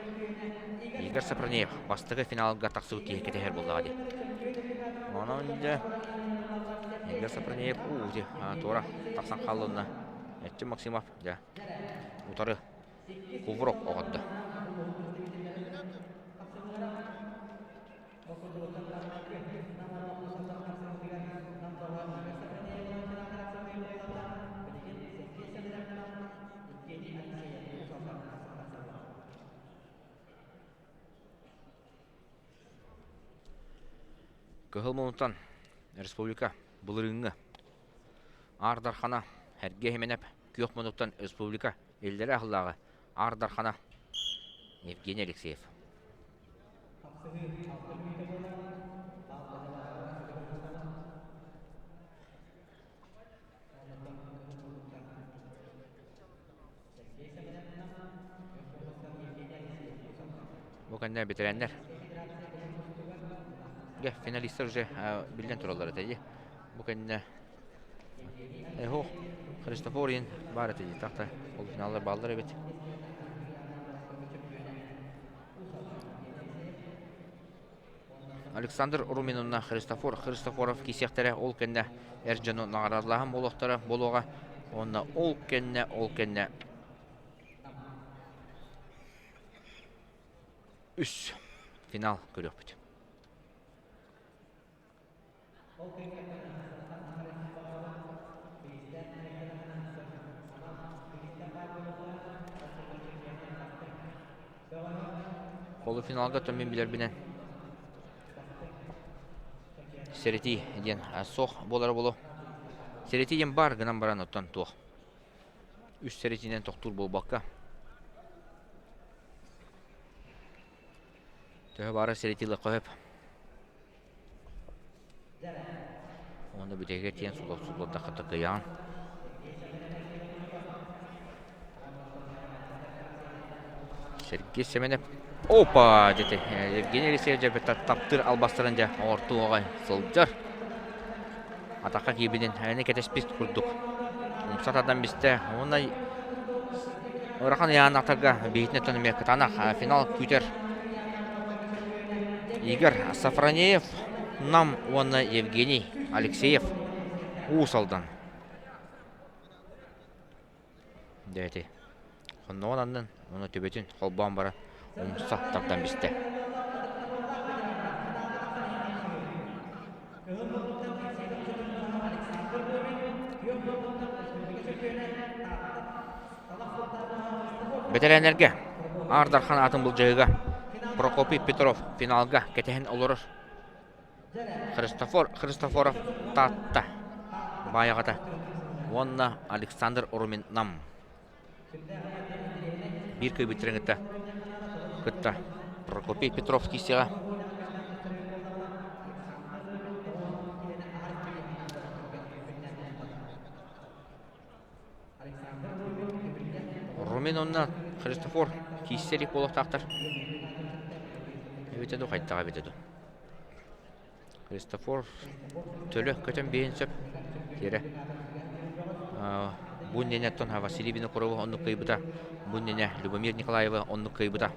Игорь Сафронеев бастакы финалга тахсыбыт киһи кэтэһэр буоллаҕа дии. Онон дьэ Игорь Сафронеев уу дии туора тахсан хааллынна. Эрчим Максимов дьэ утары кувырок оҕордо. Кыһыл муннуктан республика былырыыҥҥы Аар Дархана Сергей Хименеп күөх муннуктан республика иллэрэ аһыллааҕы Аар Дархана Евгений Алексеев. Бу кэннэ бэтэрээннэр Дьэ, финалистар уже биллэн тураллар этэ дии. Бу кэннэ Эхо Христофор иин баар этэ дии. Так-та полуфиналлар бааллар эбит. Александр Руминовна Христофор Христофоров киисиэхтэрэ ол кэннэ эр дьону наҕараадалааһын буолуохтара буолуоҕа уонна ол кэннэ ол кэннэ үс финал көрүөхпүт. Полуфиналга то мин билэрбинэн сэрэтии диэн суох буолара буолуо. Сэрэтии диэн баар гынан баран оттон туох. Үс сэрэтиинэн тохтуур буолбакка. Төһө баара сэрэтиилэххэ сөп. Уонна бүтэһигэр тиийэн суллардахха такыйаҕын. Сергей Семенов. Опа! Дьэ Евгений Алексеевич таптыыр албастарын дьэ оҥортуу аҕай сылдьар. Атахха киирбитин эни кэтэспит курдук. Умса тардан бистэ. Уонна ыарахан ыйаанахтарга биһитин өттөн эмиэ кытаанах финал күүтэр. Игорь Сафронеев, Нам уонна Евгений Алексеев Уус Алдан. Дээти. Хонноҕун аннын уонна төбөтүн холбоон баран умса тардан бистэ. Бэтэрээннэргэ Аар Дархан атын былдьаһыыга Прокопий Петров финалга кэтэһэн олорор. Христофор Христофоров Таатта Баайаҕата уонна Александр Румин Нам биир кыайбыттарын кытта кытта Прокопий Петров киирсиэҕэ. Румин уонна Христофор киирсэ илик буолуохтаахтар. Эбитэ дуу, хайдаҕа эбитэ дуу. Христофор төлө көтөн биэриэн сөп. Тиэрэ. Бу иннинэ оттон Василий Винокурову оннук кыайбыта. Бу иннинэ Любомир Николаевы оннук кыайбыта.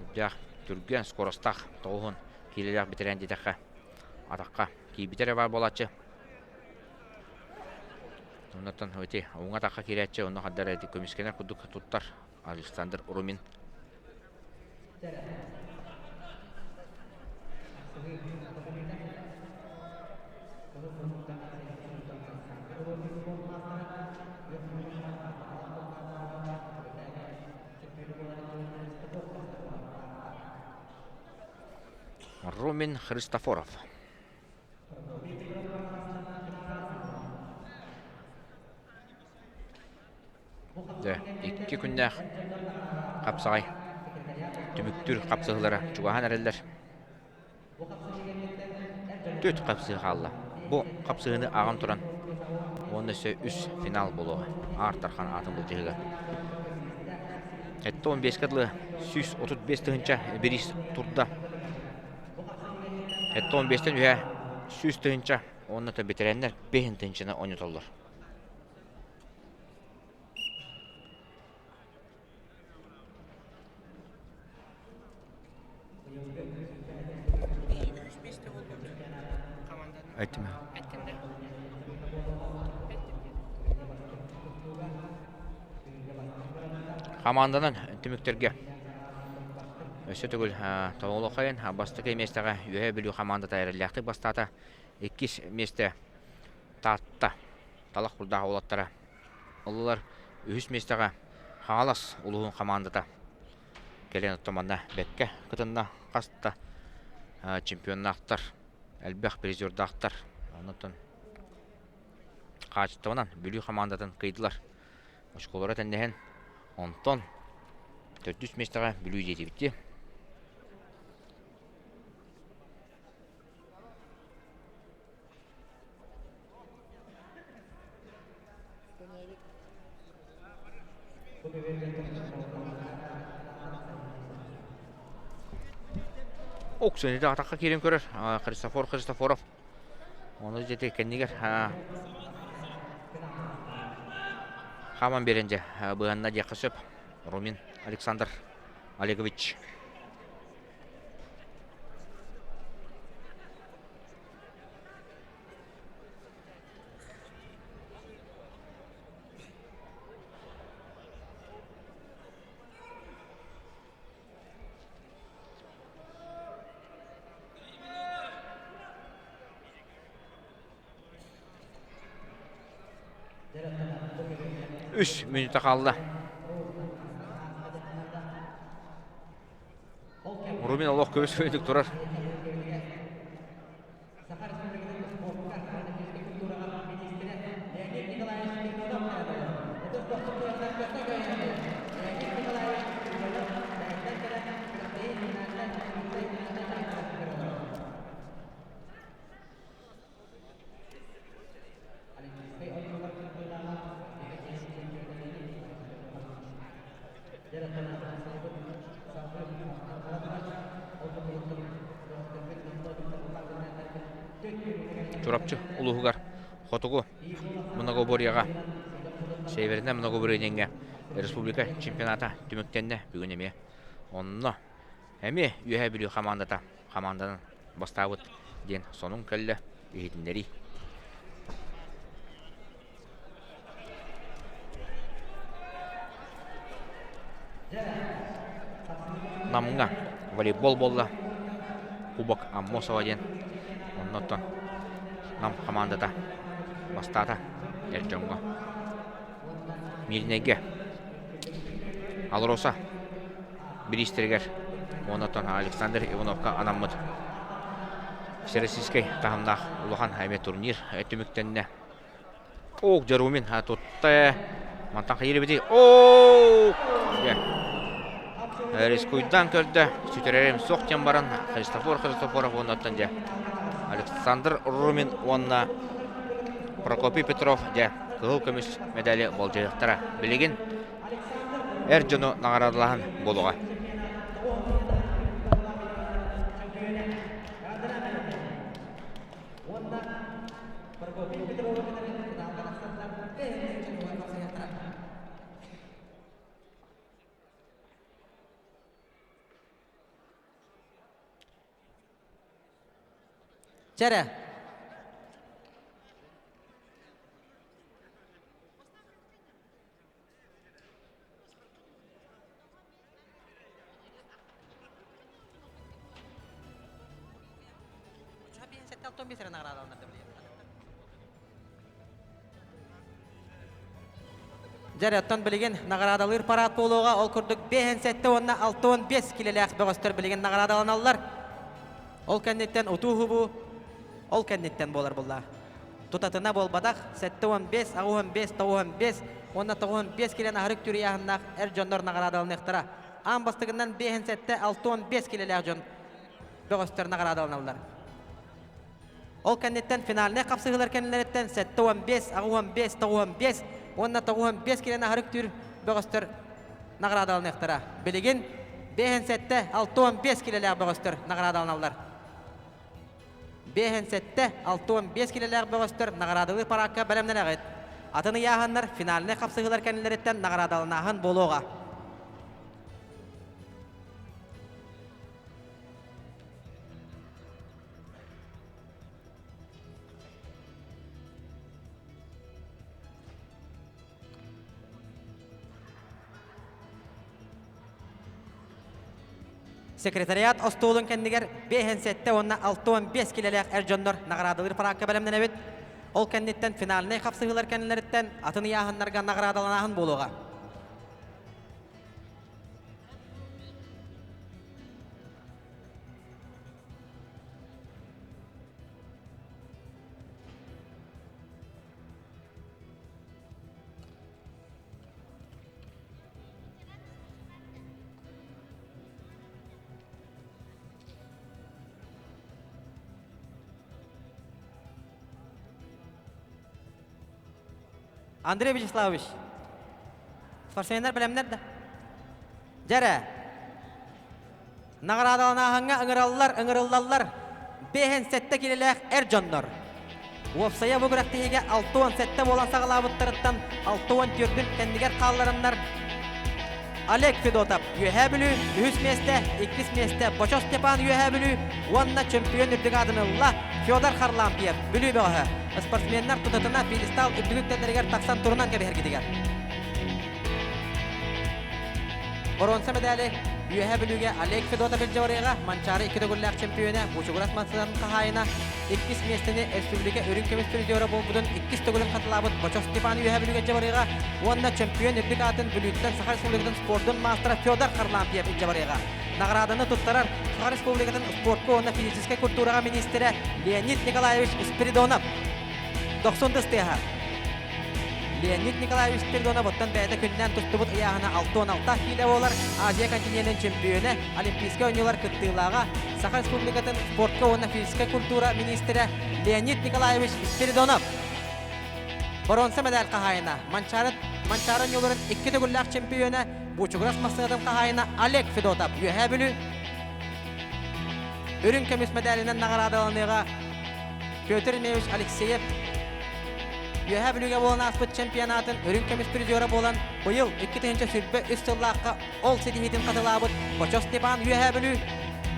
Үрдээх, түргэн, скоростаах, тоҕуһун киилэлээх бэтэрээн диэтэххэ, атахха киирбитэ эрэ баар буолааччы. Оннуттан ити уҥа атахха киирээччи, онно хардары ити көмүскэнэр курдук туттар Александр Румин. Румин Христофоров. Дьэ, икки күннээх хапсаҕай түмүктүүр хапсыһыылара чугаһаан эрэллэр. Түөрт хапсыһыы хаалла. Бу хапсыһыыны ааҕан туран уонна өссө үс финал буолуоҕа. Аар Тархан аатын былдьаһыыга. 75-ке дылы 135 тыһыынча бириис турда. 75-тэн үһэ 100 тыһыынча уонна бэтэрээннэр 5 тыһыынчаны оонньотоллор. Эттим. Хамаанданан түмүктэргэ өссө төгүл тоҕолохойон бастакы миэстэҕэ Үөһээ Бүлүү хамаандата эрэллээхтик бастаата. Иккис миэстэ Таатта талах курдаах уолаттара ыллылар. Үһүс миэстэҕэ Хаҥалас улууһун хамаандата кэлэн оттон манна бэккэ кытынна. Хас да чемпионнаахтар, элбэх призердаахтар. Онтон хаачыстыбанан Бүлүү хамаандатын кыайдылар. Очколоро тэннэһэн, онтон төрдүс миэстэҕэ Бүлүү диэтибит дии. Оксунида атахха киирэн көрөр Христофор Христофоров. Ону дьэ кэннигэр хааман биэрэн дьэ быһанна диэххэ сөп. Румин Александр Олегович. Үс мүнүүтэ хаалла. Румин олох көбүс көйдүк турар. Чурапчы улууһугар Хотугу многоборьеҕа Севернай многоборье диэҥҥэ республика чемпионата түмүктэннэ. Бүгүн эмиэ онно эмиэ Үөһээ Бүлүү хамаандата хамаанданан бастаабыт диэн сонун кэллэ иһитиннэрии. Намҥа волейбол буолла. Кубок Аммосова диэн. Оннуттан Нам хамаандата бастаата эр дьоҥҥо. Мииринэйгэ Алроса бириистэригэр уонна Александр Ивановка анаммыт Всероссийскай таһымнаах улахан эмиэ турнир түмүктэннэ. Ок, Жарумин тутта. Мантан хайыр эбитий? Оо! Рискуйдан көрдө. Сүтэрэрим суох диэн баран Христофор Христофоров уоннаттан дьэ Александр Румин уонна Прокопий Петров дьэ кыһыл көмүс медали болдьоһуохтара. Билигин эр дьону наҕараадалаһан буолуоҕа. Чэрэ. Дьэ, оттон билигин наҕараадалыыр парад буолуоҕа. Ол курдук 57 уонна 65 килэлээх бөҕөстөр билигин наҕараадаланаллар. Ол кэнниттэн утуу-хубуу ол кэнниттэн буолар булла. Тутатына буолбатах 75, 85, 95 уонна 95 килэн аһарык түрүйааһыннаах эр дьоннор наҕараадаланыахтара. Аан бастакынан 57, 65 килэлээх дьон бөҕөстөр наҕараадаланаллар. Ол кэнниттэн финальнай хапсыһыылар кэннилэриттэн 75, 85, 95 уонна 95 килэн аһарык түүр бөҕөстөр наҕараадаланыахтара. Билигин 57, 65 килэлээх бөҕөстөр наҕараадаланаллар. 57, 65 килэлээх бөҕөстөр наҕараадалыыр параакка бэлэмнэнэҕит. Атын ыйааһыннар финальнай хапсыһыылар кэннилэриттэн наҕараадаланааһын буолуоҕа. Секретариат остуолун кэннигэр 57 уонна 65 килэлээх эр дьоннор наҕараадалыыр параакка бэлэмнэнэбит. Ол кэнниттэн финальнай хапсыһыылар кэннилэриттэн атын ыйааһыннарга наҕараадаланааһын буолуоҕа. Андрей Вячеславович, спортсменнар бэлэмнэр да? Дьэрэ, Наҕараадаланааһыҥҥа ыҥыраллар, ыҥырыллаллар 57 килэлээх эр дьоннор. Уопсайа бу күрэхтэһиигэ 67 буолан саҕалаабыттарыттан 64-үн кэннигэр хааллараннар Олег Федотов Үөһээ Бүлүү үһүс миэстэ, иккис миэстэ Бочо Степан Үөһээ Бүлүү уонна чөмпүйүөн үрдүк аатын ылла Федор Харлампьев Бүлүү бөҕөһө. Спортсменнар тутатына пьедестал үрдүк үктэллэригэр тахсан турунан кэбиһэргитигэр. Боруонса мэдээли Үөһээ Бүлүүгэ Олег Федотов илдьэ Манчаары икки төгүллээх чемпиона Бучугурас массыынатын хаһаайына иккис миэстэни республика үрүҥ көмүс призера буолбутун иккис төгүлүн хатылаабыт Бочох Степан Үөһээ Бүлүүгэ илдьэ уонна чемпион үрдүк аатын Бүлүүттэн Саха Республикатын спордун маастара Федор Харлампьев илдьэ Наҕарааданы туттарар Саха Республикатын спортка уонна физическэй культураҕа министрэ Леонид Николаевич Спиридонов. Дохсун тыстыаһа. Леонид Николаевич Спиридонов оттон бэйэтэ күннээн тустубут ыйааһына 66 киилэ буолар Азия континенын чемпиона, Олимпийскай оонньуулар кыттыылааҕа, Саха Республикатын спортка уонна физическэй культура министрэ Леонид Николаевич Спиридонов. Боруонса медаль хаһаайына, Манчаары, Манчаары оонньууларын икки төгүллээх чемпиона, Бучугурас массыынатын хаһаайына Олег Федотов Үөһээ Бүлүү үрүҥ көмүс мэдээлинэн наҕараадаланыаҕа. Петр Ильич Алексеев Үөһээ Бүлүүгэ буолан ааспыт чемпионатын үрүҥ көмүс призера буолан, быйыл 2023 сыллаахха ол ситиһиитин хатылаабыт Бочо Степан Үөһээ Бүлүү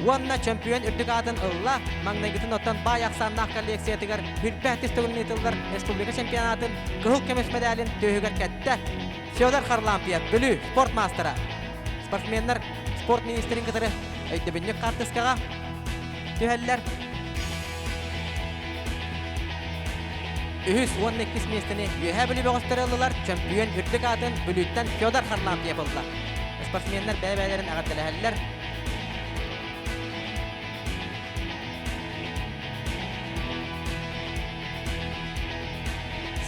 уонна чөмпүйүөн үрдүк аатын ылла. Маҥнайгытын оттон баай ахсааннаах коллекциятыгар Бүлбэ түс төгүлүн ыытыллар республика чемпионатын кыһыл көмүс мэдээлин түөһүгэр кэттэ. Федор Харлампьев, Бүлүү спорт маастара. Спортсменнар спорт министрин кытары өйдөбүнньүк хаартыскаҕа түһэллэр. Үһүс уонна иккис миэстэни Үөһээ Бүлүү бөҕөстөрө ыллылар. Чөмпүйүөн үрдүк аатын Бүлүүттэн Федор Харлампьев ылла. Спортсменнар бэйэ-бэйэлэрин эҕэрдэлэһэллэр.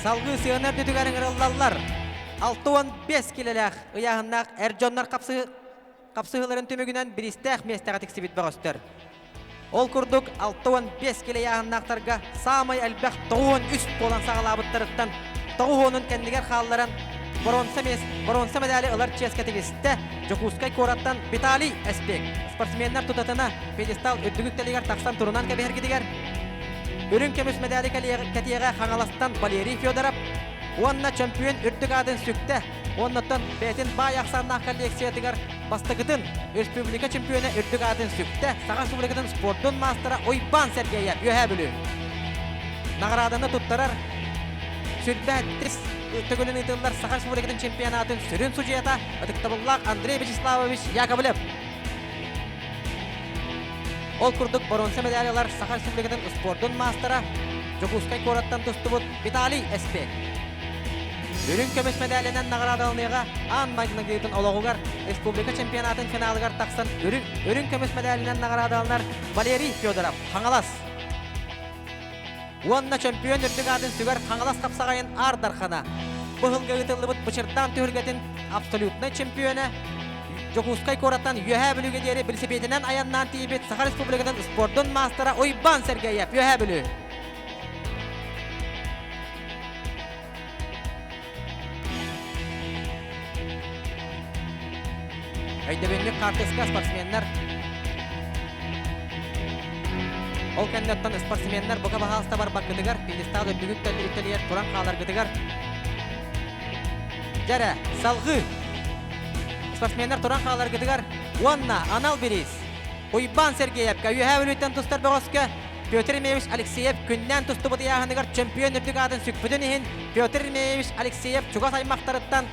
Салгыы сыана үрдүтүгэр ыҥырыллаллар. 65 килэлээх ыйааһыннаах эр дьоннор хапсыһыыларын түмүгүнэн бириистээх миэстэҕэ тиксибит бөҕөстөр. Ол курдук 65 килэ ыйааһыннаахтарга саамай элбэх 93 буолан саҕалаабыттарыттан 90-ун кэннигэр хаалларан боруонса миэс боруонса мэдээли ылар чиэскэ тигистэ Дьокуускай куораттан Виталий Эспек. Спортсменнар тутатына пьедестал үрдүк үктэлигэр тахсан турунан кэбиһэргитигэр үрүҥ көмүс мэдээли кэтиэҕэ Хаҥаластан Валерий Федоров уонна чөмпүйүөн үрдүк аатын сүктэ Оннуттан бэйэтин баай ахсааннаах коллекциятыгар бастакытын республика чемпиона үрдүк аатын сүктэ Саха Республикатын спордун маастара Уйбаан Сергеев Үөһээ Бүлүү. Наҕарааданы туттарар сүрбэттис төгүлүн ыытыллар Саха Республикатын чемпионатын сүрүн судьуйата ытыктабыллаах Андрей Вячеславович Яковлев. Ол курдук боруонса медаль ылар Саха Республикатын спордун маастара Дьокуускай куораттан тустубут Виталий Эспек. Үрүҥ көмүс мэдээлинэн наҕараадаланыаҕа аан маҥнайгытын олоҕугар республика чемпионатын финалыгар тахсан үрүҥ, үрүҥ көмүс мэдээлинэн наҕараадаланар Валерий Федоров, Хаҥалас. Уонна чөмпүйүөн үрдүк аатын сүгэр Хаҥалас хапсаҕайын Аар Дархана. Бу сылга ыытыллыбыт Бычырдаан түһүлгэтин абсолютнай чемпиона Дьокуускай куораттан Үөһээ Бүлүүгэ диэри билисипиэтинэн айаннаан тиийбит Саха Республикатын спордун маастара Уйбаан Сергеев, Үөһээ Бүлүү. Өйдөбүнньүк хаартыска спортсменнар Ол кэнниттэн спортсменнар бука баһаалыста барбаккытыгар, пьедестал үрдүгүт үктэлигэр туран хааларгытыгар Дьэрэ, салҕыы спортсменнар туран хааларгытыгар уонна анал бириис Уйбаан Сергеевка Үөһээ Бүлүүттэн тустар бөҕөскө Петр Ильич Алексеев күннээн тустубут ыйааһыныгар чөмпүйүөн үрдүк аатын сүкпүтүн иһин Петр Ильич Алексеев чугас аймахтарыттан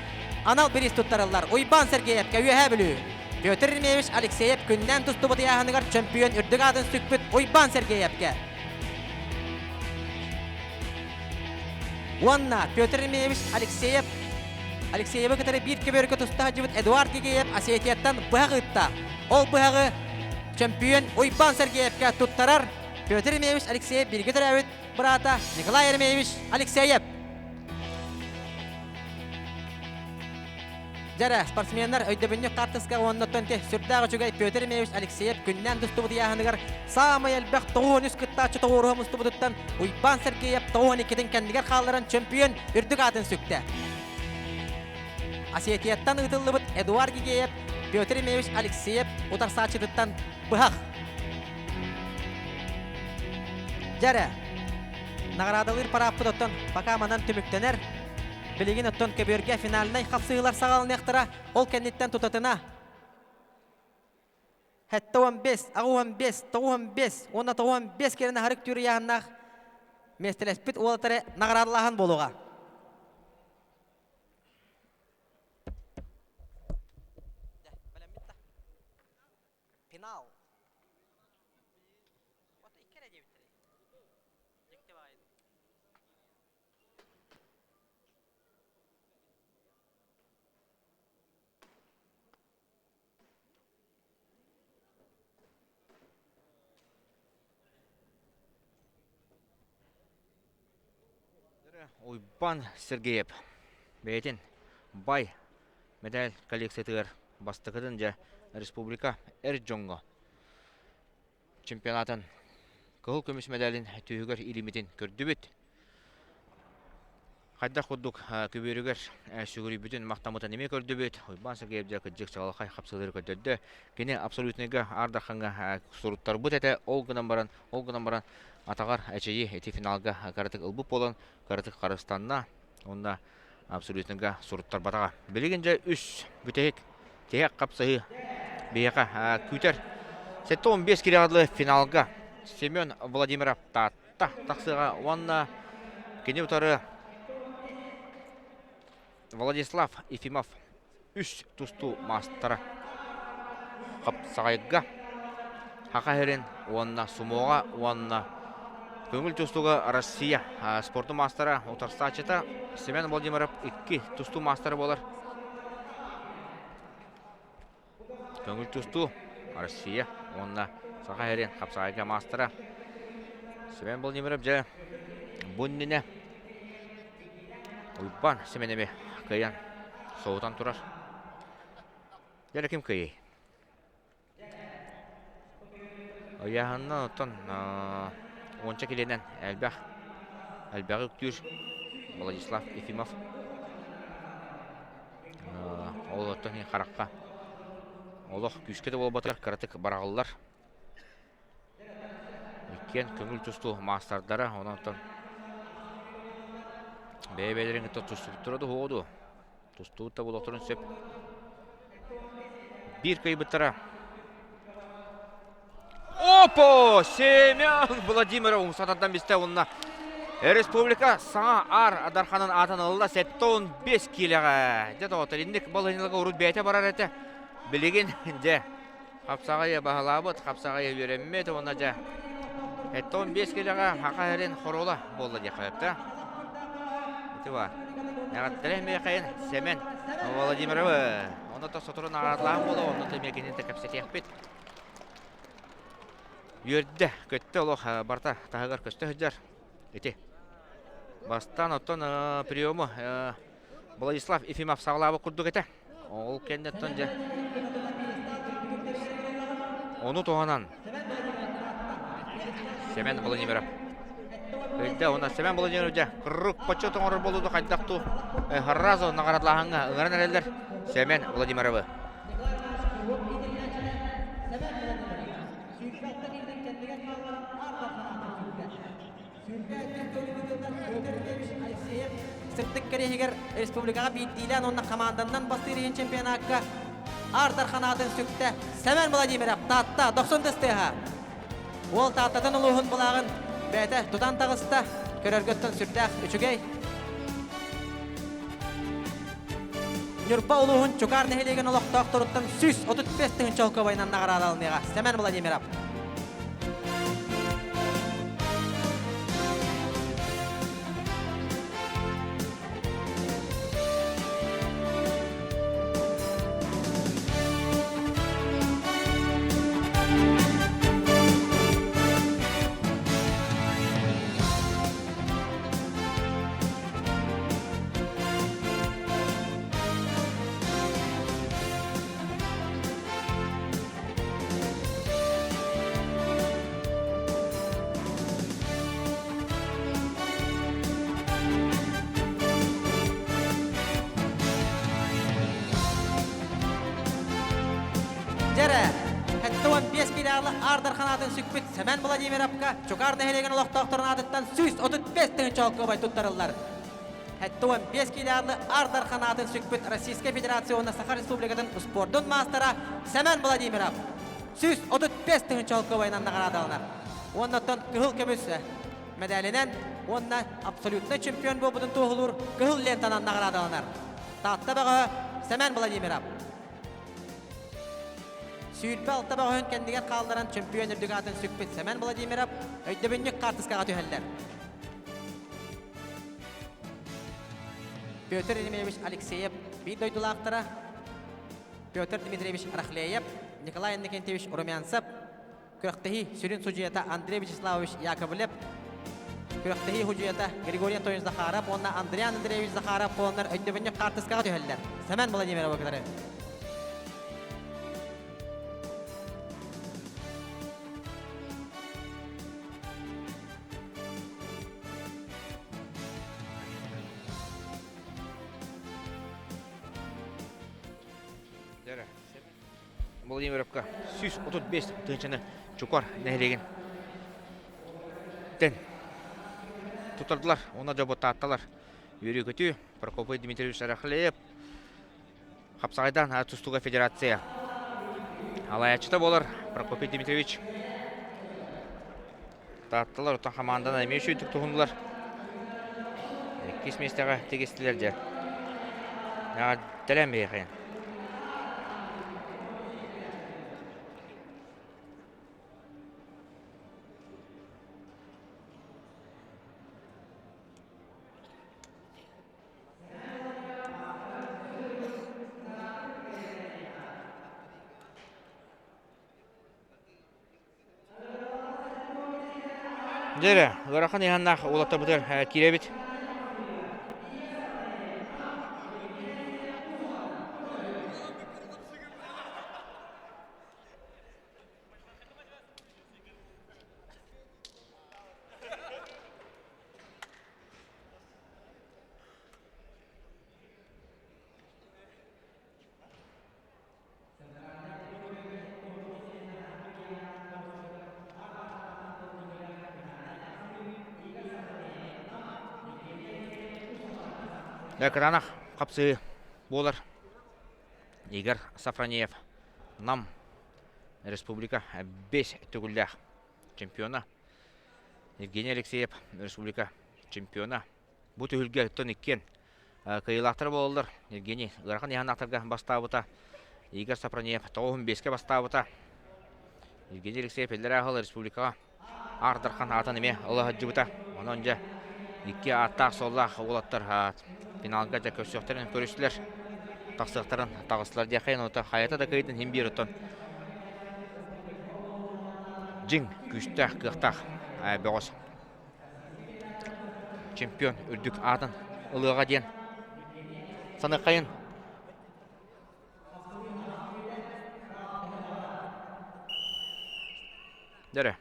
анал бириис туттарыллар. Уйбаан Сергеевкэ Үөһээ Бүлүү. Петр Ильич Алексеев күннээн тустубут ыйааһыныгар чөмпүйүөн үрдүк аатын сүкпүт Уйбаан Сергеевкэ. Уонна Петр Ильич Алексеев Алексеевы кытары биир көбүөргө туста сылдьыбыт Эдуард Гигеев Осетияттан быһах ыытта. Ол быһаҕы чөмпүйүөн Уйбаан Сергеевкэ туттарар Петр Еремеевич Алексеев бииргэ төрөөбүт быраата Николай Еремеевич Алексеев. Дьэрэ, спортсменнар өйдөбүнньүк хаартыска уонна те сүрдээх үчүгэй Петр Еремеевич Алексеев күннээн тустубут ыйааһыныгар саамай элбэх 93 кыттааччы тоҕуоруһа мустубутуттан Уйбаан Сергеев 92-тин кэннигэр хаалларан чөмпүйүөн үрдүк аатын сүктэ. Осетияттан ыытыллыбыт Эдуард Гигеев Петр Ильич Алексеев утарсааччытыттан быһах. Дьэрэ, наҕараадалыыр парааппыт оттон пока манан түмүктэнэр. Билигин оттон көбүөргэ финальнай хапсыһыылар саҕаланыахтара. Ол кэнниттэн тутатына 75, 85, 95 уонна 95 кэлин аһарык түүр ыйааһыннаах миэстэлэспит уолаттары наҕараадалааһын буолуоҕа. Финал. Уйбаан Сергеев бэйэтин бай мэдээл коллекциятыгар бастакытын дьэ республика эр дьоҥҥо чемпионатын кыһыл көмүс мэдээлин түһүгэр илимитин көрдүбүт. Хайдах курдук көбүөрүгэр сүгүрүйбүтүн, махтаммытын эмиэ көрдүбүт. Уйбаан Сергеев дьэ кырдьык чаҕылхай хапсыһыылары көрдөрдө. Кини абсолютныйга Аар Дархаҥҥа суруттарбыт этэ. Ол гынан баран, ол гынан баран атаҕар эчэйии ити финалга кыратык ылбыт буолан кыратык харыстанна уонна абсолютныйга суруттарбатаҕа. Билигин дьэ үс бүтэһик тиһэх хапсыһыы биһиэхэ күүтэр. 75 килоҕа дылы финалга Семен Владимиров Таатта тахсыаҕа уонна кини утары Владислав Ефимов үс тустуу маастара хапсаҕайга Саха сирин уонна сумоҕа уонна көҥүл тустууга Россия спортун маастара утарсааччыта Семен Владимиров икки тустуу маастара буолар. Көҥүл тустуу Россия уонна Саха сирин хапсаҕайга маастара Семен Владимиров дьэ бу иннинэ Уйбаан Семеневи кыайан соһутан турар. Дьэ ким кыайый? Ыйааһынынан оттон уонча килиэнэн элбэх элбэҕи үктүүр Владислав Ефимов. Ол оттон харахха олох күүскэ да буолбатар кыратык бараҕыллар. Иккиэн көҥүл тустуу маастардара, онон оттон бэйэ-бэйэлэрин кытта тустубуттара дуо дуо? Тустубут да буолуохтарын сөп. Биир кыайбыттара. Опо! Семен Владимиров умсатардан бистэ уонна республика саҥа аар Дарханын аатын ылла 75 киилэҕэ. Дьэ доҕоттор, инник балаһыанньаларга урут бэйэтэ барар этэ. Билигин дьэ хапсаҕайы баһылаабыт, хапсаҕайы үөрэммит уонна дьэ 75 киилэҕэ Саха сирин хоруола буолла диэххэ сөп да. Ити баар. Эҕэрдэлэһин миэхэйин Сэмэн Владимировы. Онно то сотору наҕараадалаан буолуо, онно то эмиэ кинини кэпсэтиэхпит. Үөрдэ, көттө олох барыта таһыгар көстө сылдьар. Ити. Бастаан оттон приему Владислав Ефимов саҕалаабыт курдук этэ. Ол кэнниттэн дьэ ону туһанан Семен Владимиров Өйдө уонна Семен Владимиров дьэ кыррык почет оҥорор буолууну хайдах туу сразу наҕараадалааһыҥҥа ыҥыран эрэллэр Семен Владимировы. Сырдык кэриэһигэр республикаҕа биирдиилээн уонна хамаанданнан бастыыр иһин чемпионакка Аар Дархан аатын сүктэ Сэмэн Владимиров Таатта дохсун тыстыаһа. Уол Тааттатын улууһун былааҕын бэйэтэ тутан таҕыста. Көрөргөттөн сүрдээх үчүгэй. Ньурба улууһун Чукаар нэһилиэгин олохтоохторуттан 135 тыһыынча солкуобайынан наҕараадаланыаҕа Сэмэн Владимиров. Дьэрэ, 75 килоҕа Аар Дархан аатын сүкпүт Сэмэн Владимировка Чукаар нэһилиэгин олохтоохторун аатыттан 135 тыһыынча солкуобай туттарыллар. 75 килоҕа Аар Дархан аатын сүкпүт Российскай Федерация уонна Саха Республикатын спордун маастара Сэмэн Владимиров 135 тыһыынча солкуобайынан наҕараадаланар. Уонна оттон кыһыл көмүс мэдээлинэн уонна абсолютнай чемпион буолбутун туоһулуур кыһыл лентанан наҕараадаланар. Таатта бөҕөһө Сэмэн Владимиров. 26 бөҕөһүн кэннигэр хаалларан чемпион үрдүк аатын сүкпүт Сэмэн Владимиров өйдөбүнньүк хаартыскаҕа түһэллэр. Петр Еремеевич Алексеев биир дойдулаахтара Петр Дмитриевич Рахлеев, Николай Иннокентьевич Румянцев, күрэхтэһии сүрүн судьуйата Андрей Вячеславович Яковлев, күрэхтэһии судьуйата Григорий Анатольевич Захаров уонна Андриан Андреевич Захаров буоланнар өйдөбүнньүк хаартыскаҕа түһэллэр. Сэмэн Владимировы кытары. Владимировка 135 тыһыынчаны Чукар нэһилиэгин. Бүлүүттэн тутардылар уонна дьоботаатталар. Үөрүү-көтүү Прокопий Дмитриевич Рахлеев Хапсаҕайдаан тустууга федерация алаайаччыта буолар Прокопий Дмитриевич. Таатталар оттон хамаанданы эмиэ үчүгүйдүк туһуннулар. Иккис миэстэҕэ тигистилэр дьэ. Эҕэрдэлээн биһиэхэ. Дьэ эрэ, ыарахан ыйаһыннаах уолаттарбытыгар киирэбит. Кытаанах хапсыы буолар Игорь Сафронеев Нам республика 5 төгүллээх чемпиона Евгений Алексеев республика чемпиона. Бу түһүлгэ оттон иккиэн кыайыылаахтар буолаллар. Евгений ыарахан ыйааһыннаахтарга бастаабыта. Игорь Сафронеев 95-кэ бастаабыта. Евгений Алексеев иллэрээ сыл республикаҕа Аар Дархан аатын эмиэ ыла сылдьыбыта. Онон дьэ икки ааттаах-суоллаах уолаттар финалга дьэ көрсүөхтэрин көрүстүлэр. Тахсыахтарын таҕыстылар диэххэ ота хайата да кыайдын иһин биир оттон дьиҥ күүстээх, кыахтаах бөҕөс чемпион үрдүк аатын ылыаҕа диэн саныаххайын. Дөрө,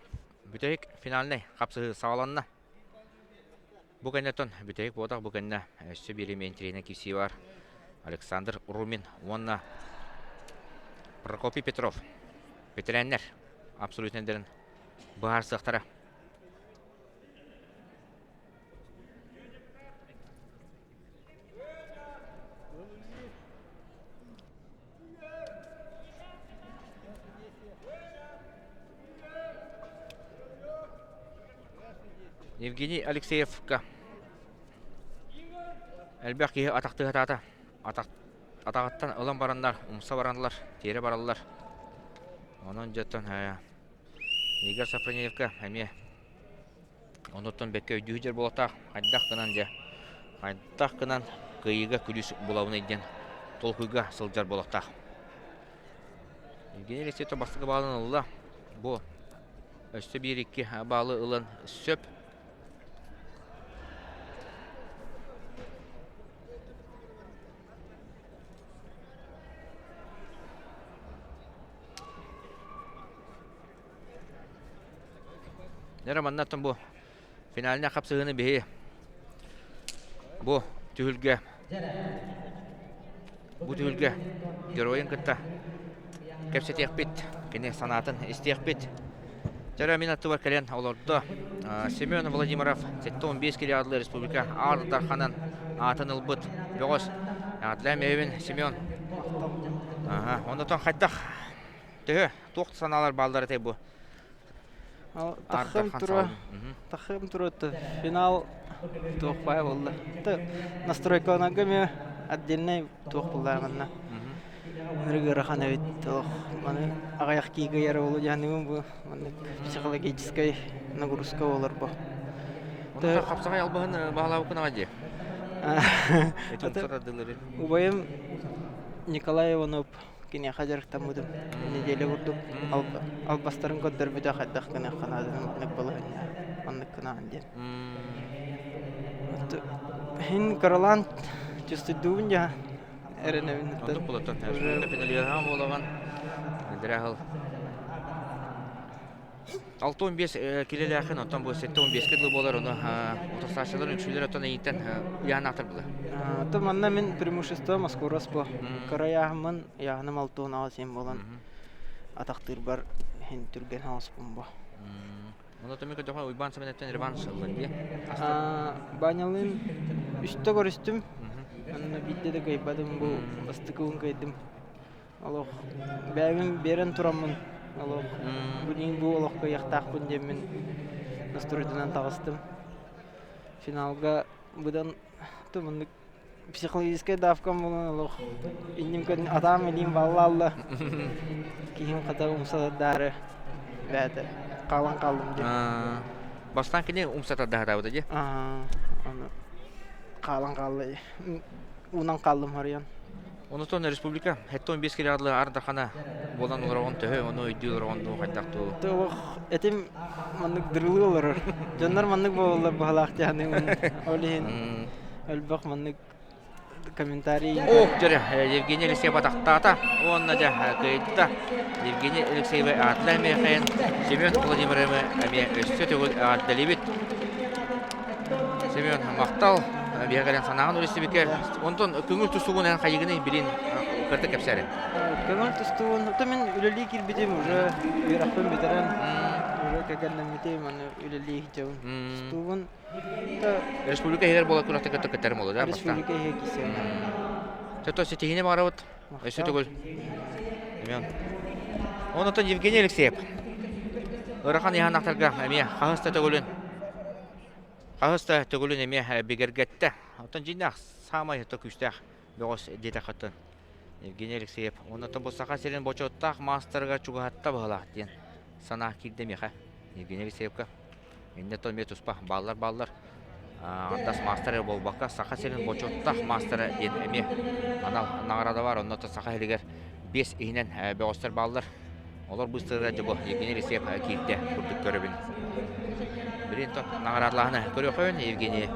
бүтэһик финальнай хапсыһыы саҕаланна. Бу кэнниттэн бүтэһик буотах бу кэннэ өссө биир интриэнэ киирсии бар. Александр Румин уонна Прокопий Петров бэтэрээннэр абсолютнайдарын быһаарсыахтара. Евгений Алексеевка элбэх киһи атахтыһатаата. Атаҕыттан ылан бараннар, умса бараннар, тиэрэ бараллар. Онон дьоттон Игорь Сафронеевка эмиэ онуттан бэккэ өйдүү сылдьар буолуохтаах. Хайдах гынан дьэ, хайдах гынан кыайыыга күлүүс булабыный диэн толкуйга сылдьар буолуохтаах. Евгений Алексеевич бастакы баалын ылла. Бу өссө биир-икки баалы ылан сөп. Дьэ маннаттан бу финальнай хапсыһыыны биһи бу түһүлгэ бу түһүлгэ геройун кытта кэпсэтиэхпит, кини санаатын истиэхпит. Дьэ мин аттыбар кэлэн олордо Семен Владимиров 75 килоадлы республика Аар Дарханан аатын ылбыт бөҕөс. Адлай Мевин Семен. Ага, оннотон хайдах төһө туох санаалар бааллар этэй бу? Тахым тура, тахым тура финал туох баай буолла. Настройкаланарга эмиэ отдельнай туох буолла манна. Ыарахан эбит туох маны аҕыйах киигэ буолу дьаһаныгым бу маннык психологическай нагрузка буолар бу. Онно хапсаҕай албаһын баһылаабыккын аҕа дии. Убайым Николай Иванов киниэхэ дьарыктаммытым. Неделя курдук албастарын көрдөрбүтэ хайдах гыныахха наадатын маннык балаһыанньа маннык гынаҕын диэн. Иһин кыралаан чувствуйдуубун дьа эрэнэбин. Оннук булаттан финалиһа буолаҕын. Драһыл 65 килэлээхин, оттон бу 75-ке дылы буолар, ону утарсааччылар үҥсүүлэр оттон эйиттэн ыйаан была. То манна мин преимущество Москварас бу. Кыра ыйааһыммын, ыйааһыным 6 син буолан атахтыырбар иһин түргэн хаҥаспын бу. Ону Оны төмө көтөхө Уйбаан Сэмэнэттэн реванш ыллын дии. Банялыын үстэ көрүстүм. Онно биирдэ да кыайбатым бу бастакыбын кыайдым. Олох бэйэбин биэрэн тураммын олох билигин бу олох кыайыахтаахпын диэммин настройданан таҕыстым. Финалга быдан тумуннук психологическай давкам буолан олох инним көннү атаам илиим балла киһим хата умсатардаары бээтэ хаалан хааллым диэн. Бастаан кини умсатардаһатаабыта дии. Аны хаалан хаалла уунан хааллым харыйан. Онутон республика 75 килоадлы ардахана буолан олороҕун төһө ону өйдүү олороҕун дуу хайдах дуу? Олох этим маннык дырылыы олорор. Дьоннор маннык буолаллар баһылаах диэханыы ол иһин элбэх маннык комментарий. Ох, дьэ, Евгений Алексеев атахтаата уонна дьэ кыайда. Евгений Алексеевы аатла эмиэхэйэн Семен Владимировы эмиэ өссө төгүл эҕэрдэлиибит. Семен, махтал биһиэхэ кэлэн санааҕын үлэстибиккэ. Онтон көҥүл тустуугун эн хайыгыный билин кырдык кэпсээрин. Көҥүл тустуугун, то мин үлэлии киирбитим уже үөрэхпин бүтэрэн, уже кэгэннэммитим, аны үлэлии сылдьабын. Тустуугун Республика иһигэр буола күрэхтэ кытта кыттарым болу да Республика иһигэр киирсэбин. Чото ситиһиини баҕарабыт. Өссө төгүл. Семен. Онотон Евгений Алексеев. Ыарахан ыйаанахтарга эмиэ хаһыс да төгүлүн хаһыс да төгүлүн эмиэ бигэргэттэ. Оттон дьиҥнээх саамай күүстээх бөҕөс диэтэххиттэн Евгений Алексеев. Онотон бу Саха сирин бочуоттаах маастарыгар чугаһатта быһалаах диэн санаа киирдэ миэхэ Евгений Алексеевка. Иннэ эмиэ туспа бааллар-бааллар. Ардас маастара буолбакка, Саха сирин бочуоттаах маастара диэн эмиэ анал наҕараада бар. Онно Саха сиригэр биэс иһинэн бөҕөстөр бааллар. Олор быыстарыгар дьэ бу Евгений Алексеев киирдэ курдук көрөбүн. Билин то наҕараадалааһыны көрүөххүн Евгений.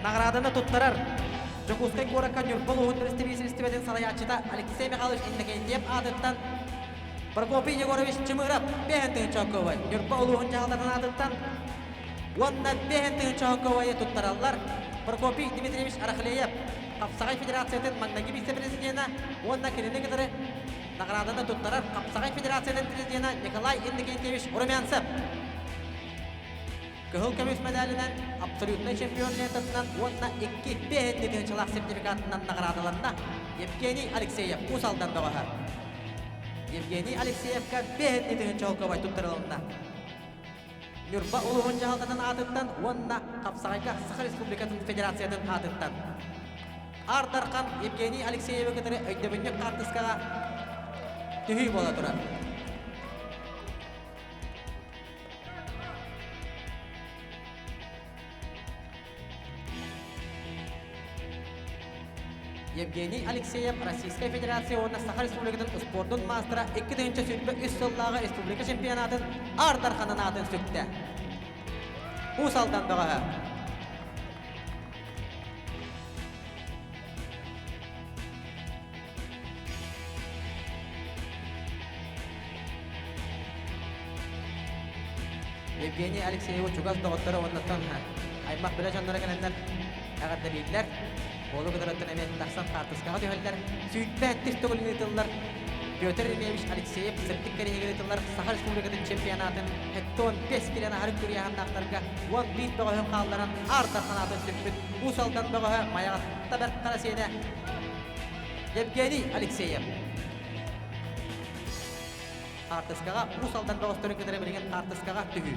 Наҕарааданы туттарар Дьокуускай куоракка Ньурба улууһун бэрэстэбиитэлистибэтин салайааччыта Алексей Михайлович Иннокентьев аатыттан Прокопий Егорович Чымыров бэһэн тыһыынча холкуобай Ньурба улууһун дьаһалтатын аатыттан уонна бэһэн тыһыынча холкуобайы туттараллар Прокопий Дмитриевич Арахлеев Хапсаҕай Федерациятын маҥнайгы вице-президенэ уонна кинини кытары наҕарааданы туттарар Хапсаҕай Федерациятын президенэ Николай Иннокентьевич Румянцев. Кыһыл көмүс мэдээлинэн абсолютнай чемпион лентатынан уонна икки биэһинни тыһыынчалаах сертификатынан наҕараадаланна Евгений Алексеев Уус Алдан бөҕөһө. Евгений Алексеевка биэһинни тыһыынча холкуобай туттарылынна. Ньурба улууһун дьаһалтатын аатыттан уонна Хапсаҕайга Саха Республикатын Федерациятын аатыттан. Аар Дархан Евгений Алексеевы кытары өйдөбүнньүк хаартыскаҕа түһүү буола турар. Евгений Алексеев Российскай Федерация уонна Саха Республикатын спордун маастара 2023 сыллааҕы республика чемпионатын Аар Дарханын аатын сүктэ. Уус Алдан бөҕөһө. Евгений Алексееву чугас доҕотторо уоннаттан аймах билэ дьонноро кэлэннэр эҕэрдэлииллэр. Буолу кытарыттан эмиэ тахсан хаартыскаҕа түһэллэр. Сүүрбэ сэттис төгүлүн ыытыллар Петр Ильевич Алексеев сырдык кэриһигэр ыытыллар Саха Республикатын чемпионатын 75 килэн аһары күрүйэһаннаахтарга 11 бөҕөһүн хаалларан Аар Дархан сүппүт Уус Алдан бөҕөһө Майаҕатта Бэрт Хара сиэнэ Евгений Алексеев. Хаартыскаҕа Уус Алдан бөҕөстөрүн кытары билигин хаартыскаҕа түһүү.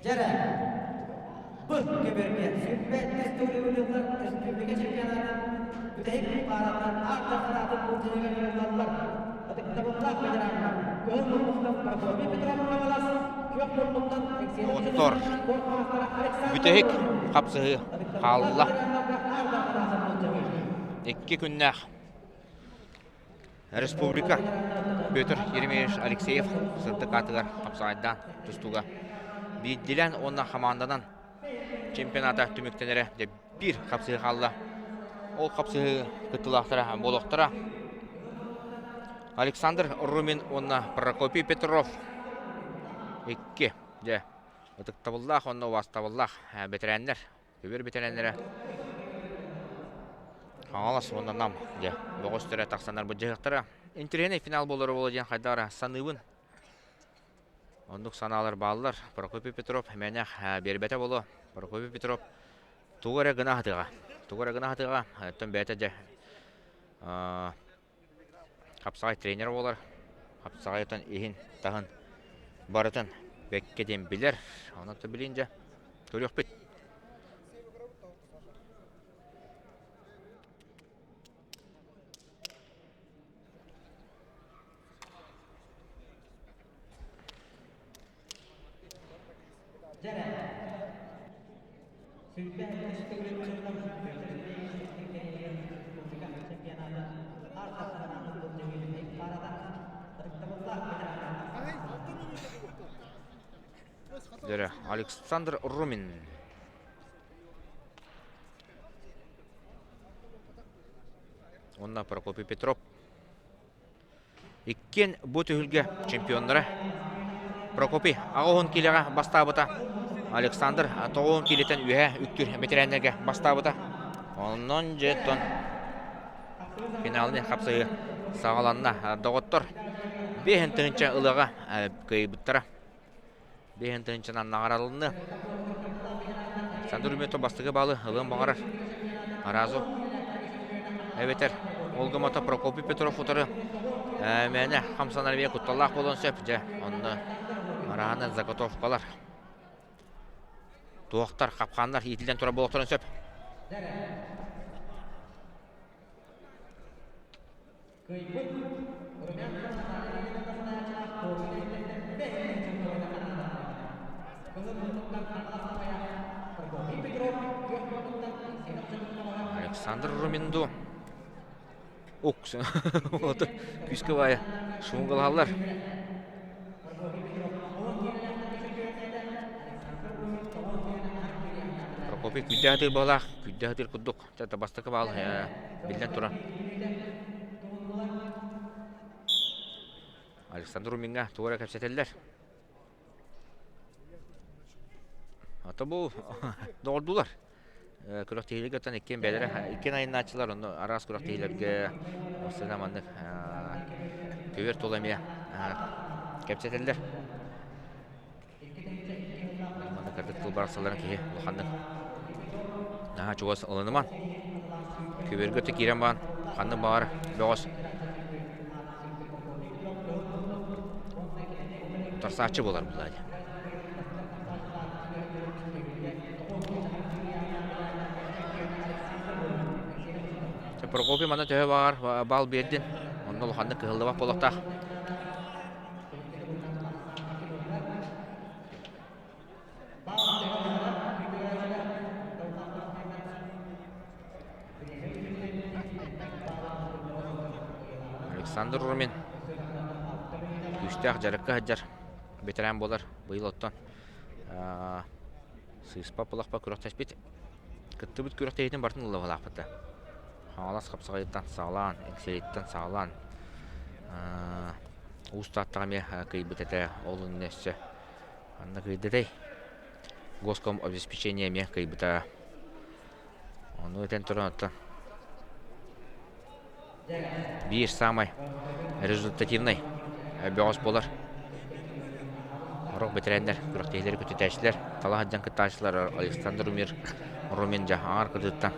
Дьэрэ, бу көбүөргэ сүүрбэ төгүлүгэр республика чемпионатын бүтэһик пааратын аартар санаатын былдьаһыгар ыытыллар. Ытыктабыллаах ветераннар, Кыһыл Мурмустан Прокопий Петров Хабалас, Доҕоттор, бүтэһик хапсыһыы хаалла. Икки күннээх республика Петр Еремеевич Алексеев сырдык аатыгар хапсаҕайдаан тустууга биирдилээн уонна хамаанданан чемпионата түмүктэнэрэ дьэ биир хапсыһыы хаалла. Ол хапсыһыы кыттыылаахтара буолуохтара Александр Румин уонна Прокопий Петров икки дьэ ытыктабыллаах уонна убаастабыллаах бэтэрээннэр көбүөр бэтэрээннэрэ Хаҥалас уонна Нам дьэ бөҕөстөрө тахсаннар былдьаһыахтара. Интэриэһинэй финал буолара буолуо диэн хайдах эрэ саныыбын. Оннук санаалар бааллар. Прокопий Петров мээнэх биэрбэтэ буолуо. Прокопий Петров тугу эрэ гына сатыаҕа. Тугу эрэ гына сатыаҕа. Оттон бэйэтэ дьэ хапсаҕай тренер буолар. Хапсаҕай отон иһин, таһын барытын бэккэ диэн билэр. Онон билин дьэ көрүөхпүт. Александр Румин. Уонна Прокопий Петров. Иккиэн бу түһүлгэ чемпионнара Прокопий 80 киилэҕэ бастаабыта. Александр 90 киилэтэн үөһэ үктүүр бэтэрээннэргэ бастаабыта. Онон дьэ оттон финалын хапсыһыы саҕаланна. Доҕоттор 5000 ылыаҕа кыайбыттара. 5000-нан наҕаралынна. Александр Румето бастакы баалы ылыан баҕарар. Аразов эбэтэр ол гыммата Прокопий Петров утары мээнэ хамсанар эмиэ кутталлаах буолуон сөп. Дьэ, онно араһанан заготовкалар туохтар, хапхааннар иитиллэн турар буолуохтарын сөп. Александр Руминду Укс күүскэ баайа шумгалаһаллар. Прокопий күүдээх атыыр баалаах, күүдээх атыыр курдук. Бастакы баал биллэн турар. Александр Румиҥҥа тугу эрэ кэпсэтэллэр. Ата бу доҕордуулар. Күрэхтэһиилэргэ оттон иккиэн бэйэлэрэ иккиэн айаннааччылар онно араас күрэхтэһиилэргэ сына маннык көбүөр тула эмиэ кэпсэтэллэр. Манна кырдык тыл барахсаларын киһи улаханнык наһаа чугас ылыныман. Көбүөргэ өттө киирэн баран ханнык баҕар бөҕөс утарсааччы буолар буолаа дии. Прокопий манна төһө баҕар баал биэрдин, онно улаханнык кыһыллыбат буолуохтаах. Александр Румин күүстээх дьарыкка сылдьар бэтэрээн буолар. Быйыл оттон сыыспа булахпа күрэхтэспит. Кыттыбыт күрэхтэһиитин барытын ыллабалаахпыт да. Хаҥалас хапсаҕайыттан саҕалаан, Эҥсиэлиттэн саҕалаан Уус Тааттаҕа эмиэ кыайбыт этэ. Ол иннинэ өссө ханна кыайдытай? Госком обеспечение эмиэ кыайбыта. Ону этэн туран оттон биир саамай результативнай бөҕөс буолар. Сорох бэтэрээннэр, күрэхтэһиилэри көтүтээччилэр, тала сылдьан кыттааччылар Александр Умир Румин дьэ аҥаар кытыыттан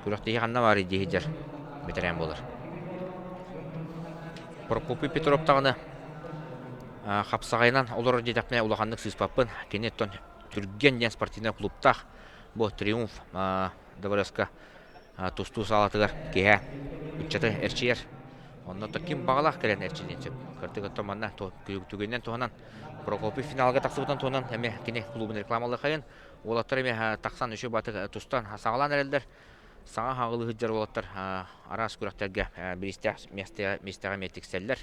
күрэхтэһии ханна баарый дии сылдьар бэтэрээн буолар. Прокопий Петров даҕаны хапсаҕайынан олорор диэтэхпинэ улаханнык сыыспаппын. Кини оттон Түргэн диэн спортивнай клубтаах бу Триумф дыбарыаска тустуу саалатыгар киэһэ ыччаты эрчийэр. Онно ким баҕалаах кэлэн эрчиллиэн сөп. Кырдьык оттон манна түгэнинэн туһанан Прокопий финалга тахсыбытын туһунан эмиэ кини клубун рекламалыахайын. Уолаттар эмиэ тахсан үчүгэй баатык тустан саҕалаан эрэллэр. Саҥа хаҕылыы сылдьар уолаттар араас күрэхтэргэ бириистээх миэстэҕэ эмиэ тиксэллэр.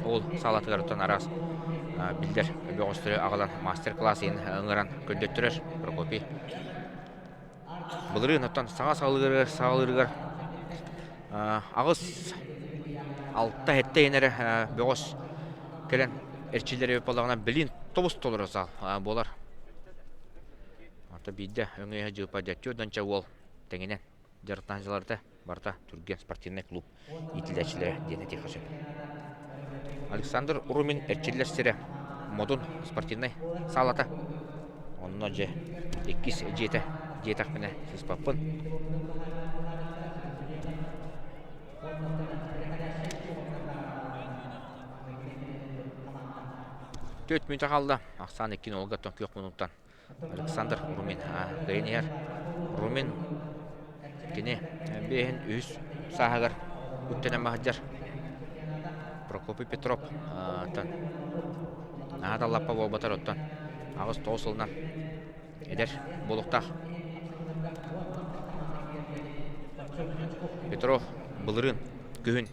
Ол саалатыгар оттон араас биллэр бөҕөстөрү аҕалан мастер-класс иһин ыҥыран көрдөттөрөр Прокопий. Былырыын оттон саҥа саҕалыырыгар аҕыс алта сэттэ иһин эрэ бөҕөс кэлэн эрчиллэр эбит буоллаҕына билин тобус толору саал буолар. Онто биирдэ өҥөйө дьыыпа дьэччү донча уол тэҥинэн дьарыктаан дьыларда барыта түргэн спортивнай клуб иитиллээччилэрэ диэн этиэххэ сөп. Александр Румин эрчиллэр сирэ Модун спортивнай саалата. Онно дьэ иккис дьиэтэ диэтэхпинэ сыыспаппын. Төрт мүнүүтэ хаалла. Ахсаан иккин олгаттан күөх мунуттан Александр Румин кыайан иһэр. Румин кини биэһин үһүс сааһыгар үктэнэн баһыдьар. Прокопий Петров наһаа да лаппа буолбатар оттон 8-9 сылынан эдэр буолуохтаах. Петров былырыын күһүн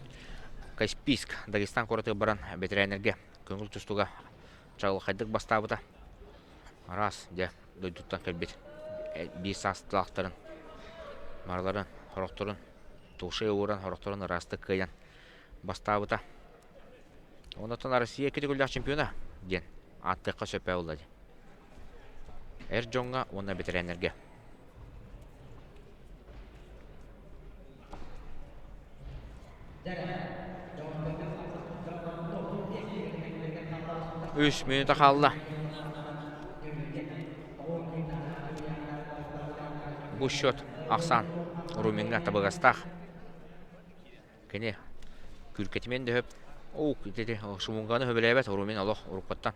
Каспийск, Дагестан куоратыгар баран бэтэрээннэргэ көҥүл тустууга чаҕылхайдык бастаабыта. Араас, дьэ, дойдуттан кэлбит биир саастаахтарын барыларын сорохторун тушей ууран, сорохторун ыраастык кыайан бастаабыта. Онтон Россия икки төгүллээх чемпиона диэн ааттыахха сөп буолла дии. Эр дьоҥҥо уонна бэтэрээннэргэ. Үс мүнүүтэ хаалла. Бу счет ахсаан Румиҥҥа табыгастаах. Кини күркэтимиэн да сөп. Оо, ити шумунганы сөбүлээбэт Румин олох уруккуттан.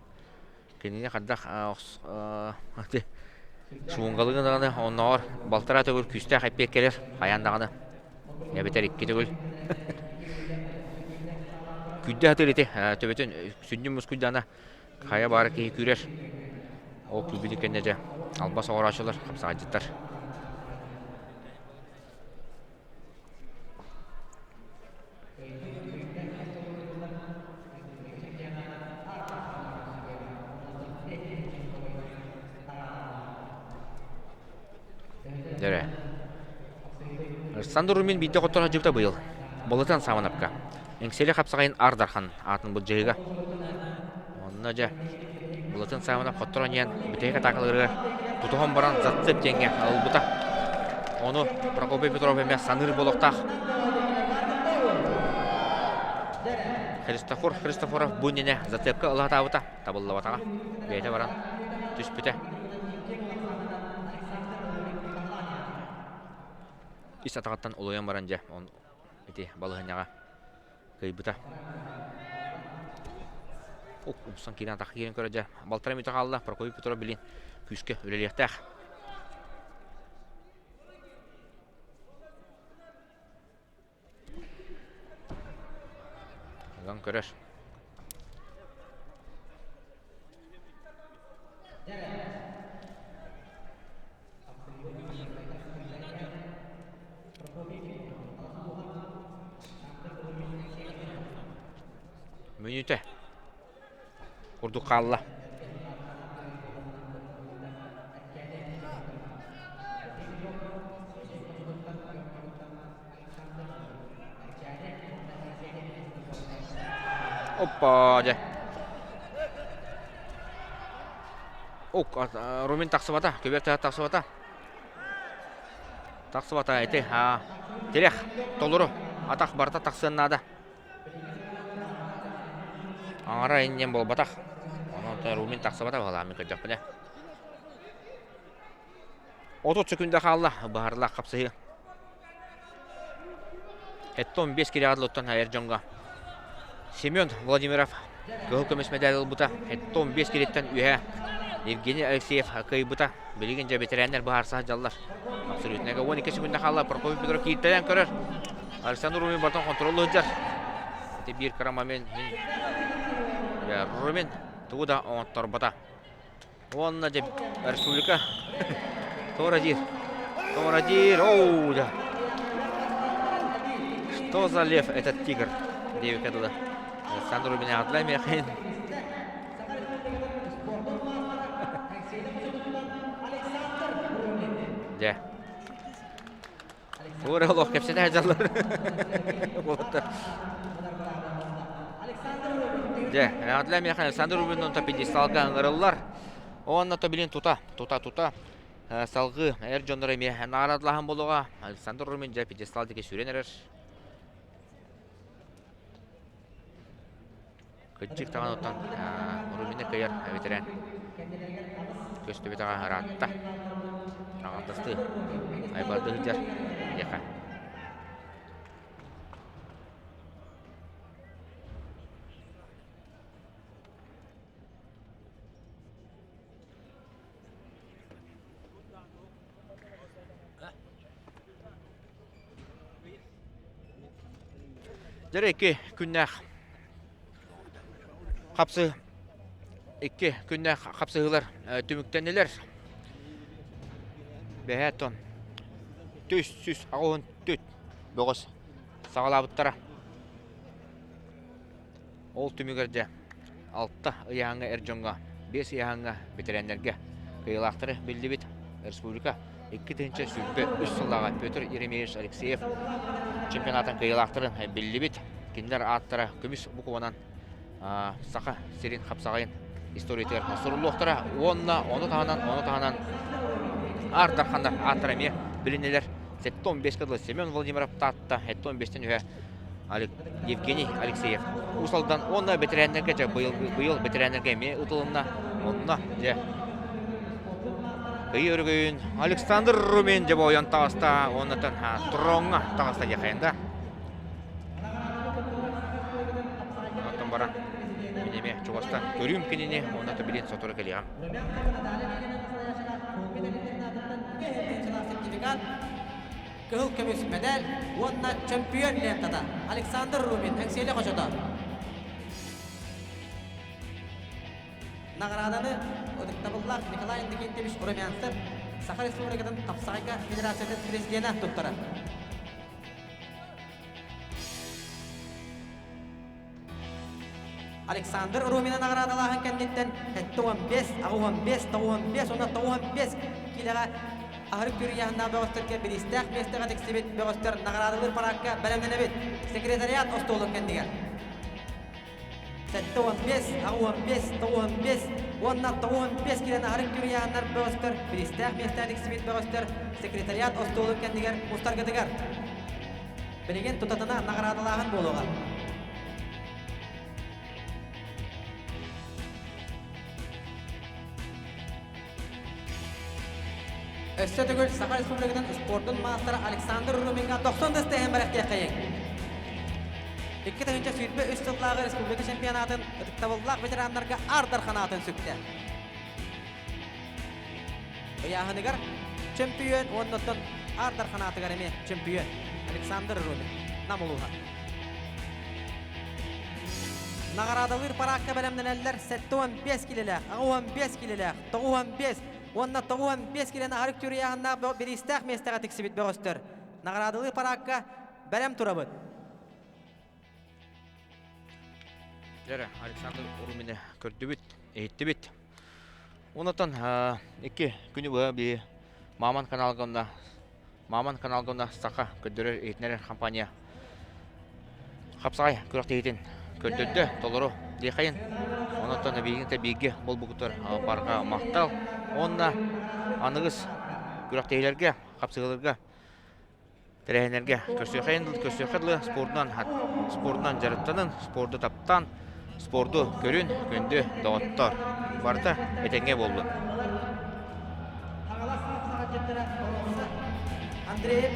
Кинини хайдах шумунгалыгын даҕаны оннооҕор балтараа төгүл күүстээх эппиэт кэлэр хайаан даҕаны эбэтэр икки төгүл күүрдэ сатыыр ити төбөтүн сүнньүн мускуйдаана хайа баара киһи күүрэр ол күүрбүтүн кэннэ дьэ албас оҥорооччулар хапсаҕайдьыттар Дэрэ. Александр Румин биирдэ хотторо сылдьыбыта быйыл. Болотан Сааманапка. Эҥсиэли хапсаҕайын Ар Дархан аатын былдьаһыыга. Онно дьэ Булатын Сааманап хотторон иһэн бүтэһик атаакаларыгар тутуһан баран зацеп диэҥҥэ ылбыта. Ону Прокопий Петров эмиэ саныыр буолуохтаах. Христофор Христофоров бу иннинэ зацепка ыла сатаабыта, табыллыбатаҕа. Бэйэтэ баран түспүтэ. Ис атаҕыттан улуйан баран дьэ, он ити балаһыанньаҕа кыайбыта. Умсан киирэн атахха киирэн көрө дьэ. Балтараа мүнүүтэ хаалла. Прокопий Петров билин күүскэ үлэлиэхтээх. Ыган көрөр. Мүнүүтэ курдук хаалла. Оппа, дьэ. Ок, Румин тахсыбата, көбүөр тахсыбата. Тахсыбата ити. Тирэх, толору. Атах барыта тахсыан наада. Аҥара инньэн буолбатах. Онон Румин тахсыбата баһылаан мин көрдөхпүнэ. 30 секунда хаалла. Быһаарылаах хапсыһыы. Эттон 5 кириаҕа эр дьоҥҥо Семен Владимиров кыһыл көмүс мэдээл ылбыта. Эттон 5 кириттэн үөһэ Евгений Алексеев кыайбыта. Билигин дьэ бэтэрээннэр быһаарса сылдьаллар. Абсолютныйга 12 секунда хаалла. Прокопий Петров кииртэлээн көрөр. Александр Румин бартан контроллуу сылдьар. Ити биир кыра момент Румин тугу да оҥотторбото. Уонна дьэ республика Тора диир. Тора диир. Оу, да. Что за лев этот тигр? Диэбиккэ дылы. Александр Рубин аҕатлай миэхин. Дьэ. Туора олох кэпсэтэ сылдьаллар. Уолаттар. Дьэ, эҕэрдэлээ миэхэ Александр Рубин пьедесталга ыҥырыллар. Уонна то билин тута, тута, тута салгыы эр дьоннор эмиэ наҕараадалаһан буолуоҕа. Александр Рубин дьэ пьедестал диэки сүүрэн эрэр. Кырдьык даҕаны оттон Румины кыайар ветеран көстүбэтэҕэ ыраатта. Аҕардастыы айбарды сылдьар диэхэ. Дьэ икки күннээх хапсы икки күннээх хапсыһыылар түмүктэннилэр. Бэһээ тон түс сүс аҕыһын түт бөҕөс саҕалаабыттара. Ол түмүгэр дьэ алта ыйааһыҥҥа эр дьоҥҥо, биэс ыйааһыҥҥа бэтэрээннэргэ кыайыылаахтары биллибит республика 2023 сыллааҕы Петр Еремеевич Алексеев чемпионатын кыайыылаахтарын биллибит. Кинилэр ааттара көмүс букванан Саха сирин хапсаҕайын историятыгар суруллуохтара уонна ону таһынан ону таһынан Аар Дарханнар ааттара эмиэ билиннилэр. 75 дылы Семен Владимиров Таатта 75-тэн үһэ Евгений Алексеев Уус Алдан уонна бэтэрээннэргэ дьэ быйыл быйыл бэтэрээннэргэ эмиэ ытылынна. Онно дьэ Кыйы өрөгөйүн Александр Румин дьэ бойон таҕыста уоннатан троҥҥа таҕыста диэххайын да. Оттон баран мин эмиэ чугастан көрүүм кинини уонна билин сотору кэлиэҕим. Кыһыл көмүс медаль уонна чөмпүйүөн лентата Александр Рубин Эҥсиэли хочото. Наҕарааданы ытыктабыллаах Николай Иннокентьевич Румянцев Саха Республикатын хапсаҕайга Федерациятын президенэ туттарар. Александр Румина наҕараадалааһын кэнниттэн 75, 85, 95 уонна 95 киилэҕэ аһарык күрүйэһиннээх бөҕөстөргө бириистээх миэстэҕэ тиксибит бөҕөстөр наҕараадалыыр параакка бэлэмнэнэбит. Секретариат остуолун кэннигэр. 75, 85, 95 уонна 95 киилэн аһарык күрүйэһиннэр бөҕөстөр бириистээх миэстэҕэ тиксибит бөҕөстөр секретариат остуолун кэннигэр мустаргытыгар. Билигин тутатына наҕараадалааһын буолуоҕа. Өссө төгүл Саха Республикатын спордун маастара Александр Румиҥҥа 90 тыс бэлэхтиэххэйиҥ. 2023 сыллааҕы республика чемпионатын ытыктабыллаах ветераннарга Аар Дархан аатын сүктэ. Ыйааһыныгар чөмпүйүөн уонна оттон Аар Дархан аатыгар эмиэ чөмпүйүөн Александр Румин, Нам улууһа. Наҕараадалыыр параакка бэлэмнэнэллэр 75 килэлээх, 85 килэлээх, 95 уонна 95 килэни аһарык түрүйааһыннаах бириистээх миэстэҕэ тиксибит бөҕөстөр. Наҕараадалыыр параакка бэлэм турабыт. Дьэ Александр Румины көрдүбүт, иһиттибит. Онотон икки күнү быһа би Маман каналга онно Маман каналга онно Саха көрдөрөр иһитиннэрэр компания хапсаҕай күрэхтэһиитин көрдөрдө толору диэхэйин. Онотон биһигин бииргэ буолбукутар барҕа махтал. Уонна аныгыс күрэхтэһиилэргэ, хапсыһыыларга Тэрээһиннэргэ көрсүөххэйин көрсүөххэ дылы спордунан спордунан дьарыктанын, спорду таптаан, спорду көрүн, күндү доҕоттор. Барыта этэҥҥэ буоллун. Андреев.